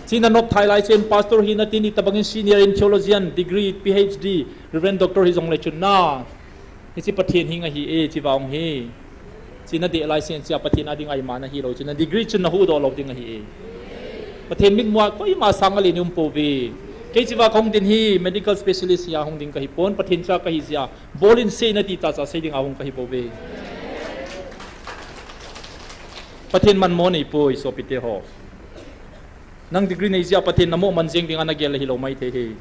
Chi nanop thei lai chen pastor hina tin, itobangin senior in theologian degree, P H D, Reverend Doctor hijongle chun na. Hiche Pathen hing ahi e, chi vang hi. Chi nadeh lai chen chea Pathen a dinga ima nahilou chun na degree chun nahuhdoh lou ding ahi e. Pathen mitmua koima sanga le nei um pouve. Kei chea kahung ding hi medical specialist hia hung ding kahipon, Pathen cha kahi jeh a. Bol in sei nati tacha sei dinga hung kahi bouve. Pathen manmo neipoi sopite ho. Nang degree nei jeh a Pathen namo man jeng dinga nagel ahilou maithei hi.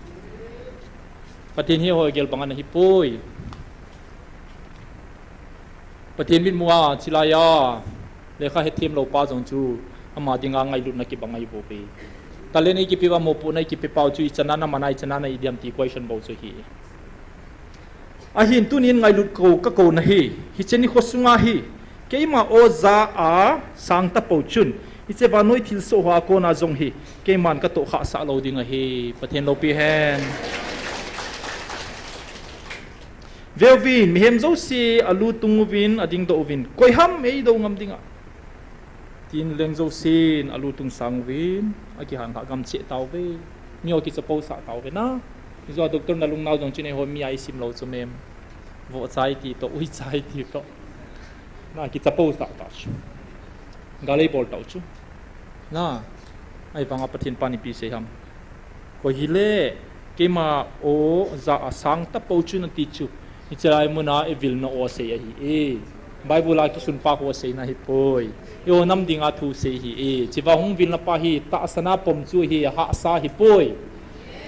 Pathen hi ho gel banga nahipoi. Pathen mitmua chulaiya lekha hethem lou pa jong chu ama dinga ngailutna kibang ahi bouve. Talent eikipe uva, mopohna eikipe pau chu ichan a naman a, ichan a na-it diam ti question bou chu ahi. Ahin tunin ngailut kou kakouna hi, hiche nikho sunga hi, keima oja a sang tapou chun, Hiche vannoi thilsoh hoa kona jong hi keiman katoh khahsah lou ding ahi. Pathen loupi hen. Veuvin, mihem jouse alutung uvin, adingdoh uvin, koi ham eidou ngam dinga, tin leng jousen alutung sang uvin, akihan lhah gam cheh tauve. Mi ho kichapo sah tauve na. Ijou a doctor na lungnau jong chun eiho mi a isim lou chu mem. Vohcha iti toh, uicha iti toh. Na kichapo sah tau chu. Gal eibol tau chu. Na, ahivanga Pathen pan ipi sei ham. Koi hile, keima o ja a sang tapou chu nati chu. Hiche lai muna ivilna o sei ahi e. Bible a kisun pa ho seina hipoi. I-o nam dinga thu sei ahi e. Hicheva hung vilna pa hi tahsan a pom chu ahi, hahsa hipoi.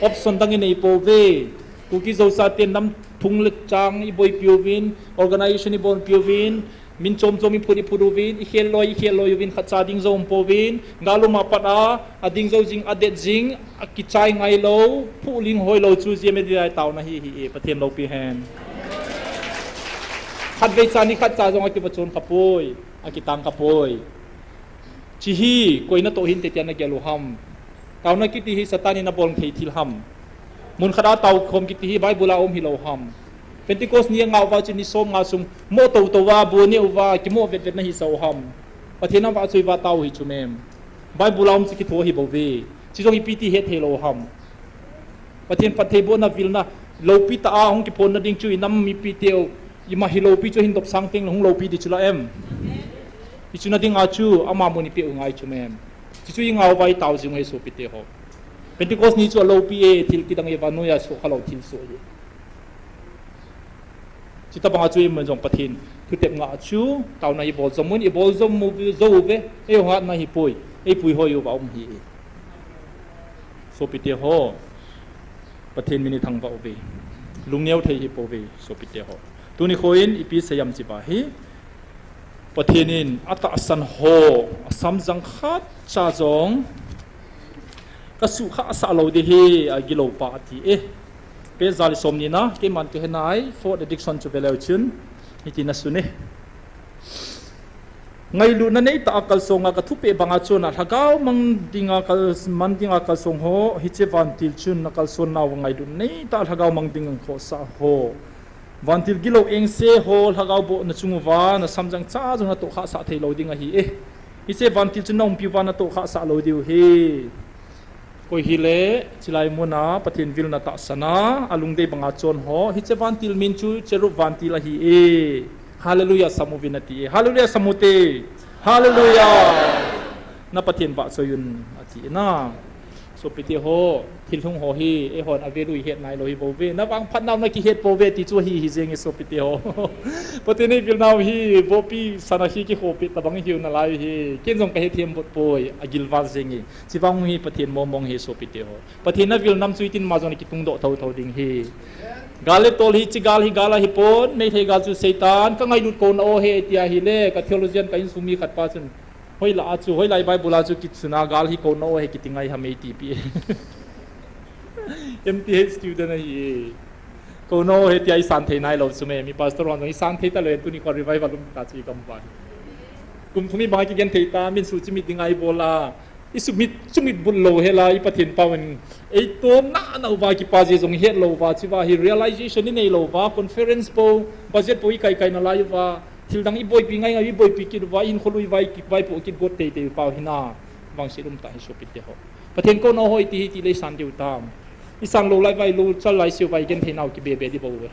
Option dang inei pouve. Kuki Zo chaten nam phung le chang iboipi uvin, organization ibolpi uvin, min chom chom iphut iphut uvin, ikhel loi, ikhel loi uvin, khatcha ding jou um pouvin, gal um a pat a, ading jou jing, adet jing, akichai ngai lou, phuhling hoi lou chu G M A D I taona hi ahi e, Pathen loupi hen. Khatvei cha ni khatcha jong akivachon khapoi, akitang khapoi. Hiche hi, koi natoh hinte tia nagel u ham. Taona kiti hi Satan in abol thei thil ham. Mun khat a tao khom kiti hi Bible a um hilou ham. Pentecost ni angah uva chu ni som nga sung mo tou tou uva, bu neh uva, kimo vet vet nahi sah u ham. Pathen avahchoi uva tao hi chu mem. Bible a um chu kitho hi bouve. Hiche jong ipi ti het thei lou ham. Pathen phattheibohna vilna, loupi tah a hung kiphonna ding chu inam mipiteu, ima hi loupi chu hin dopsang tengle hung loupi di chu la em. Hichu na dinga chu ama mun ipeh u ngai chu mem. Hichu ingah uva itao jing u ahi sopite ho. Pentecost ni chu aloupi e, thil kidang e, vannoi a soh khalou thilsoh e. Hitabanga chu iman jong Pathen thutep ngah chu, taona ibol jom un, ibol jom u, jou uve, eiho hatna hipoi, eipui hoi uva um ahi e. Sopite ho, Pathen min ithangvah uve. Lungneo thei hipouve, sopite ho. Tuni khoin ipi sei ham hicheva hi, Pathen in atahsan ho, asamjang khatcha jong kasuhkhahsah lou ding ahi, agilou pa ati e. Page ja le som ni na, keiman kahe nai, fourth addiction chu veleu chun, hiti nasun e. Ngailutna neitah a kalsonga kathupeh banga chun a lhagao mang dinga kal-, mang dinga kalsong ho, hiche vantil chun nakalson nauva ngailutna neitah a lhagao mang ding khohsah ho. Vantil gilou engse ho, lhagao bohna chung uva nasamjang cha jong natoh khahsah thei lou ding ahi e. Hiche vantil chun naumpi uva natoh khahsah lou diu ahi. Koi hile, hiche lai muna Pathen vilna tahsan a, alungdei banga chon ho, hiche vantil min chu cherub vantil ahi e. Hallelujah, sam uvin ati e. Hallelujah, sam ute. Hallelujah. Na Pathen vahchoi un ati e na. Sopite ho, thil lhung ho hi, eihon avel u ihet nailou hi bouve. Navangphat nau nakihet pouve ti chu ahi hi jeng e sopite ho. Pathen eivil nau hi, vohpi sana hi kikhopeh tabang hiu nalai hi. Ken jong kahethem bot poi, agilval jeng e. Hiche vang hi Pathen mong mong ahi sopite ho. Pathen navil nam chu itin ma jong kitungdoh thotho ding ahi. Gal le tol hi, hiche gal hi gal ahipon, Meitei gal chu Satan, kangailut kona o ahi tia ahile, ka theologian ka insung mi khat pa chun, hoilah a chu, hoilah i Bible a chu kisun a gal hi kona o ahi kiti ngai ham eiti pi. M T H student ahi. Kona o ahi tia isan thei nailou chu me, mi pastor hon jong isan thei talou, tuni kho revival um ta chu igam uva hi. Kum thum ibang kigen thei ta, min suhchimit dinga ibol a. Isumit, sumit but lou hela, i Pathen pauvin. Eitom nana uva kipa ji jong ihet lou uva, hicheva hi realization inei lou uva, conference po, budget po ikai kai nalai uva, thil dang iboipi ngai ngai, iboipi kit uva, ihinkho lui uva, ikivaipoh kit got tei tei u pau hina, vangset um tah hi sopite ho. Pathen kona o ahi ti hi ti le isan diu tam. Isan lou lai uva, ilou chal lai seuva, igen thei nau kibe be di bou ve.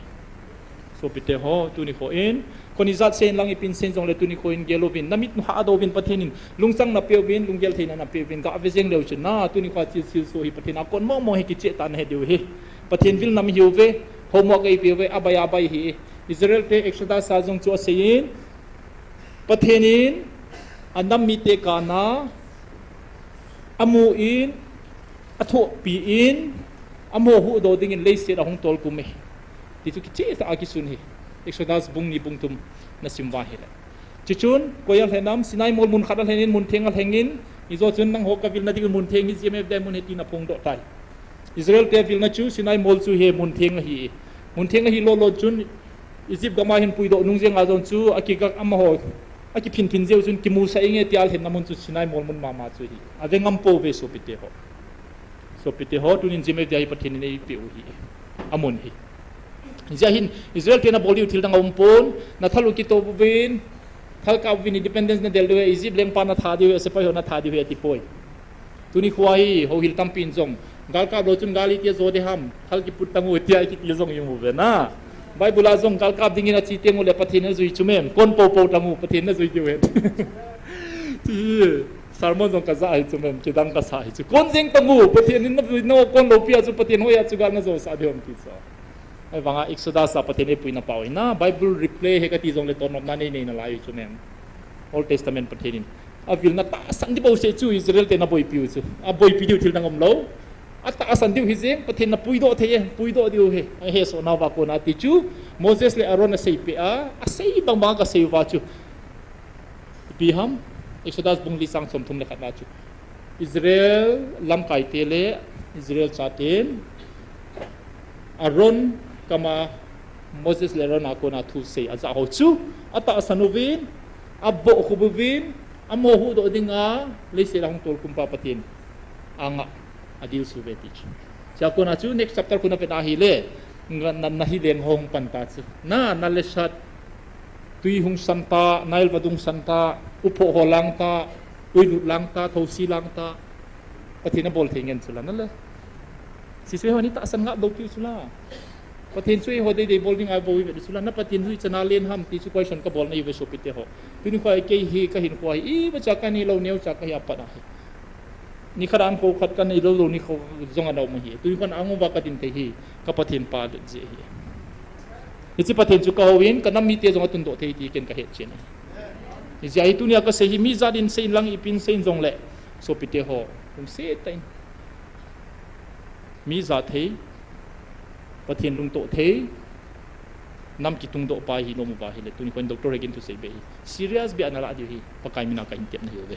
Sopite ho, tuni kho in, koi ijat seh in lang ipin seh in jongle tuni kho in gel uvin, namit nahah doh uvin Pathen in, lungchang napeh uvin, lunggel theina napeh uvin, gave jeng leu chun na, tuni kho a thil, thilsoh hi Pathen a kon mong mong hi kicheh tah nahi diu ahi. Pathen vil nam ihiu ve, homework eipeh uve, abai abai ahi. Israel te Exodus a jong chu asei in, Pathen in, anam mite kana, amu in, athohpi in, amaho huhdoh dingin leiset ahung tolkhum e. Ti chu kicheh tah a kisun ahi. Exodus bung ni bung thum nasim uva ahile. Chuchun, koi alhen am, Sinai mol mun khat alhen in, mun theng alheng in, ijou chun nangho kavilna dingin mun theng hi G M F D I mun ahi tia aphongdoh tai. Israel te avilna chu Sinai mol chu hi mun theng ahi. Mun theng ahi lou lou chun, Egypt gam a hin puidoh nung jeng a jong chu, akigah amaho Akiphin phin jeh u chun kimusah inge tia lhenna mun chu Sinai mol mun mama chu ahi. Ave ngam pouve sopite ho. Sopite ho, tunin Jimmy tia hi Pathen in eipeh u ahi. Amun ahi. Hijeh hin Israel te nabol diu thil dang aum pon, nathal u kitoh uvin, thal kap uvin independence nadel diu ahi, Egypt lengpa natha diu ahi, sepai ho natha diu ahi, ati poi. Tuni khoa hi, houhil tampin jong, gal kap lou chun gal iti ajo ding ham, thal kiput tang u, tia kiti jong i mu uve na. Bible a jong gal kap dingin ache teng uleh Pathen najui chu mem, kon poupou tang u, Pathen najui diu hen. Ti hi, sermon jong kaja hi chu mem, kidang kasa hi chu. Kon jeng tang u, Pathen in najui nau, kon loupi a chu Pathen hoiya chu gal najosah diu ham ti chu. Ahivanga Exodus a Pathen eipuina pau hi na, Bible replay hi kati jongle tonnopna nei nei nalai u chu mem. Old Testament Pathen in avilna tahsan ding bouseh chu Israel te naboipi u chu. Aboipi diu thil dang umlou. Atahsan diu hi jeng, Pathen napuidoh thei e, puidoh diu ahi. Ahesoh nauva kona ti chu, Moses le Aaron aseipeh a, asei bang bang kasei uva chu. Ipi ham, Exodus bung li chang somthum le khat na chu. Israel lamkai te le Israel chaten Aaron kama Moses le Aaron a kona thusei ajah ho chu atahsan uvin, abohkhup uvin, amaho huhdoh dinga leiset a hung tolkhumpa Pathen anga adilsu uve ti chu. Chua kona chu next chapter khu navet ahile, na, na, nahi leng ho hung pan ta chu. Na, Nile sat, tui hung san ta, Nile vadung san ta, uphoh ho lang ta, uilut lang ta, thousi lang ta. Pathen abol thei ngen chu la nale. Sisei ho ni tahsan ngap lou piu chu la. Pathen chu eiho deidei bol ding a bol uve chu la. Na Pathen chu ichana len ham ti chu question kabol na ive sopite ho. Tuni khoa kei hi kahinkho hi imacha kanei lou, neocha kahi apat ahi. Nikhat a ankho khat kanei lou lou nikho jong ana um ahi. Tuni khoa angova kadin thei hi ka Pathen pa det jeh ahi. Hiche Pathen chu kahou in, kanam mite jong atundoh thei ti ken kahet chen ahi. Hijeh a hi tunia kasei hi mi jat in sei in lang ipin sei in jongle, sopite ho, lungset tah in. Mi ja thei, Pathen lungtoh thei, nam kitungdoh pa hi nom uva ahile, tuni khoa Doctor Hagin thusei beh hi serious beh a nalah diu hi, Pakai mina kahin tepna ahiuve.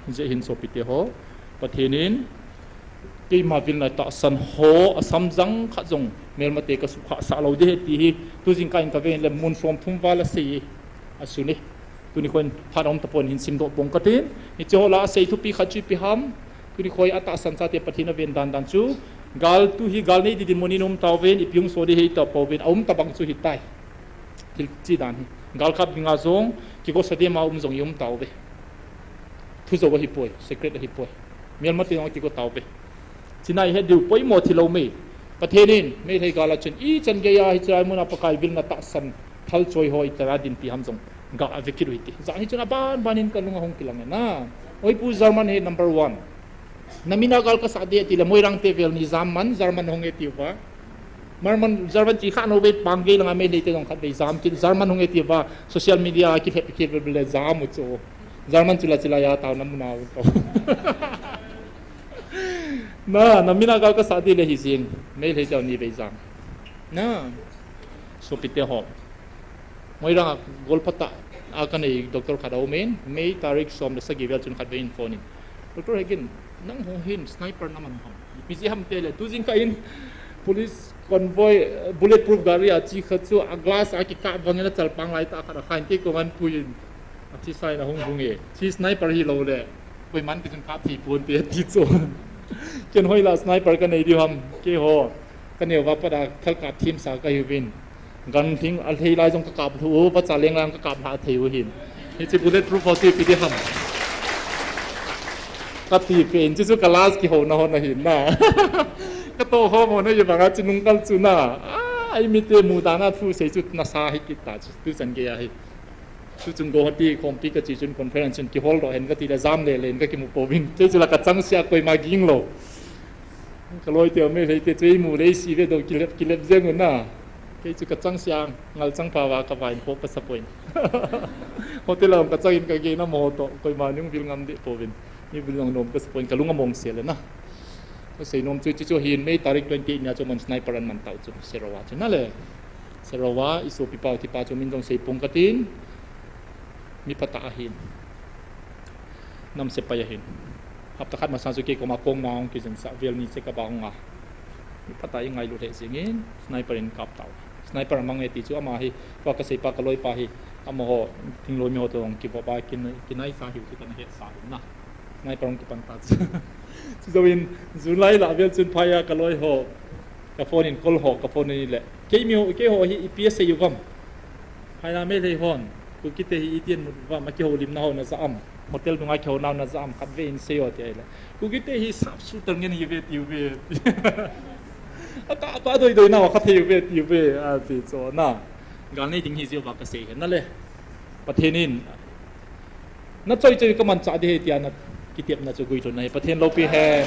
Hijeh hin sopite ho, Pathen in keima vilna tahsan ho asamjang khat jong melmate kasukhah sah lou ding ahi ti hi, tujingkah in kaven le mun somthum val asei asun e. Tuni khoa phat aum tapon hin simdoh pong katin. Hiche ho lah a asei thupi khat chu ipi ham. Tuni khoa atahsan chate Pathen aven dan dan chu, gal tu hi gal nei ding dinmun in um tauvin, ipi hung so ding hi tapouvin, aum tabang chu hitai. Thil chi dan hi. Gal kap dinga jong, kigosa dema um jong i um tauve. Thu jou ahipoi, secret ahipoi. Melmate jong akigo tauve. Chuna ihet diu poimo thilou mei. Pathen in, Meitei gal a chun ichan geiya hiche lai muna Pakai vilna tahsan thalchoi ho itara dinpi ham jong ga ave kit u hite. Jani chun aban ban in kalung ahung kilang e na. Oi pu, German hi number one. Namina gal kasah ding tile Moirang te vel ni jam man, German hung e tiuva. German, German ti kha no be pang gei langa Meitei te jong khat vei jam kit, German hung e tiuva, social media kilhep kilhep le jam u chu. German chula chula ya tau namuna u tau. Na, namina gal kasah ding le hi jing. Meitei te ni vei jam. Na. Sopite ho. Moirang a golphatah a kanei doctor khat aum in, May tarik som le sagi vel chun khat vei in phone in, Doctor Hagin, nangho hin sniper naman ham? Ipi jeh ham tile, tujingkah in police convoy, eh, bulletproof gari a che khat chu a glass a kikap vangin achalpang laitah khat akha in kei koma apui in, athi sa in ahung hung e. Hiche sniper hilou le, koiman kichun kap thei ponte ati chu. Ken hoilai a sniper kanei diu ham, keiho kaneo va pat a thal kap themsa kahiuvin. Ganhing alhei lai jong kakap lhu u, vacha leng lai jong kakap lha thei u hin. Hiche bulletproof ho chu ipi ding ham. Kati pen, chuchu ka last kihouna hon ahin na. Katoh khom hon ahi banga chu nungkal chu na. Ah, eimite mudan a thusei chu nasa hi kit ta chu, tuchan gei ahi. Tuchung Guwahati khompi kache chun conference chun kihol doh hen katile jam lele in kakimu pouvin. Kei chu la kachangseh a koima ging lou. Kaloi teu Meitei te chu eimu le eisi ve doh kilep, kilep jeng u na. Kei chu kachangseh a ngalchang pao va kavah in khoh kasa poi. Hotel a kachang in kagei na mo toh koima nung vil ngam deh pouvin. Mi vil ngam nom kasa poi, kalung among sel e na. Kasei nom chu hiche chu hin May tarik twenty eight nia chu aman sniper aman tau chu Serawa chu nale. Serawa, isopi pau thipa chu min jong sei pong katin. Mi phatah ahin. Nam sepai ahin. Hapta khat masa chu kei koma kong na hung kijensah vel ni che kaba hung a. Mi phatah a ingailut lheh jengin sniper in kap tau. Sniper amang e ti chu ama hi, tua kaseipa kaloipa hi. Amaho, thinglou mi ho toh kivop a, kin, kinaisa hiu chu kana hesa hina. Sniper hung kipan ta chu. Chujouvin, July lah vel chun phai a kaloi ho, ka phone in call ho, ka phone in le. Kei mi ho, kei ho hi ipi asei uvam. Phaina Meitei hon, Kukite hi iti in mut uvam, akihoulimna ho naja am. Hotel dunga kihouna ho naja am, khatvei in sei o ti ahile. Kukite hi sharpshooter ngen hiuve tiuve. Akah pa doidoi na, khathei uve tiuve, ati chu na. Gal nei ding hi jeh uva kasei ahi nale. Pathen in, nachoi choi kamanchah ding ahi tia na kitepna chu guilhunna hi Pathen loupi hen.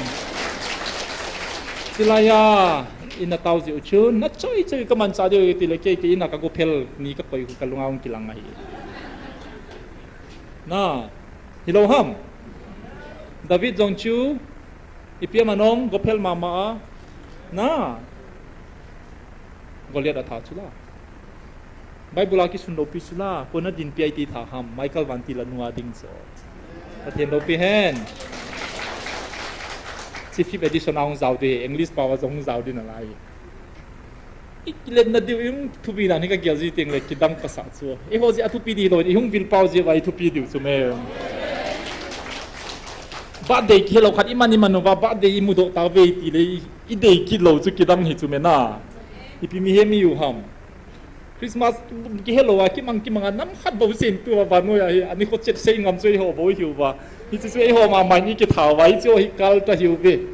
Chulaiya, ina tao jeh u chun, nachoi choi kamanchah ding ahi tile kei, kei ina kagophel ni kakoi u kalunga hung kilang ahi. Na, hilou ham. David jong chu, ipi ama nong, gophel mama a. Na, Goliath atha chu la. Bible a kisun loupi chu la, kona dinpi a iti tha ham, Michael Vantil anu a ding chu. Pathen loupi hen. Chi fifth edition a hung jao ding, English pao a jong hung jao ding nalai. Ikiletna diu, ihung thupi dan hi kagel ji teng le kidang kasa chu. Eiho jeh a thupi ding lou, ihung vilpau jeh uva ithupi diu chu me. Birthday kihelou khat iman iman uva, birthday imudoh tauve tile, idei kit lou chu kidang hi chu me na. Ipi mihem ihiu ham. Christmas kihelou a, kimang kimang a, nam khat bou sem tua vannoi a hi, ani kho chet sei ngam chu eiho bou ihiuva. Hiche chu eiho mama in ikitha uva, hiche hi kal ta hiuve.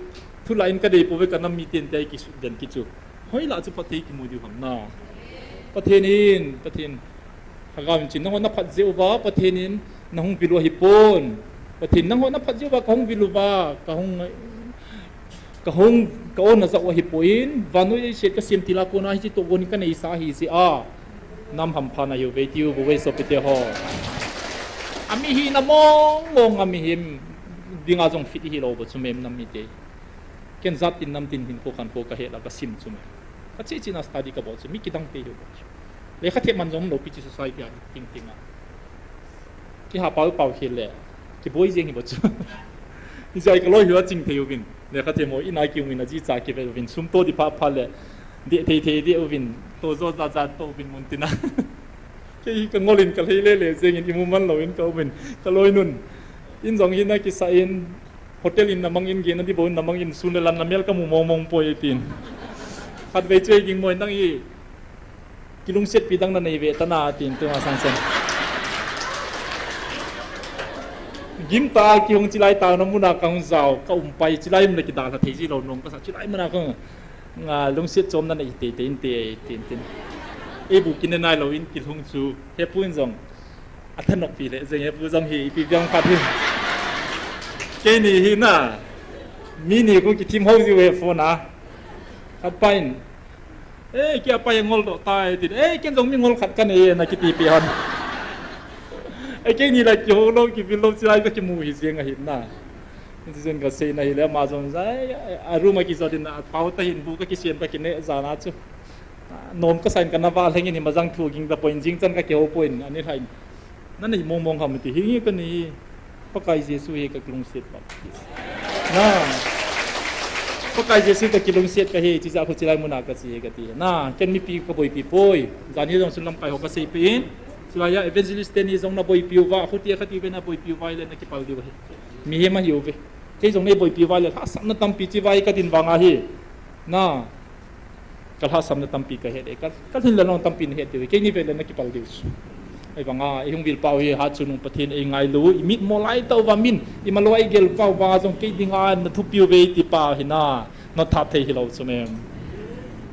Thulah in kadei pouve, kanam miten tia ikisut den kit chu. Hoilah chu phatthei kimu diu ham na. Pathen in, Pathen. Lhagao in chun, nangho naphat jeh uva, Pathen in nahung vil u ahipon. Pathen, nangho naphat jeh uva, kahung vil uva, kahung, kahung, ka-on najah u ahipon, vannoi leiset kasem til a kona hiche tohgon hi kaneisa ahi jeh a. Nam hampha nahiuve tiu bouve sopite ho. Ami hina mong mong, ami hi dinga jong fit ihilou bou chu mem nam mite. Ken jat tin nam tin hinkho khankho kahet la kasim chu me. Kache chena study kabol chu mi kidang te hiu bou chu. Lekha them man jong lou pi chu society a ting ting a. Kiha pau pau khel le. Kiboi jeng hi bou chu. Ijai kaloi hiu a ching thei uvin. Lekha them ho ina kium in aji cha kive uvin. Sum to di pha pha le. Deh thei thei deh uvin. To jo ja ja to uvin mun tina. Kei hi kangol in kalhei le le jeng in imu man lou in kaum in. Kaloinun. In jong hina kisa in. Hotel in namang in, gena ding bou in namang in, sun le lam namel kamu mong mong poi tin. Khatvei chu ei ging mo in nang hi kilungsetpi dang nanei ve tan a tin, tua sangsen. Gimtah a kihung chilai tah na mun a kahung jao, kaum pai, chilai mun a kidalha thei ji lou nom kasa, chilai mun a kahung, nga lungset chomna nei teitei in te, tin, tin. Eibu kine nailou in kilhung chu, hepu in jong. Athanop pi le, jeng hepu jong hi, ipi biang khat hi. Keini hi na, mi ni khu kithim ho jiu he phone a. Khat pa in, "Eh, kia pa hi ngol doh tai," tin, "Eh, ken jong mi ngol khat kanei," na kiti pi hon. Eh, keini la kihou lou, kivil lou, chilai kakimu hi jeng ahi na. Hiche jeng kasei na hile, ama jong jai, a room a kijot in, apao tah in bu kakisem kakine jana chu. Nom kasa in kana va lheng in hima jang thu ging tapoi, jing chan kakihou poi, ani lhai in. Nanei mong mong ham ti, hi nge kanei, Pakai Jesu hi kakilungset pa. Na. Pakai Jesu kakilungset kahi, chijeh a khu chilai mun a kache hi kati. Na, ken mipi kaboipi poi. Jani jong sun lamkai ho kaseipi in. Chilai a evangelist teni jong naboipi uva, khuti a khati uve naboipi uva le nakipal diu ahi. Mihem ahiuve. Kei jong neiboipi uva le, lhahsamna tampi chibai kadin vang ahi. Na. Kalhahsamna tampi kahet e, ka, kalhin le long tampi nahet diu, keini vele nakipal diu. Ahivanga, ihung vil pau hi hatchungnung Pathen eingailu, imit mo lai tauva min, imalou eigel pau va jong kei dinga nathupiu ve ti pa hina, nothat thei hilou chu mem.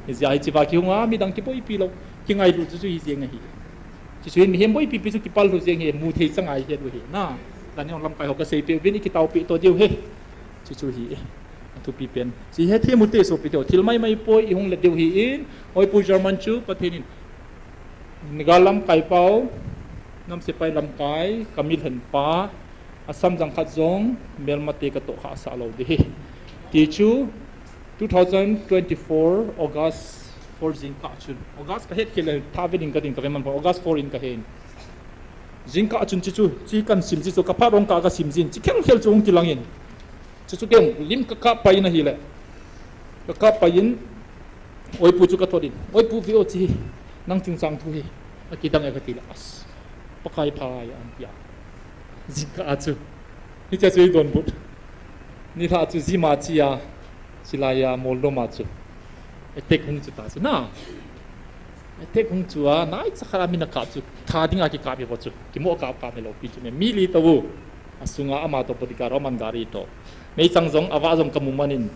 Hijeh a hicheva kihunga, midang kiboipi lou, kingailu chu chu hi jeng ahi. Chuchu hin mihem boipi pi chu kipal lhu jeng hi, mu thei chang ahi het u hi. Na, tani hung lamkai ho kaseipi uvin ikitaupi to diu hi. Chuchu hi. Athupi pen. Chi he themu te sopite ho. Thil maimai poi ihung le diu hi in. Oipu German chu Pathen in. Niga lamkai pau. Nam sepai lamkai. Kamil hen pa. Asam jang khat jong. Melmate katoh kha sa lou ding hi. Ti chu. Two thousand twenty-four August four jingkah chun. August kahet khel le tha ve ding kadin kave man pon August four in kahen. Jingkah chun chi chu, chi kasim chi chu, kaphat rong kah kasim jin, chi khel khel chu hung kilang in. Chuchu ken lim kakap pai in ahile. Kakap pai in, oipu chu kathot in. Oipu ve o chi hi, nang chungchang thu hi. Akidang e kati le. As. Phai phai an tia. Jingkah a chu. Hiche chu i donbut. Nilhah chu jima chia. Chilai a Moldoma chu. Attack hung chu ta chu na. Attack hung chu a, naicha khat a min akap chu. Tha dinga kikap hi vo chu. Kimo kap kap hi lou pi chu me. Mi li to u. Asunga ama to bodyguard aman gari to. Meichang jong, ava jong kamu manin.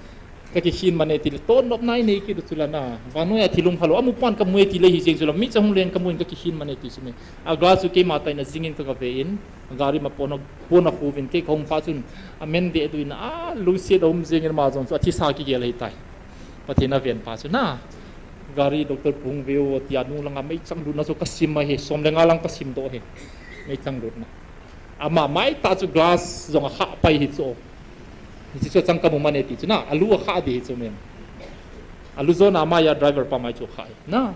Kakikhin man e ti le, ton nop nai nei kit u chu la na. Vannoi a thil um kha lou. Amu pan kamu e ti le hi jeng chu la. Michang hung len kamu in kakikhin man e ti chu me. A glass chu keima taina jingin ka, kave in. Gari ma pona, pona khu vin kei kahung pha chun. Amen de du in a, lusia da um jeng in ama jong chu. Athisa kigel ahi tai. Pathen aven pa chu na. Gari doctor pung veu tia nung langa meichang lutna chu kasim ahi. Som le nga lang kasim doh ahi. Meichang lutna. Ama mai ta chu glass jong akha pai hi chu. Hichu chang kamu man e ti chu na, alu akha di hi chu men. Alu jona ama ya driver pa mai chu akha hi. Na.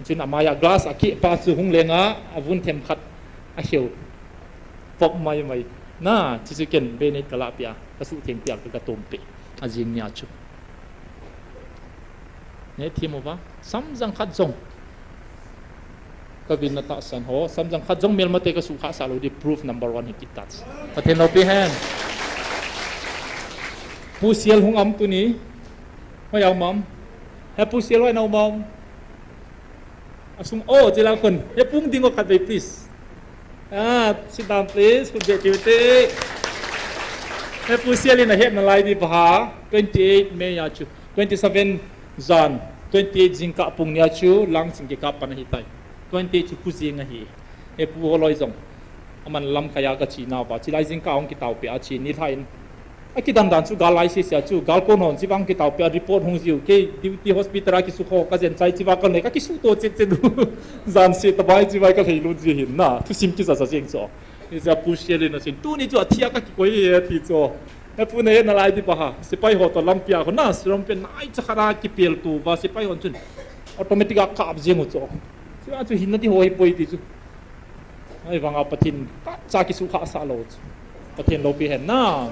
Chun ama ya glass akeh pa chu hung lenga, avun themkhat aheu. Pop mai mai. Na, chuchu ken be nei kala pia, kasuh theng pia, ka, katom pe. Ajing nia chu. Nei thim uva, samjang khat jong. Kavin na tahsan ho, samjang khat jong melmate kasuh khah sah lou di proof number one hi kit ta. Pathen loupi hen. Pu Sial hung um tuni. Hoi a um am. He Pu Sial hoi na um am. Asung, oh, chila khun. He pung ding o khat vei, please. Ah, sit down, please. Khut beh tiu te. He Pu Sial in ahet nalai di paha. Twenty-eight May a chu. Twenty-seven Jan. Twenty-eight jingkah pung nia chu. Langching kikap pan ahi tai. Twenty-eight chu Pu Jing ahi. He Pu Holoi jong. Aman lamkai a kachi nauva. Chilai jingkah hung kitaopi a chi. Nilhah in. Akidan dan chu gal lai sese a chu, gal kon hon chivang kitaopi a report hung jiu, kei duty hospital a kisukho kajen chai chiva kal nei, kakisuto chet chet u. Jan se tabai chiva kalhei lut ji hin na, thusim kija ja jeng chu. Ni ja Pu Sial in asin, tuni chu athia kakikoi e ti chu. He Pu nei nalai di paha, sepai ho to lampi a khun na, sepai naicha khat a kipel tu va, sepai hon chun automatic a kap jeng u chu. Chiva chu hinna di ho hi poi ti chu. Ahivanga Pathen kacha kisuh khah sah lou chu. Pathen loupi hen na.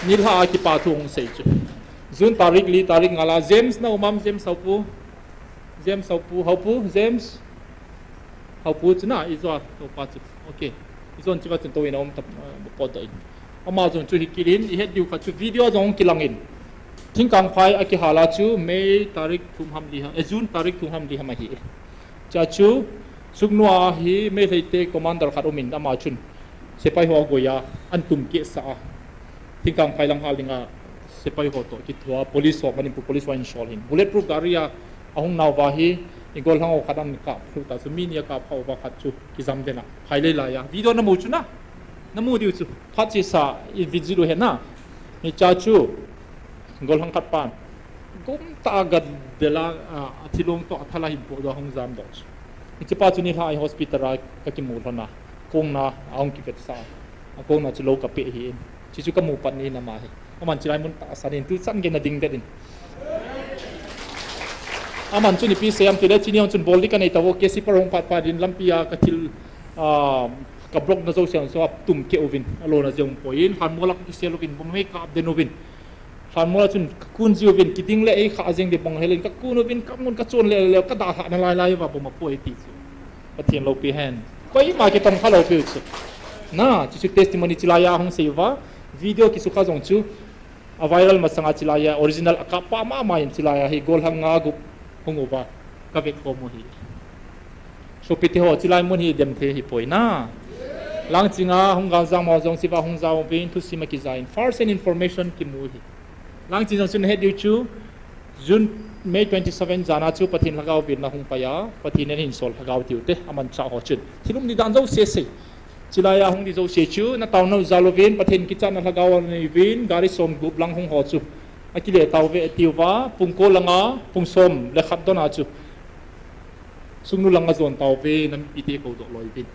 Nilhah a kipa thu hung sei chu. June tarik li, tarik nga la James na um am, James Haupu. James Haupu, Haupu, James. Haupu chu na, ijo a, topa chu. Okay. Ijon chiva chun to in a um ta, uh, pot doh in. Ama jong chu hi kilin, ihet diu khat chu video jong kilang in. Thingkangphai a kihal a chu May tarik thum ham li ham, eh, June tarik thum ham li ham ahi. Cha chu, Sugnu a hi Meitei te commander khat um in ama chun. Sepai ho agoi a, an tum keh sah a. Thingkangphai lang hal dinga, sepai ho to kithua, police ho, Manipur police ho in sol hin. Bulletproof gari a, ahung nauva hi, i gollhang ho khat an kap lhu ta chu, mi ni akap kha uva khat chu, kijam den a. Phailei lai a. Video namu chu na. Namu diu chu. Phat chesa, i video hen na. Hicha chu. Gollhang khat pan. Gum ta a gat dela, a, athilong to athal a hin po do hung jam doh chu. Hiche pa chu nilhah a hospital a kakimu lhon a. Kong na, ahung kivet sa. Akong na chu lou kapeh hi in. Chuchu kamu pat ni na ma hi. Aman chilai mun tahsan in tuchan gei na ding det in. Aman chu nipi seiyam tile chini hon chun bol di kanei tavo, K C par hung pat pat in lampi a kathil, ah, kablock na jouse hon so atum keh uvin, alona jeng poi in, hanmol a kisel uvin, bomb hei kap den uvin. Hanmol a chun kakun jiuvin, kiding le ei kha jeng di bang helin, kakun uvin, kamun kachon le le, kadalhah nalai lai uva bomb apoi ti chu. Pathen loupi hen. Koima kitong kha lou piu chu. Na, chuchu testimony chilai a hung sei uva, video kisukha jong chu, a viral masanga chilai a, original akap pa mama in chilai a, hi gollhang nga gup hung uva, kavet khom u hi. Sopite ho, chilai mun hi dem thei hi poi na. Langching a, hung gal jang mo jong siva hung jao uvin, thusim a kija in, first hand information kimu hi. Langching jong chun het diu chu, June, May twenty-seven jan a chu Pathen lhagao vilna hung pai a, Pathen in hin sol lhagao tiu te, aman cha ho chun. Thil um di dan jouse sei. Chilai a hung di jouse chu, na taona u jal uvin, Pathen kichatna lhagao a nei uvin, gari som gup lang hung ho chu. Akile tauve atiuva, pung ko langa, pung som le khat don a chu. Sungnu langa jon tauve, na mipite kou doh loi uvin.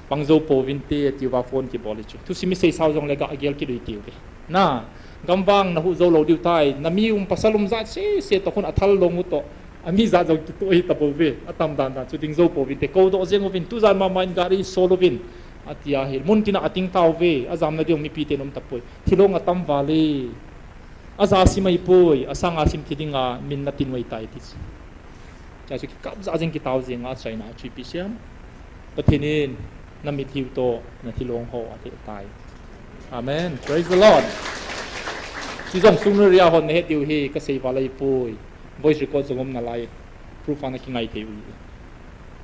Pang jou pouvin te, atiuva phone kibol hi chu. Thusim i sei sao jong le ga gel kit u hitiu ve. Na, gamvang na hu jou lou diu tai, na mi um pasal um jat sese toh khun athal long u toh. Ami jat jong kitoh hi tabou ve, atam dan dan chu ding jou pouvin te, kou doh jeng uvin, tujan mama in gari sol uvin. Atia hi, mun tina ating tauve, ajamna ding mipite nom tapoi. Thilong atam vale. Aja sim ahipoi, asanga sim thei dinga, min na tin uve tai ti chu. Cha chu kikap ja jeng kitao jeng a China chu ipi siam. Pathen in na mitlhi u toh na thilong ho athei tai. Amen. Praise the Lord. Chujong sungnu ria hon na het diu hi kasei val ahipoi. Voice record jong um nalai. Proof a na kingai thei u hi.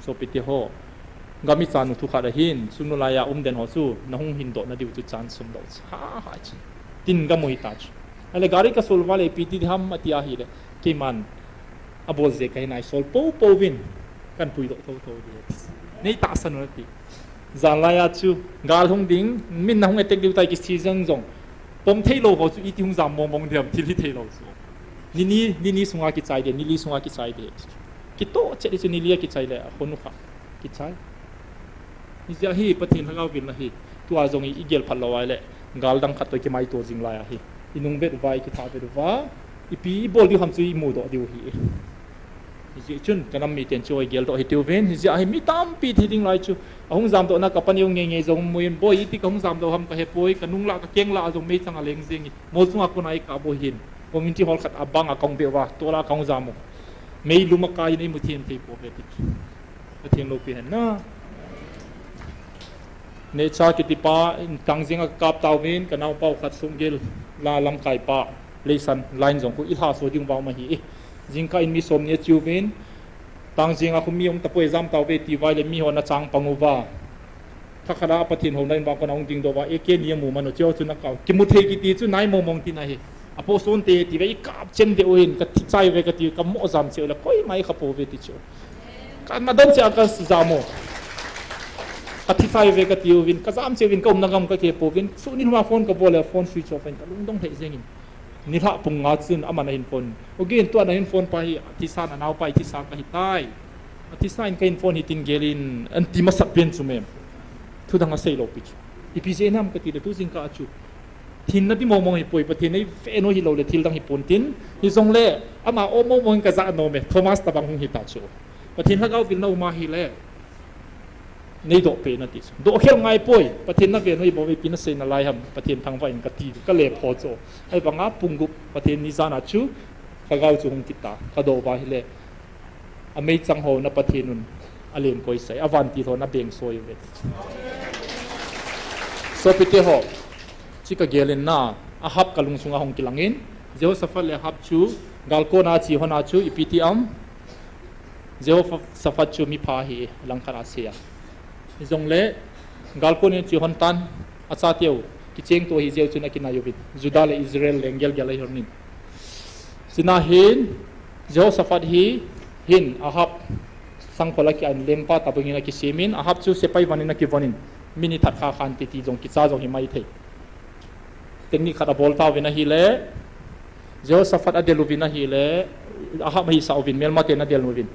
Sopite ho. Gam ichanu thu khat ahin, sungnu laiya um den ho chu, na hung hin doh na diu chu chan sum doh. Ha, ha, chu. Tin gam u hita chu. Ahile gari ka sol val le ipi ti ham ati ahile. Keiman. Abol je kahi nai sol po po vin. Kan pui doh tho tho di. Nei tahsan u ti. Jan laiya chu, gal hung ding, min na hung attack diu tai kiti jong jong. Pom thei lou ho chu iti hung jam mong mong diam thil hi thei lou chu. Nini, nini sunga kichai de, nili sunga kichai de. Kitoh chet di chu nili a kichai le, a khonu kha. Kichai. Hijeh a hi Pathen lhagao vilna hi. Tua jong i, i gel phat lou ahile. Gal dang khat toh i kimaito jing lai ahi. I nung vet uva, i kitha vet uva. Ipi i bol diu ham chu i mudoh diu hi. Hijeh chun, ka nam miten chu i geldoh hitiuvin. Hijeh a hi mi tampi thi ding lai chu. Ahung jamdohna ka paneo ngei ngei jong muin. Boi iti ka hung jamdoh ham ka hepoi. Ka nung lah, ka keng lah a jong meichang a leng jeng in. Mol chunga kona i kap u hin. Community hall khat a bang a ka hung ve uva. Tol a ka hung jam u. Mei lum a kai in ei mu thei thei pouve ti. Pathen loupi hen na. Necha kiti pa, Tangjing a ka kap tauvin, ka naopa u khat Sunggel, la lamkai pa, Leisan line jong khu i lha so ding uva um ahi. Jingkah in mi som ni a cheuvin, Tangjing a khu mi um tapoi jam tauve ti vai le mi ho na chang pang uva. Thakhat a Pathen houna in vang kona hung dingdoh uva, A K ni a mu man u cheu chu na kap. Kimu thei kiti chu nai mong mong tina hi. Apo son te ti ve i kap chen de u hin, ka thi chai ve ka ti, ka mo jam cheu le, koima i kha pouve ti chu. Ka na don che a ka jam u. Ka thi chai ve ka tiuvin, ka jam cheuvin, ka umna gam ka khe pouvin, suni lhuma phone ka bol le, phone switch off in, ka lungdong lheh jeng in. Nilhah pung nga chun, aman ahin phone. Ogin, tua na hin phone pa hi, athisa na naopa hi thisa ka hitai. Athisa in ka hin phone hi tin gel in, an ti masat pen chu mem. Thu dang asei lou pi chu. Ipi jeh ham ka ti le tu jingkah a chu. Thin na ti mong mong hi poi, Pathen nei ve noi hi lou le thil dang hi pon tin. Hijongle, ama om mong mong in ka ja nom e, Thomas tabang hung hita chu. Pathen lhagao vilna um ahile. Nei doh pe na ti chu. Doh khel ngai poi, Pathen na ve noi bou ve pi na sei na lai ham, Pathen thangvah in ka ti, ka le pho chu. Ahivanga pung gup, Pathen ni jan a chu, ka gao chu hung kita, ka doh uva hile. A meichang ho na Pathen un a len koi sai, a vantil ho na beng soi uve. Sopite ho, chi ka gel in na, Ahab ka lungsung a hung kilang in, Jehoshaphat le Ahab chu, gal kona chi hon a chu, ipi ti am, Jehoshaphat chu mi pha hi, langkhat a sei a. Hijongle, gal kon in chi hon tan, a cha teu, kicheng to hi jeu chun a kinai uvin, Judah le Israel leng gel gel a hi hon in. Chuna hin, Jehoshaphat hi, hin, Ahab, sangkhol a ki an lengpa tabang in a kisem in, Ahab chu sepai von in a kivon in, mi ni that kha khan ti ti jong kicha jong hi mai thei. Technique khat a bol tauvin ahile, Jehoshaphat a del uvin ahile, Ahab a hisa uvin, melma ten a del uvin.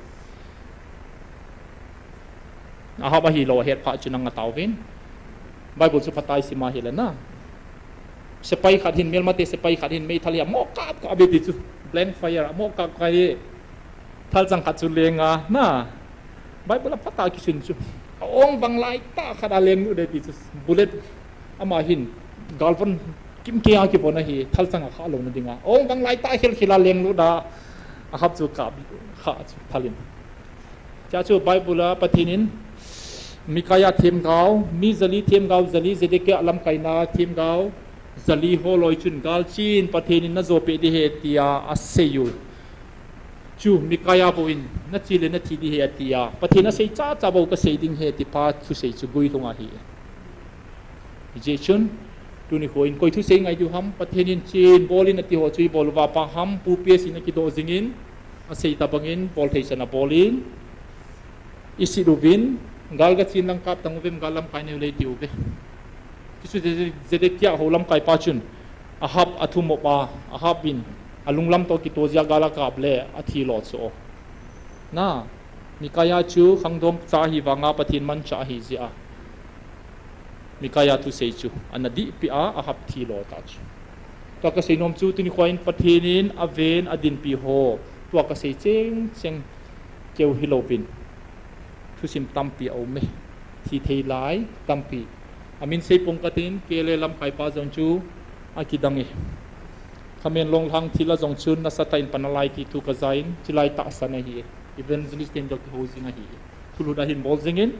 Ahab a hi lou a het phat chun a nga tauvin. Bible chu phatai sim ahile na. Sepai khat hin, melma te sepai khat hin, meithal hi a mo kap kap be ti chu. Blank fire, a mo kap kap hi. Thalchang khat chu leng a, na. Bible a phat a kisun chu. A ong vang lai tah khat a leng lut de ti chu. Bullet ama hin. Galvon kim ke a kivon ahi. Thalchang a kha lou na ding a. Ong vang lai tah khel khel a leng lut a. Ahab chu kap kha chu thal in. Chua chu Bible a Pathen in. Micaiah themgao. Mi jali themgao jali. Zedekiah lamkaina themgao. Jali ho loi chun gal chin Pathen in na jo pe di he tia a sei u. Chu, Micaiah bou in, na chi le na thi di he, ati a. Pathen a sei cha cha bou ka sei ding he, ti pa thusei chu guilhung ahi. Hijeh chun, tuni kho in koi thusei ngai diu ham, Pathen in chin bol in ati ho chu i bol uva pa ham, pu P S in a kidoh jing in, a sei tabang in, bol thei chan a bol in, I sit uvin, gal ka chin lang kap tang uvem, gal lamkai neu lei ti uve. Tichu Zede-, Zedekiah ho lamkai pa chun, Ahab a thumop a, Ahab in, a lunglam toh kitoh jeh a gal a kap le, a thi lo chu. Na, Micaiah chu khangdong cha ahi vanga Pathen manchah ahi jeh a. Micaiah thusei chu, ana dihpeh a, Ahab thi lo ta chu. Tua ka sei nom chu, tuni kho in Pathen in a ven a dinpi ho, tua ka sei cheng cheng keu hi louvin. Thusim tampi a um e. Thi thei lai tampi. A min sei pong ka tin, K L A lamkai pa jong chu a kidang e. Khamenlong lhang thil a jong chun nasatah in pan a lai ti thu ka ja in, chilai tahsan ahi e. Evangelist ten jong kihou jing ahi e. Thulhut a hin bol jing in.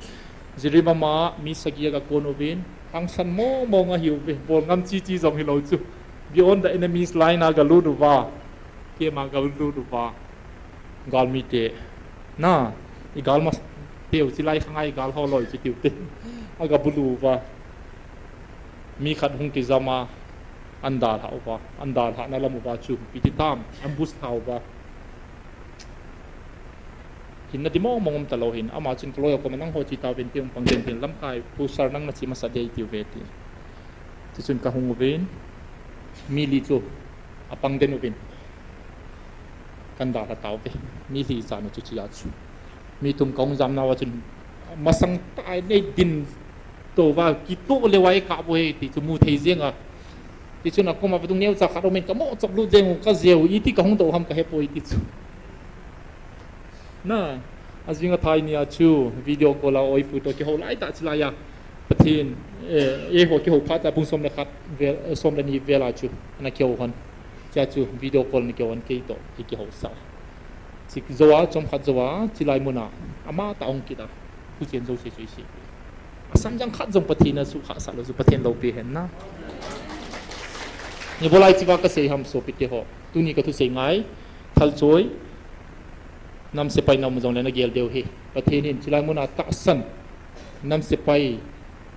Jiribam a mi sagi aga kon uvin, hangsan mong mong ahiuve, bol ngam chi chi jong hilou chu. Beyond the enemy's line a galut uva, keima galut uva. Galmite, na, igal ma teu chilai khangai gal ho loi chi tiu te. Aga bulu uva. Mi khat hung kijam a, an dalha uva, an dalhahna lam uva chu, piti tam, ambush tha uva. Hinna di mong mong um talou hin, ama chun kaloi a koma nangho chi tauvin ti hung pang den tin lamkai, Pu Sir nang nachi masa dei tiu ve ti. Chuchun kahung uvin, mi li chu apang den uvin. Kan dalha tauve, mi li chan u chu chia chu. Mi thum kahung jam nauva chun, masang tai nei din touva, kitoh leuva eikap u hi ti chu mu thei jeng a. Tichun akoma vadung neocha khat aumin, kamo chop lut jeng u, kajeu, iti kahung doh ham kahepoi ti chu. Na, ajing athai nia chu video call a oipu toh kihou laitah chilai a. Pathen, eh, eiho kihou phat a pung som le khat vel, eh, som le ni vel a chu ana kihou hon. Chia chu video call ana kihou hon, keitoh, eikihou sa. Chik jou a, chomkhat jou a, chilai mun a, amatah hung kit a, thuchen jouse chu ise. Asan jang khat jong Pathen in asuhkhah sah lou chu Pathen loupi hen na. Ibolai chiva kasei ham sopite ho. Tuni kathusei ngai, thalchoi, nam sepai nam jong le nagel diu hi. Pathen in chilai mun a tahsan, nam sepai,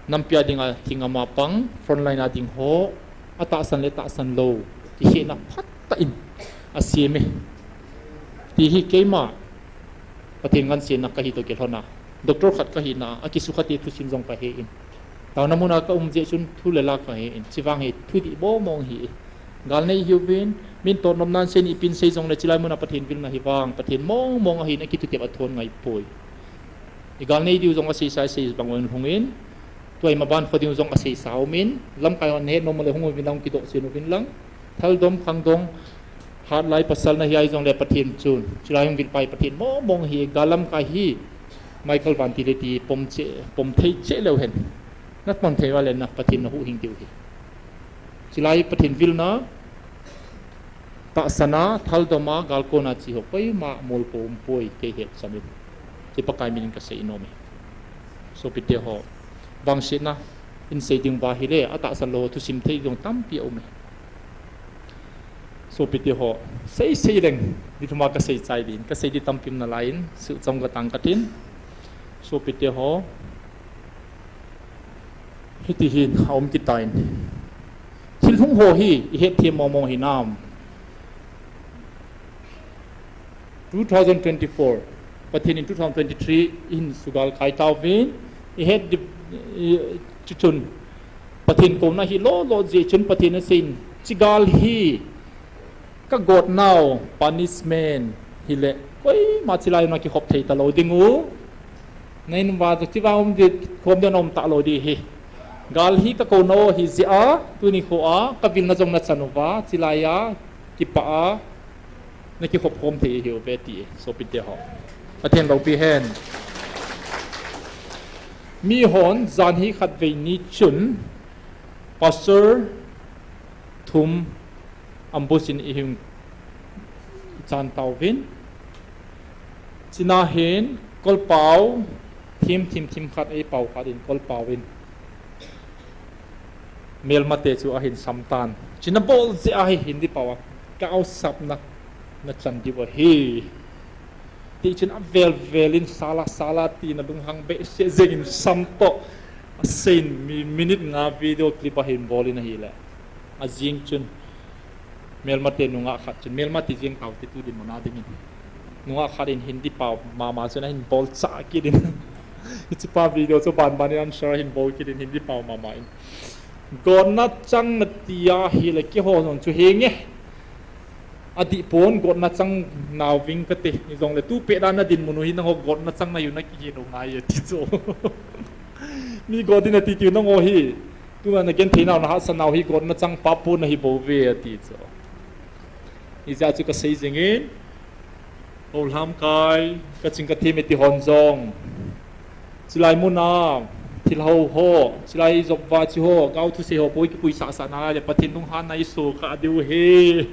nampi a dinga thing ama pang, frontline a ding ho, atahsan le tahsan lou, kikhehna phatah in asem e. Ti hi keima, Pathen ngansena kahi toh kilhon a, doctor khat kahina a, akisukha te thusim jong kahe in. Taona mun a kaum jeh chun thu le la kahe in. Chivang hi thudih mong mong hi e. Gal nei hiuvin, min toh nom nan sei in ipin sei jong le chilai mun a Pathen vilna hi vang, Pathen mong mong ahin akitutep athon ngai poi. Igal nei diu jong asei sa sei bang un hung in. Tua imaban kho diu jong asei sa um in. Lamkai hon he nom le hung uvin lang kidoh chen uvin lang. Thaldom, khangdong, hatlai pasal nahi a hijong le Pathen chun. Chilai hung vil pai Pathen mong mong hi, gal lamkai hi. Michael Vanti le ti pom che, pom thei che leu hen. Nat pom thei va le na Pathen nahuhhing diu hi. Chilai Pathen vilna, tahsan a, thaldom a, gal kona chi ho, koima mol ko um poi, kei het chan in. Kei Pakai min in kasei nom e. Sopite ho, vangsetna in sei ding va hile, atahsan lou thusim thei jong tampi aum e. Sopite ho, sei sei leng, ni thum a kasei chai din, kasei di tampi um nalai in, suhchom katang katin. Sopite ho, hiti hin aum kitan. Thil hung ho hi, ihet them mong mong hinam. Two thousand twenty-four, Pathen in two thousand twenty-three in sugal kai tauvin, ihet di, i, chuchun. Pathen kouna hi lo lo jeh chun Pathen asei in, chigal hi, ka got nau punishment hile, koima chilai na kikhop thei talou ding u. Nain va chu chiva um di khom den um talou di hi. Gal hi ka kou nau hi jeh a, tuni kho a, ka vilna jong nachan uva, chilai a, kipah a, nakikhop khom thei hiuve ti, sopite ho. Pathen loupi hen. Mi hon, jan hi khatvei ni chun, Pastor thum ambush in ihung chan tauvin. China hin kolpao thim thim thim khat eipao khat in kolpao in. Melmate chu ahin sam tan. China bol jeh a hi Hindi pao a. Ka au sapna nachan diu ahi. Tichun avel vel in sala sala tina lunghang behseh jeng in sam toh. Asei in mi-, minute nga video clip ahin bol in ahile. Ajing chun. Melmate nungah khat chun. Melmate jeng tau te tu dinmun a ding in. Nungah khat in Hindi pao mama chun ahin bol cha kit in. Hichepa video chu ban ban in answer ahin bol kit in Hindi pao mama in. Gotna chang nati ahile keiho jong chu henge. Adih pon gotna chang nauving kate. Hijongle tu pet a nadinmun u hi nangho gotna chang nahiu nakihet u ngai e ti chu. Mi got ding nati tiu nangho hi. Tunga nagenthei nau nahahsat nau hi gotna chang pap pon nahi bouve ati chu. Hijeh a chu kasei jing in. Hou lamkai, kaching kathem e ti hon jong. Chilai mun a, thilhou ho, chilai jop va chi ho, gao thusei ho, poi kipui sah sah nalai le, Pathen lunghanna iso kha diu ahi.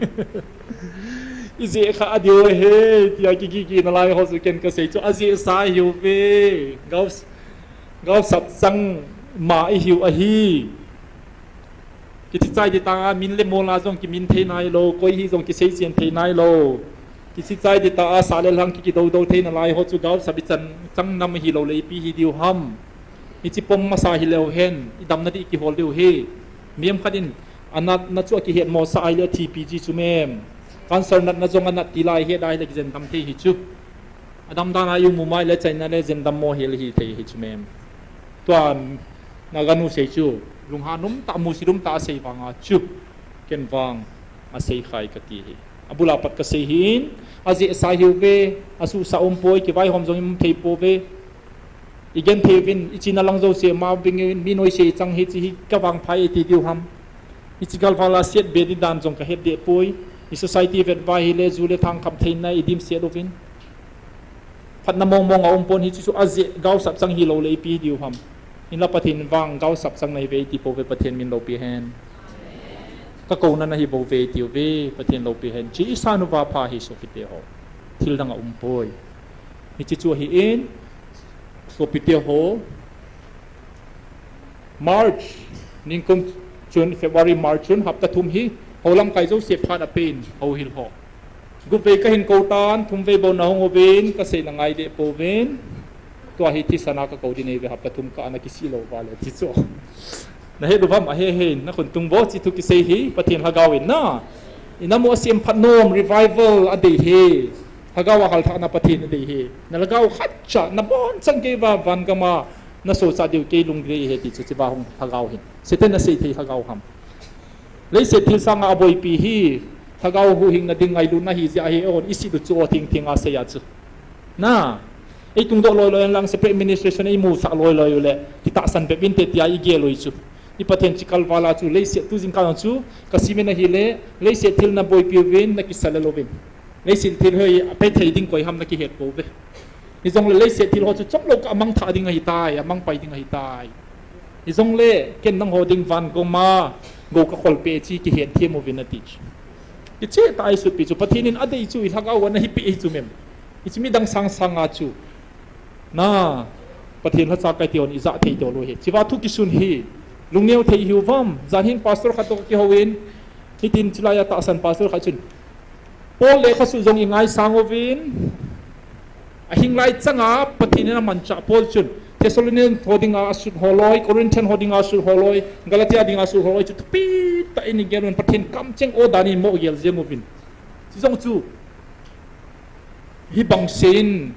Ijeh kha diu ahi, tia kiki ki nalai ho chu ken kasei chu, ajeh sa hiuve. Gao s-, Gaosap chang ma ihiu ahi. Kichichai ding tah a min le mol a jong kimin thei nailou, koi hi jong kisei chen thei nailou. Kichichai ding tah a sa le lhang ki, kidou dou thei nalai ho chu gaosap ichan chang nam hilou le ipi hi diu ham. Hichi pom masa hileu hen, idamna ding kihol diu hi. Mihem khat in anatna chu akihet mosah ahile athipi ji chu mem. Cancer natna jong anat ti lai het ahile kijen dam thei hi chu. Adam dan a imu mai le China le jen dam mo hel hi thei hi chu mem. Tua Naganu sei chu, lunghan um tah, musit um tah asei vang a chu, ken vang asei khai kati hi. Abul a pat kasei hin, ajeh sa hiu ve, asuhsa um poi, kivaihom jong um thei pou ve. Igenthei uvin, ichena lang jouse ma bing in, mi noise chang hi chi hi kavangphat e ti diu ham. Ichi galval a set be ding dan jong kahet deh poi. I society vet uva ahile, ju le thang kham theina idimset uvin. Phatna mong mong aum pon, hichu chu ajeh gaosap chang hilou le ipi diu ham. Hinla Pathen vang gaosap chang nahi ve iti pou ve, Pathen min loupi hen. Kakouna nahi bou ve iti uve, Pathen loupi hen. Chi isan uva pha hi sopite ho. Thil dang aum poi. Hichi chu ahi in, sopite ho. March, ningkum chun, February, March chun, hapta thum hi, houlamkai jouse phat apen, houhil ho. Gup vei kahin kou tan, thum vei bou nahung uvin, kaseina ngai deh pouvin. Tua hi thisan a kakou ding ahi ve, hapta thum kah a nakisih lou uva le, ti chu. Nahet uvam, ahe he, nakhut tung vo, chi thu kisei hi, Pathen lhagao in na. Inamu a semphat nom, revival, adei hi. Lhagao a halthahna Pathen adei hi. Na lhagao khatcha, nabonchauva, van gam a, nasohcha diu kei lunggel ahi ti chu, chiva hung lhagao hin. Seitan in asei thei lhagao ham. Leiset thil sanga aboipi hi, lhagao huhhingna ding ngailutna ahi jeh ahi, on, isih u chu o thing thing a sei a chu. Na, ei tungdoh loi loi lang separate administration ei musah loi loi u le, kitahsan bep inte tia igel u chu. I Pathen chi kalval a chu, leiset tu jingkah chu, kasimin ahile, leiset thil naboipi uvin, nakisa lel uvin. Leiset thil hi aphe thei ding koi ham nakihet pouve. Hijongle leiset thil ho chu chomlou kah a amangthah ding ahitai, amangpai ding ahitai. Hijongle ken nangho ding van gam a, gou kakhol peh e chi kihet them uvin ati chu. Kicheh tah a isutpi chu, Pathen in adei chu, i lhagao a nahi peh hi chu mem. Hichi midang sang sang a chu. Na, Pathen lhacha kahi ti hon ijah thei tolou hi. Chiva thu kisun hi, lungneo thei hiu vam, jan hin pastor khat toh kakihou in, hitin chulai a tahsan pastor khat chun, Paul lekhasu jong ingaisang uvin, ahinglai changa Pathen in amanchah Paul chun, Thessalonian ho dinga asut holoi, Corinthian ho dinga asut holoi, Galatia dinga asut holoi, chu thupi tah in igel uvin, Pathen kamcheng o dan in mo gel jeng uvin. Chujong chu, Hibang seiyin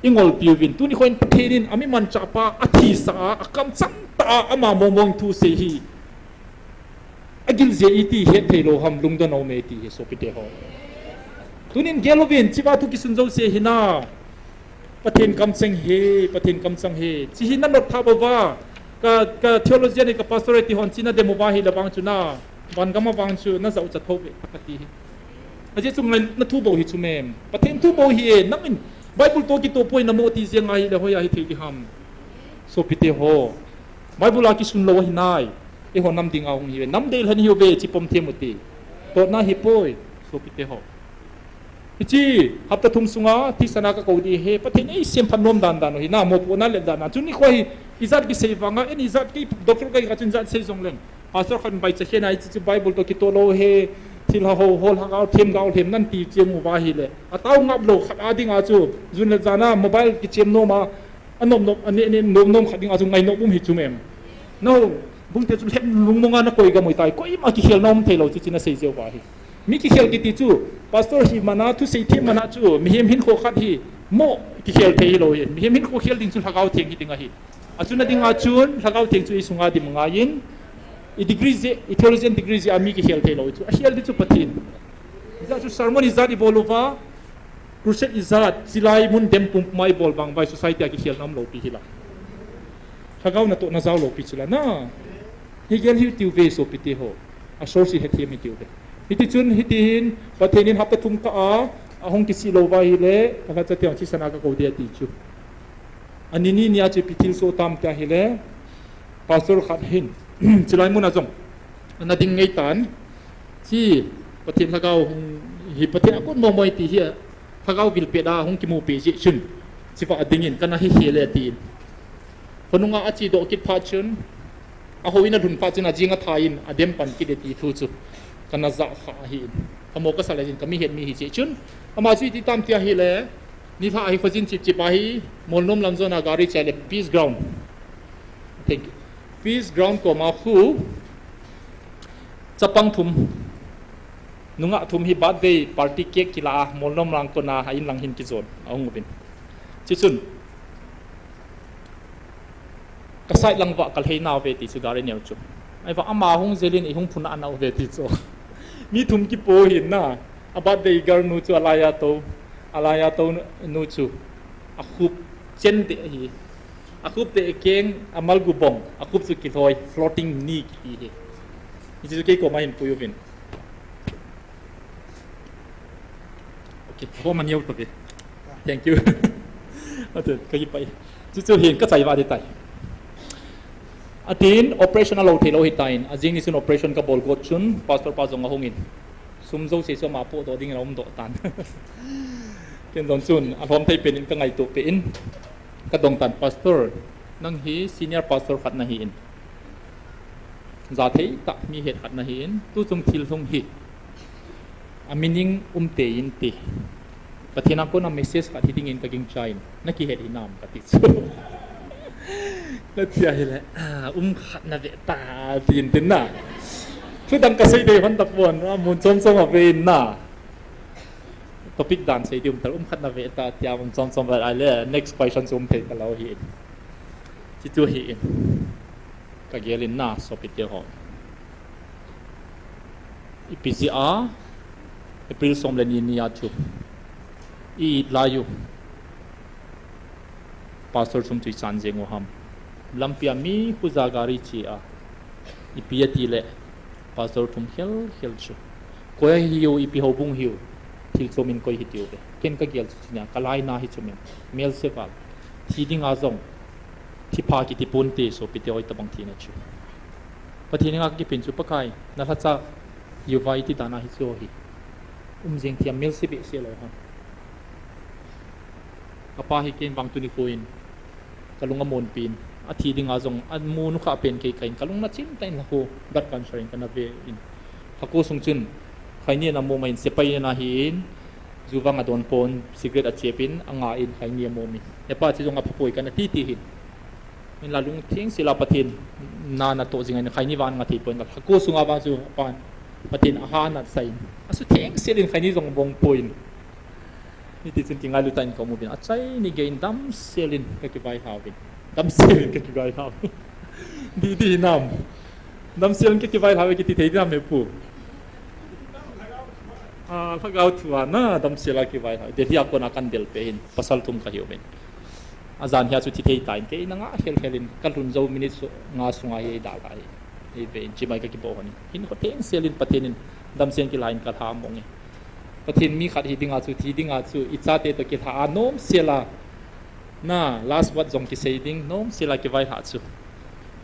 ingolpi uvin. Tuni khoin Pathen in ami manchah pa athisa a, akamchang tah a, ama mong mong thu sei hi. Agil jeh iti het thei lou ham, lungdon aume ti hi sopite ho. Tunin gel uvin, chiva thu kisun jouse hi na. Pathen kamcheng hi, Pathen kamcheng hi. Chi hi nanot tha bou va. Ka, ka theologian hi ka pastor hi ti hon chi nadem uva hi le vang chu na. Van gam a vang chu najah u cha tho ve, kati hi. Ajeh chu ngai nathu bou hi chu mem. Pathen thu bou hi e, nangin Bible toh kitoh poi namo ti jeng ahi le hoiya hithei ding ham. Sopite ho. Bible a kisun lou ahi nai. Eiho nam dinga hung hi ve. Nam dei lhen hi ve chi pom them u ti. Totna hi poi. Sopite ho. Hichi, hapta thum sunga, thisan a kakou ding ahi, Pathen in eisemphat nom dan dan u hi, na mopohna le dan dan. Chuni khoa hi, ijat kisei vanga, en ijat kei doctor kahi kha chun ijat sei jong leng. Pastor khat in vaicha khen a, hichi chu Bible toh kitoh lou hi, thilha ho, ho lhagao, themgao, lhem nan ti cheng uva hi le. Atao ngap lou khat a dinga chu, jun le jan a, mobile kichem nom a, Anom nom, ane, ane, nom nom khat dinga chu ngai nom um hi chu mem. Nao, bungte chu lhem lungmong a nakoi gam u tai, koima kikhel nom thei lou chu chi nasei jeh uva hi. Mi kikhel kiti chu, pastor hi mana, thusei them mana chu, mihem hinkho khat hi, mo kikhel thei hilou hi. Mihem hinkho khel ding chu Lhagao Theng hi ding ahi. Achuna dinga chun, Lhagao Theng chu isunga dim ngaiyin, i degree jeh, i theologian degree jeh a mi kikhel thei lou chu. Akhel ding chu Pathen. Ijat chu sermon ijat ibol uva, Crusade ijat, chilai mun dem pumpum a ibol vang vai society a kikhelna umlou pi hi la. Lhagao natohna jaolou pi chu la na. Hi gel hiu tiu ve sopite ho. A source hi hethem hitiu ve. Hiti chun, hiti hin, Pathen in hapta thum kah a, ahung kisih lou va hi le, ka lhacha tiang thisan a kakou ding ati chu. Ani ni nia chu ipi thilsoh tam tia hi le, Pastor khat hin, chilai mun a jong, ana ding ngei tan, chi, Pathen Lhagao hung, hi Pathen a kon mo mo ti hi a, Lhagao vil pet a hung kimu pi jeh chun, chiva a ding in, kana hi hi le tin. Khonunga ache doh kit phat chun, ahouin alhun phat chun, ajing athai in, adem pan kit e ti thu chu kana ja kha ahi in. Kamo kasa le jin, kami het mi hi che chun, ama chu iti tam tia hi le, ni lha hi khojin chip chip ahi, Molnom lam jona gari che le Peace Ground. Thank you. Peace Ground koma khu, chapang thum, nungah thum hi birthday party cake kila a, Molnom lang kona a in lang hin kijon, ahung uvin. Chichun, ka side lang va ka lhei nau ve ti chu gari neo chu. Ai va ama hung jelin i hung phun a nau ve ti chu. Mi thum kipo hin na, a birthday girl nu chu alai a to, alai a to nu chu. A khup chen de hi. A khup te keng, a malgu bong, a khup chu kilhoi, floating ni kiti hi. Ni chu kei koma hin pui uvin. Okay, home and out of it. Thank you. Ate, ka hi pai. Chu chu hin ka chai va de tai. Atin operation a lo thei lo hi tain. Ajing ni sun operation ka bol got chun pastor pa jong ahung in. Sum jo se so ma po do ding ra um do tan. Ken don chun a lom thei pen in ka ngai to pe in. Ka dong tan, "Pastor, nang hi senior pastor khat na hi in. Za thei ta mi het khat na hi in. Tu chung thil hung hi. A meaning um te in ti. Pathen a kona message khat hi ding in ka ging chain. Na ki het hi nam," ka ti chu. Ka tia hi le, "Ah, um khat na ve ta," tin tin na. Thu dang ka sei dei hon ta pon, a mun chom chom a ve in na. Topic dan sei ding um tal um khat na ve ta tia um chom chom va ai le next question chu um thei ta lo hi in. Chi chu hi in. Ka gel in na sopite ho. Ipi jeh a April som le ni ni a chu i it lai u. Pastor thum chu i chan jeng u ham. Lampi a mi khuja gari chi a. Ipi ati le. Pastor thum khel khel chu. Koi hi u, ipi houbung hi u. Thil chom in koi hi ti u ve. Ken ka gel chu chi nia, ka lai na hi chu min. Mel se val. Thi ding a jong. Thi pha kiti pon te sopite hoi tabang thina chu. Pathen nga ka kipin chu Pakai. Na lhacha. Yu vai ti dana hi chu hi. Um jeng thiam mel se be se lo ham. Ka pa hi ken vang tuni kho in, ka lung a monpi in, a thi dinga jong, a mu nu kha pen kei ka in, ka lung na chin ta in la kho, blood cancer in ka na ve in. Kha ko sung chun, khaini na mo ma in, sepai na hi in, ju vang a don pon, cigarette a chep in, a nga in, khaini a mo mi. He pa chi jong a phapoi ka na ti ti hin. Min la lung theng sila Pathen, na na to jing in, khaini vang nga thei pon, kha ko sunga vang chu, pan, Pathen a ha na sa in. A su theng sil in, khaini jong bong poi in. Hiti chun kingailu tan ka um uvin. Achai ni gei in damsel in ka kivaihau vin. Damsel in ka kivaihau. Di, di nam. Damsel in ka kivaihau kiti thei di nam he pu. Ah, lhagao thu a na damsel a kivaihau. Delhi a kona kan del pe hin. Pasal thum ka hiu vin. Ajan hia chu thi thei ta in kei na nga hel hel in ka lhun jo minute so nga sunga hi da ka hi. Hi ve in chimai ka kibo hon. Hin ko theng sel in Pathen in damsel in kilai in ka lha mong e. Pathen mi khat hi dinga chu, thi dinga chu, i chate to kilha a nom sela. Na, last word jong kisei ding, nom sela kivaihau chu.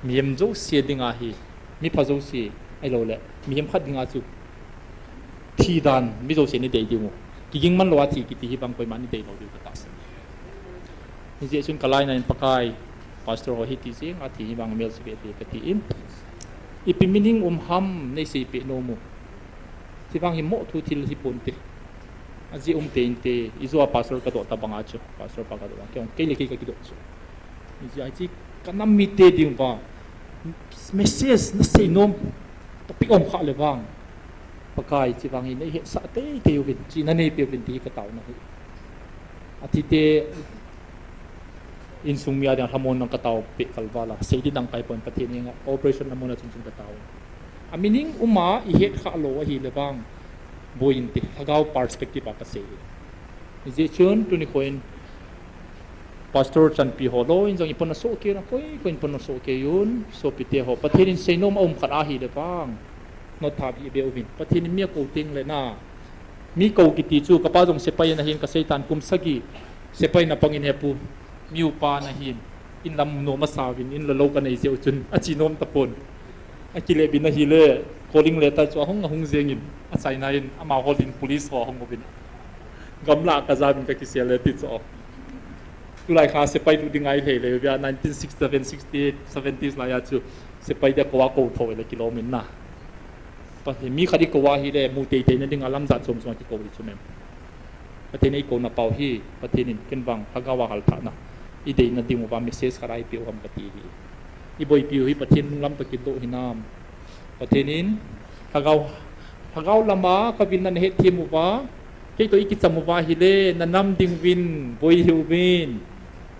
Mihem jouse dinga hi, mi pha jouse, ahilou le, mihem khat dinga chu. Thi dan, mi jouse ni dei ding u. Kiging man lou a thi kiti hi vang koima ni dei lou ding ka ta se. Hijeh chun ka laina in Pakai, Pastor ho hiti jeng a thi hi vang mel se ve te ka ti in. Ipi meaning um ham nei sei pe nom u. Chivang hi mo thu thil hi pon te. Ajeh um te in te, i jo a pastor ka doh ta banga chu, pastor pa ka doh bang, kei le kei ka kidoh chu. Ijeh a chi ka nam mite ding va, message na sei nom, topic um kha le vang. Pakai chivang hi nei hetsah teitei uvin, chi na nei pe uvin ti ka tauna hi. Athi te, Insung mi a dinga lhamon nang ka tao pe kalvala. Sei di nang kai pon Pathen inga operation na mona chun chun ka tao. A meaning uma i het kha lou ahi le vang. Boin te lhagao perspective a ka sei. Hijeh chun tuni khoin Pastor Chanpi ho lou in jong i pon na so ke na koi koi in pon na so ke yun. Sopite ho Pathen in sei nom a um khat ahi le vang. Not tha bi be uvin. Pathen in mi a ko ting le na. Mi ko kiti chu, ka pa jong sepai na hin ka seitan kum sagi. Sepai na pangin he pu, mi upa na hin, in lam nom a sa uvin, in la lou ka nei jeh u chun, a chi nom ta pon. A kile bin ahi le, calling letter chu a hung, a hung jeng in, a chaina in, ama hol in police ho a hung uvin. Gamla ka jam in ka kisel le ti chu. Tulai kha sepai lut ding ahi lele, via nineteen sixty-seven, sixty-eight, seventies lai a chu sepai dia kou a kou tho le kilom in na. Pathen mi khat i kou a hile, mu teitei na ding a lamjat chom chom a kikou hi chu mem. Pathen ei kou na pau hi, Pathen in ken vang, lhagao a halthahna. I deina ding uva message khat a i piu ham kati hi. I boipiu hi Pathen lunglam toh kidoh hinam. Pathen in, lhagao, lhagao lama ka vilna na hetthem uva, kei toh i kicham uva hile, na nam ding uvin, boi hih uvin,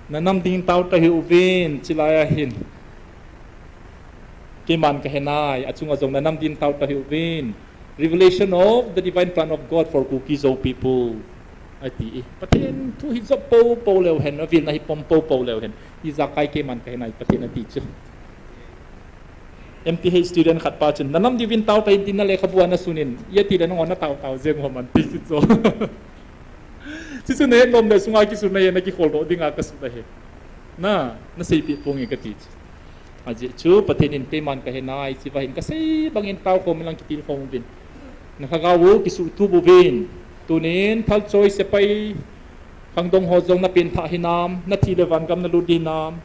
na nam ding tao ta hih uvin, chilai a hin. Keiman ka he nai, achunga jong na nam ding tao ta hih uvin. Revelation of the divine plan of God for Kuki Zo people. Ati i. Pathen thu hi jop po po leu hen, avilna hi pom po po leu hen. Ijakai keiman ka he nai, Pathen ati chu. M T H student khat pa chun, na nam ding uvin tao ta in tin na lekhabu a na sun in, i ati le nangho na tao tao jeng ham an ti chu. Chuchu na het nom le sunga kisun na he na kikhol doh dinga ka sun ahi. Na, na seipeh ponge kati chu. Ajeh chu, Pathen in keiman ka he nai, hiche va hin ka sei bangin tao khom in lang kitil khom uvin. Na lhagao u kisuhtup uvin. Tunin, thalchoi sepai, khangdong ho jong na penthah hinam, na thi le vangam na lut hinam.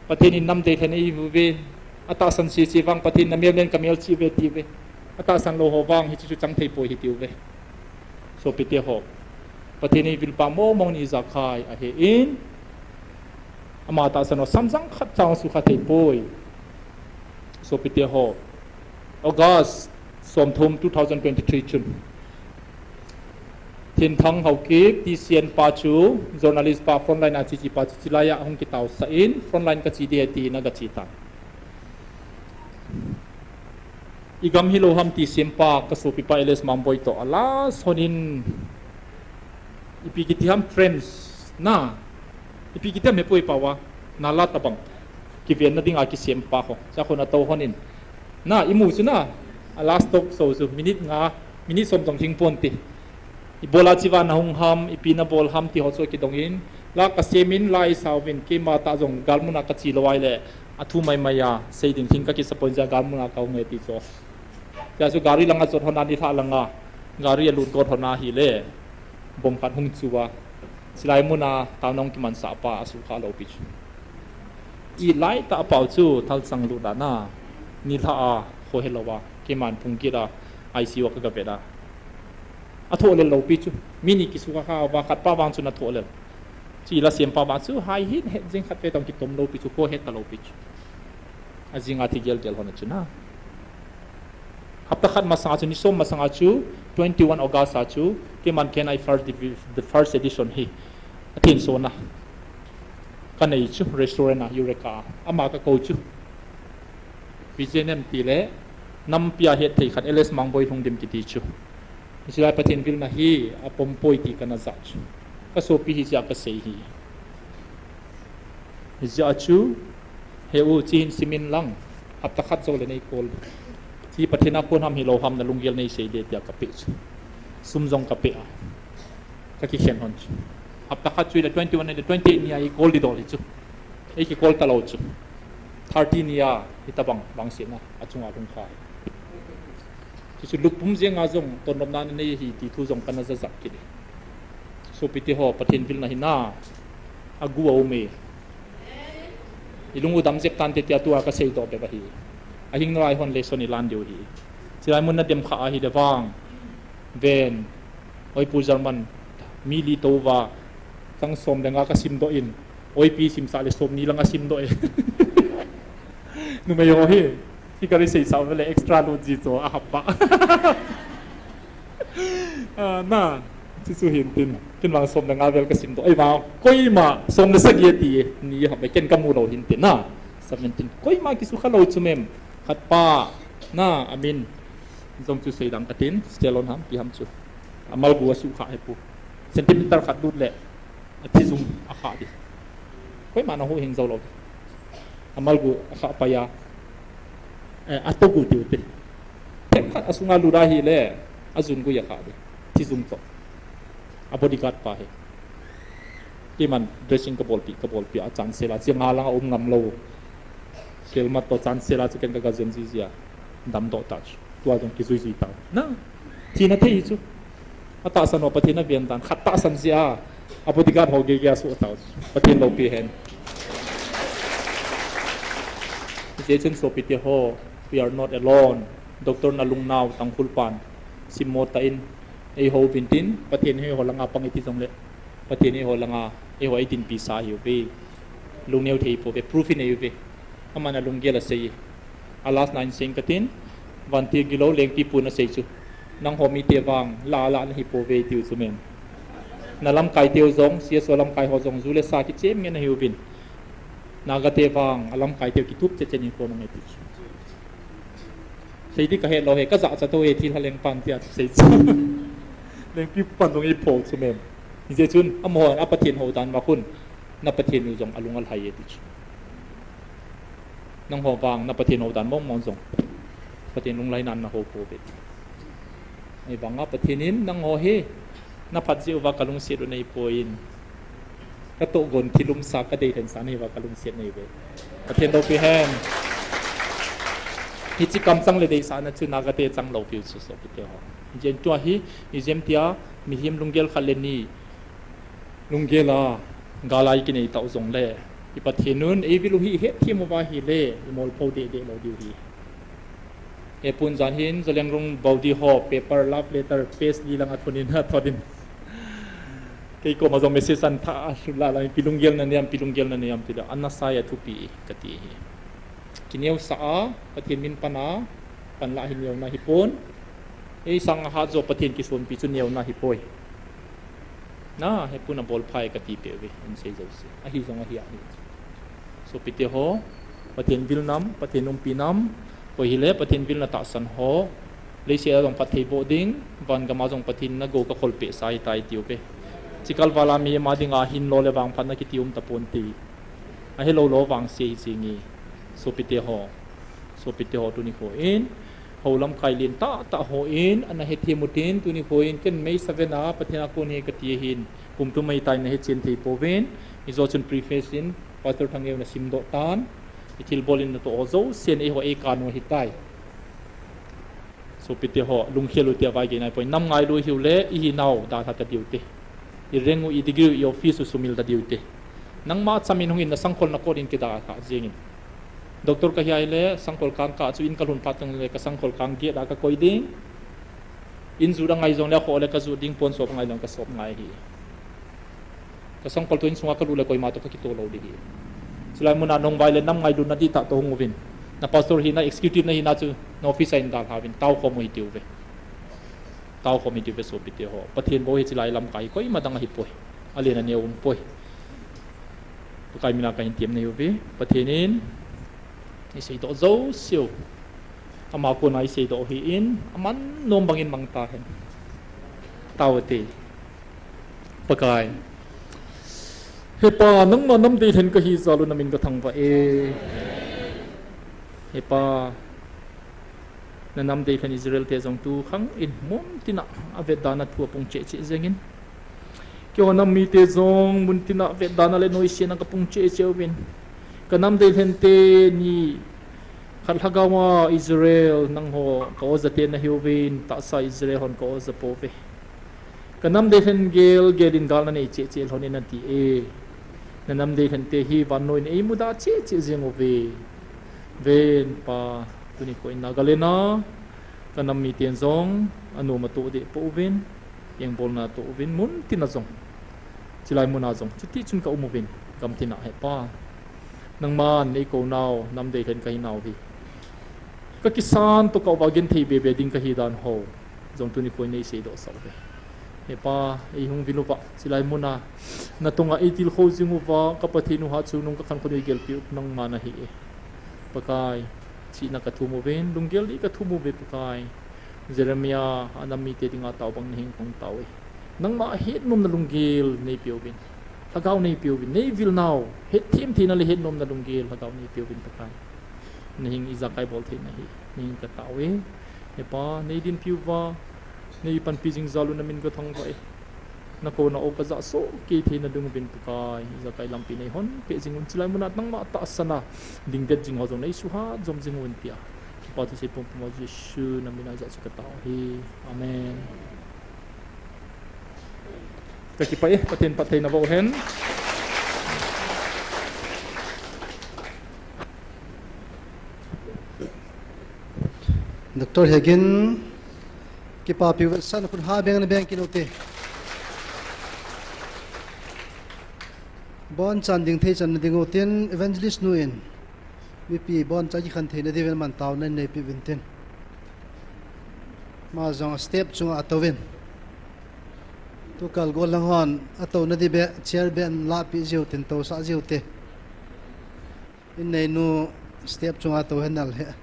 Pathen in nam deilhen ei uve. Atahsan sese vang Pathen na mel nen ka mel cheh uve ti uve. Atahsan lou ho vang hichu chu chang thei poi hi ti uve. Sopite ho. Pathen in vilpa mong mong in ijakai ahe in. Ama tahsan ho samjang khat chang sukha thei poi. Sopite ho. August somthum two thousand twenty-three chun. Thinthang Haokip, T C N pa chu, journalist pa, frontline a che che pa chu, chilai a hung kitaosah in, frontline ka che ding ahi tin aga che tan. I gam hilou ham T C N pa, ka sopipa L S Mangboi toh, a last hon in, ipi kiti ham trench, na, ipi kiti ham hepoi pao a, nala tabang, kivenna dinga kisem pa ho, cha khon a tou hon in, na, i mu chu na, a last talk show chu, minute nga, minute som jong lhing pon te. Ibola chea na hung ham, ipi na bol ham ti ho chu kidong in, la ka sem in, la i sao vin, keima tah jong galmun a ka che lou ahile, athu mai mai a, sei ding lhing ka kisa pon jeh a galmun a ka hung e ti chu. Tia chu gari langa chot hon a nilhah langa, gari a lut got hon a hile, bomb khat hung chu a, chilai mun a, taona hung kimansah pa, asukha lou pi chu. I lai tah pao chu, thalchang lut dan a, nilhah a, kho helou a, keiman phung kit a, I C U a ka ga vet a. Athoh lel lou pi chu. Mi ni kisukha kha uva khat pa vang chu na thoh lel. Chu i la sem pa vang chu hai hin het jing khat ve tong kitom lou pi chu, kho het ta lou pi chu. Ajing a thi gel gel hon a chu na. Hapta khat masang a chu, ni som masang a chu, twenty-one August a chu, keiman K N I first divi-, the first edition hi. Athin so na. Ka nei chu, restaurant a, Eureka. Ama ka kou chu. Vision em ti le, nampi a het thei khat L S Mangboi Lhungdim kiti chu. Hiche lai Pathen vilna hi apom poi ti kana ja chu. Ka sopi hi jeh a ka sei hi. Hijeh a chu, he u, chi hin simin lang, hapta khat jou le nei kol. Chi Pathen a kon ham hilou ham na lunggel nei sei de tia ka pe chu. Sum jong ka pe a. Ka kikhen hon chu. Hapta khat chu le twenty-one le twenty-eight ni a i kol di dol hi chu. Ei kikol ta lou chu. Thirty ni a, hitabang, bang sena, achunga lhung kha. Chuchu lupum jenga jong, tonlopna nei hi ti thu jong kana ja ja kit e. Sopite ho, Pathen vilna hi na, agu a um e. I lung u dam jep tante tia tua ka sei doh bep ahi. Ahing nalai hon lesson i lan diu hi. Chilai mun na dem kha ahi le vang. Ven. Oi Pu German. Mi li tou va. Chang som le nga ka sim doh in. Oi pi sim sah le som ni lang a sim doh e. Numei ho hi. Hi ka ri sei sah le extra load ji cho a hap ba. Ah, na, chuchu hin tin, kin vang som le nga vel ka sim doh. Ei vang, koima som le sagi ati, ni hap ken ka mu lou hin tin na. Seventeen, koima kisukha lou chu mem. Khat pa, na, amin. Jong chu sei dang ka tin, Stallone ham, pi ham chu. Amal gu asukha he pu. Centimeter khat lut le. Athi jung a kha di. Koima na hu hing jou lou di. Amal gu a kha pa ya. Eh, a to gu tiu ti. Themkhat asunga lut ahi le, ajun gu ya kha di. Thi jung to. A bodyguard pa hi. Keiman dressing ka bolpi, ka bolpi a chancel a. Chi nga lang a um ngam lou. Sel mat to chancel a chu ken ka ga jen ji ji a. Dam doh ta chu. Tua jong kijui jui ta. Na. Thina thei chu. Atahsan u Pathen a ven dan. Khat tahsan jeh a. A bodyguard ho gei gei a suh tau. Pathen loupi hen. Hijeh chun sopite ho, we are not alone. Doctor Nalungnao Tangkhul pan simmo tan, eiho uvin tin, Pathen eiho langa pang iti jongle, Pathen eiho langa, eiho eidinpi sa ahiuve. Lungneo thei pouve, proof in eiuve. Aman alunggel asei e. A last na in seng katin, Vantil gilou Lengpi pun asei chu. Nangho mite vang, la la nahi pouve tiu chu mem. Na lamkai teu jong, C S O lamkai ho jong, ju le sa kichem ngen ahiuvin. Naga te vang, alamkai teu kitup che che ni ko nang e ti chu. Sei di kahet lou he, kajahcha tou he, thil ha leng pan tia chu sei chu. Lengpi pan jong eipho chu mem. Hijeh chun, amaho, a Pathen hou dan ma khun. Na Pathen u jong alung alhai e ti chu. Nangho vang, na Pathen hou dan mong mong jong. Pathen lunglhai nan nahou pouve. Ahivanga Pathen in, nangho hi, na phat jeh uva kalungset u nei poi in. Katoh gon thil umsa, kadeilhen sa nei uva kalungset nei uve. Pathen loupi hen. Hiche kamchang le deisahna chu Naga te chang loupi u chu sopite ho. Jen tua hi, ijem tia, mihem lunggel khat le ni, lunggel a, gal a ikinei tau jongle, i Pathen un, eivil u hi ihet them uva ahile, imolpho deh deh lou diu ahi. Hepun jan hin, Zeliangrong Baodu ho, paper, love letter, page li lang athon in, athon in. Kei koma jong message ahin thah a, lhut lah lang, ipi lunggel nanei am, ipi lunggel nanei am, ti le, ana sai a thupi, kati ahi. Kineosah a, Pathen min pan a, pan lah hi neona hipon. Ei sang a hat jo Pathen kisonpi chu neona hipoi. Na, hepun abol phai kati peh uve, in sei jouse. Ahi jong ahi ahi. Sopite ho, Pathen vil nam, Pathen umpi nam, koi hile Pathen vil na tahsan ho. Leiset a jong phatthei boh ding, van gam a jong Pathen in nagou kakhol peh sa ahitai tiu ve. Chikal val a mihem a dinga hin lo le vangphatna kiti um tapon ti. Ahilou lou vangse hi jing e. Sopite ho. Sopite ho tuni kho in. Hou lamkai lien tah tah ho in, ana hethem u tin, tuni kho in, ken May seven a, Pathen a kon hi kati ahin. Kum thum ahitai nahe chen thei pouvin. Hijo chun preface in, Pastor Thangeo na simdoh tan. I thilbol in natoh ho jousen eiho eikanu ahitai. Sopite ho, lungkhel u tia vai gei nai poi. Nam ngailu ihiu le, ihinau dalha ta diu te. I rank u, i degree u, i office u sumil ta diu te. Nangma chamin hungin na sangkhol na kot in kidalha jingin. Doctor kahi ahile, sangkhol kang kah chu in kalhun phat teng le, ka sangkhol kang gate a kakoi ding. In jut angai jongle, akhoh le kajut ding, pon sop angai jongle kasop ngai ahi. Ka sangkhol toh insunga kalut le koima toh kakitoh lou ding ahi. Chulai muna nahung vai le nam ngailutna dihtah toh hung uvin. Na pastor hina, executive na hina chu na office a hin dalha uvin. Taokhom u hitiuve. Taokhom hitiuve sopite ho. Pathen bou hi chulai lamkai koima dang ahipoi. Alen aneo umpoi. Pakai mina kahin temna ahiuve. Pathen in iseidoh jouseu, ama kona iseidoh ahin, aman nom bangin mang tahen. Tao te. Pakai. He Pa, nangma nam deilhen kahi jal u namin kathangvah e. He Pa, na nam deilhen Israel te jong tu khang in mun tina avetdana thu apung cheh cheh jengin. Keiho nam mite jong mun tina vetdana le noisena kapung cheh cheh uvin. Ka nam deilhen teni khat lhagao a Israel nangho ka oja te nahiuvin, tahsa Israel hon ka oja pouve. Ka nam deilhen gel, gel in gal nanei cheh cheh lhon in nati e. Na nam deilhen te hi vannoi in eimudah cheh cheh jeng uve. Ven Pa, tuni kho in Nagaland a ka nam miten jong anom atoh deh pouvin, engbolna atoh uvin, mun tina jong. Chulai muna jong chuti chun ka um uvin, gam tina He Pa. Nangman neikou nau, nam deilhen kahi nau hi. Ka kisan toh ka uva genthei bebe ding kahi dan ho jong tuni kho in neiseidoh sah uve. He Pa, eihung vil uva, chulai muna natonga eitilkhou jing uva, ka Pathen u Hatchungnung ka khankho neigelpi u nangma nahi e. Pakai, chihna kathum uvin, lunggel dih kathum uve Pakai. Jeremiah a nam mite dinga tao bang nahin kong tao e. Nangma hetnomna lunggel neipeuvin. Lhagao neipeuvin, neivil nau, hetthem theina le hetnomna lunggel, lhagao neipeuvin Pakai. Nahin ijakai bol theina hi, nahin katao e. He Pa, neidinpi uva, neipanpi jing jal u namin kathangvah e. Nakou na o kajah soh kei theina ding uvin Pakai, ijakai lampi neihon peh jing un chulai muna nangma tahsan a dingdet jing ho jong neisuhat jom jing uvin tia. Kipa thu sei pumpum ho Jesu namin a ijat chu katao ahi. Amen. Kakipah e, Pathen phattheina boh hen. Doctor Hegin, kipapi vetsahna khut ha beng na beng kit u te. Bonchan ding thei chan na ding u tin Evangelist nu in mipi bonchan kikhen theina diuvin aman taona neipi uvin tin. Ama jong step chunga atouvin. Tukal gollhang hon atouna di beh, chair beh in lahpeh jiu tin tousah jiu te. Inneinu step chunga tou hen nalai.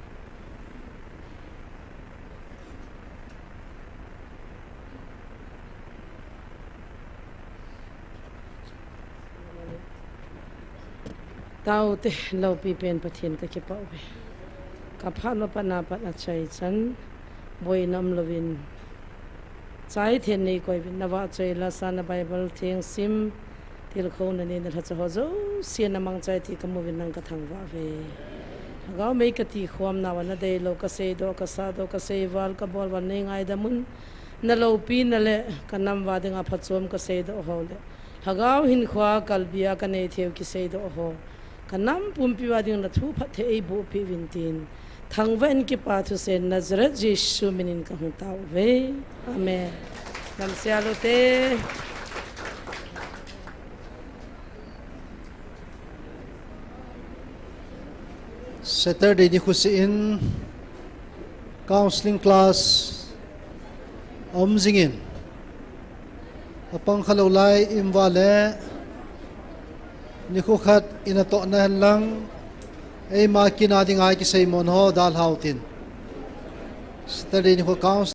Tao te, loupi pen Pathen kakipah uve. Kaphat ma pat na pat achai chan, boina umlouvin. Chai then nei koi uvin, na vahchoi lasa, na Bible theng sim, tilkhouna nei, na lhacha ho jouse na mangchai ti kamu uvin nang kathangvah uve. Lhagao mei kati khom nauva na deilou, kaseidoh, kasahdoh, kaseival, kabol val nei ngaidam un. Na loupina le kanam uva dinga phachom kaseidoh ho le Lhagao hinkhoa kalbia kanei theiu kiseidoh ho, kanam pumpi uva ding na thu phatthei eiboh peh uvin tin, thangvah in kipa thusen Nazareth Jesu minin kahung tao uve. Amen. Damsel u te. Saturday nikho seh in counseling class aum jingin, apang khalou lai in vale nikho khat in atohna henlang, eima kin a dinga kiseimon ho dalhau tin. Saturday nikho counseling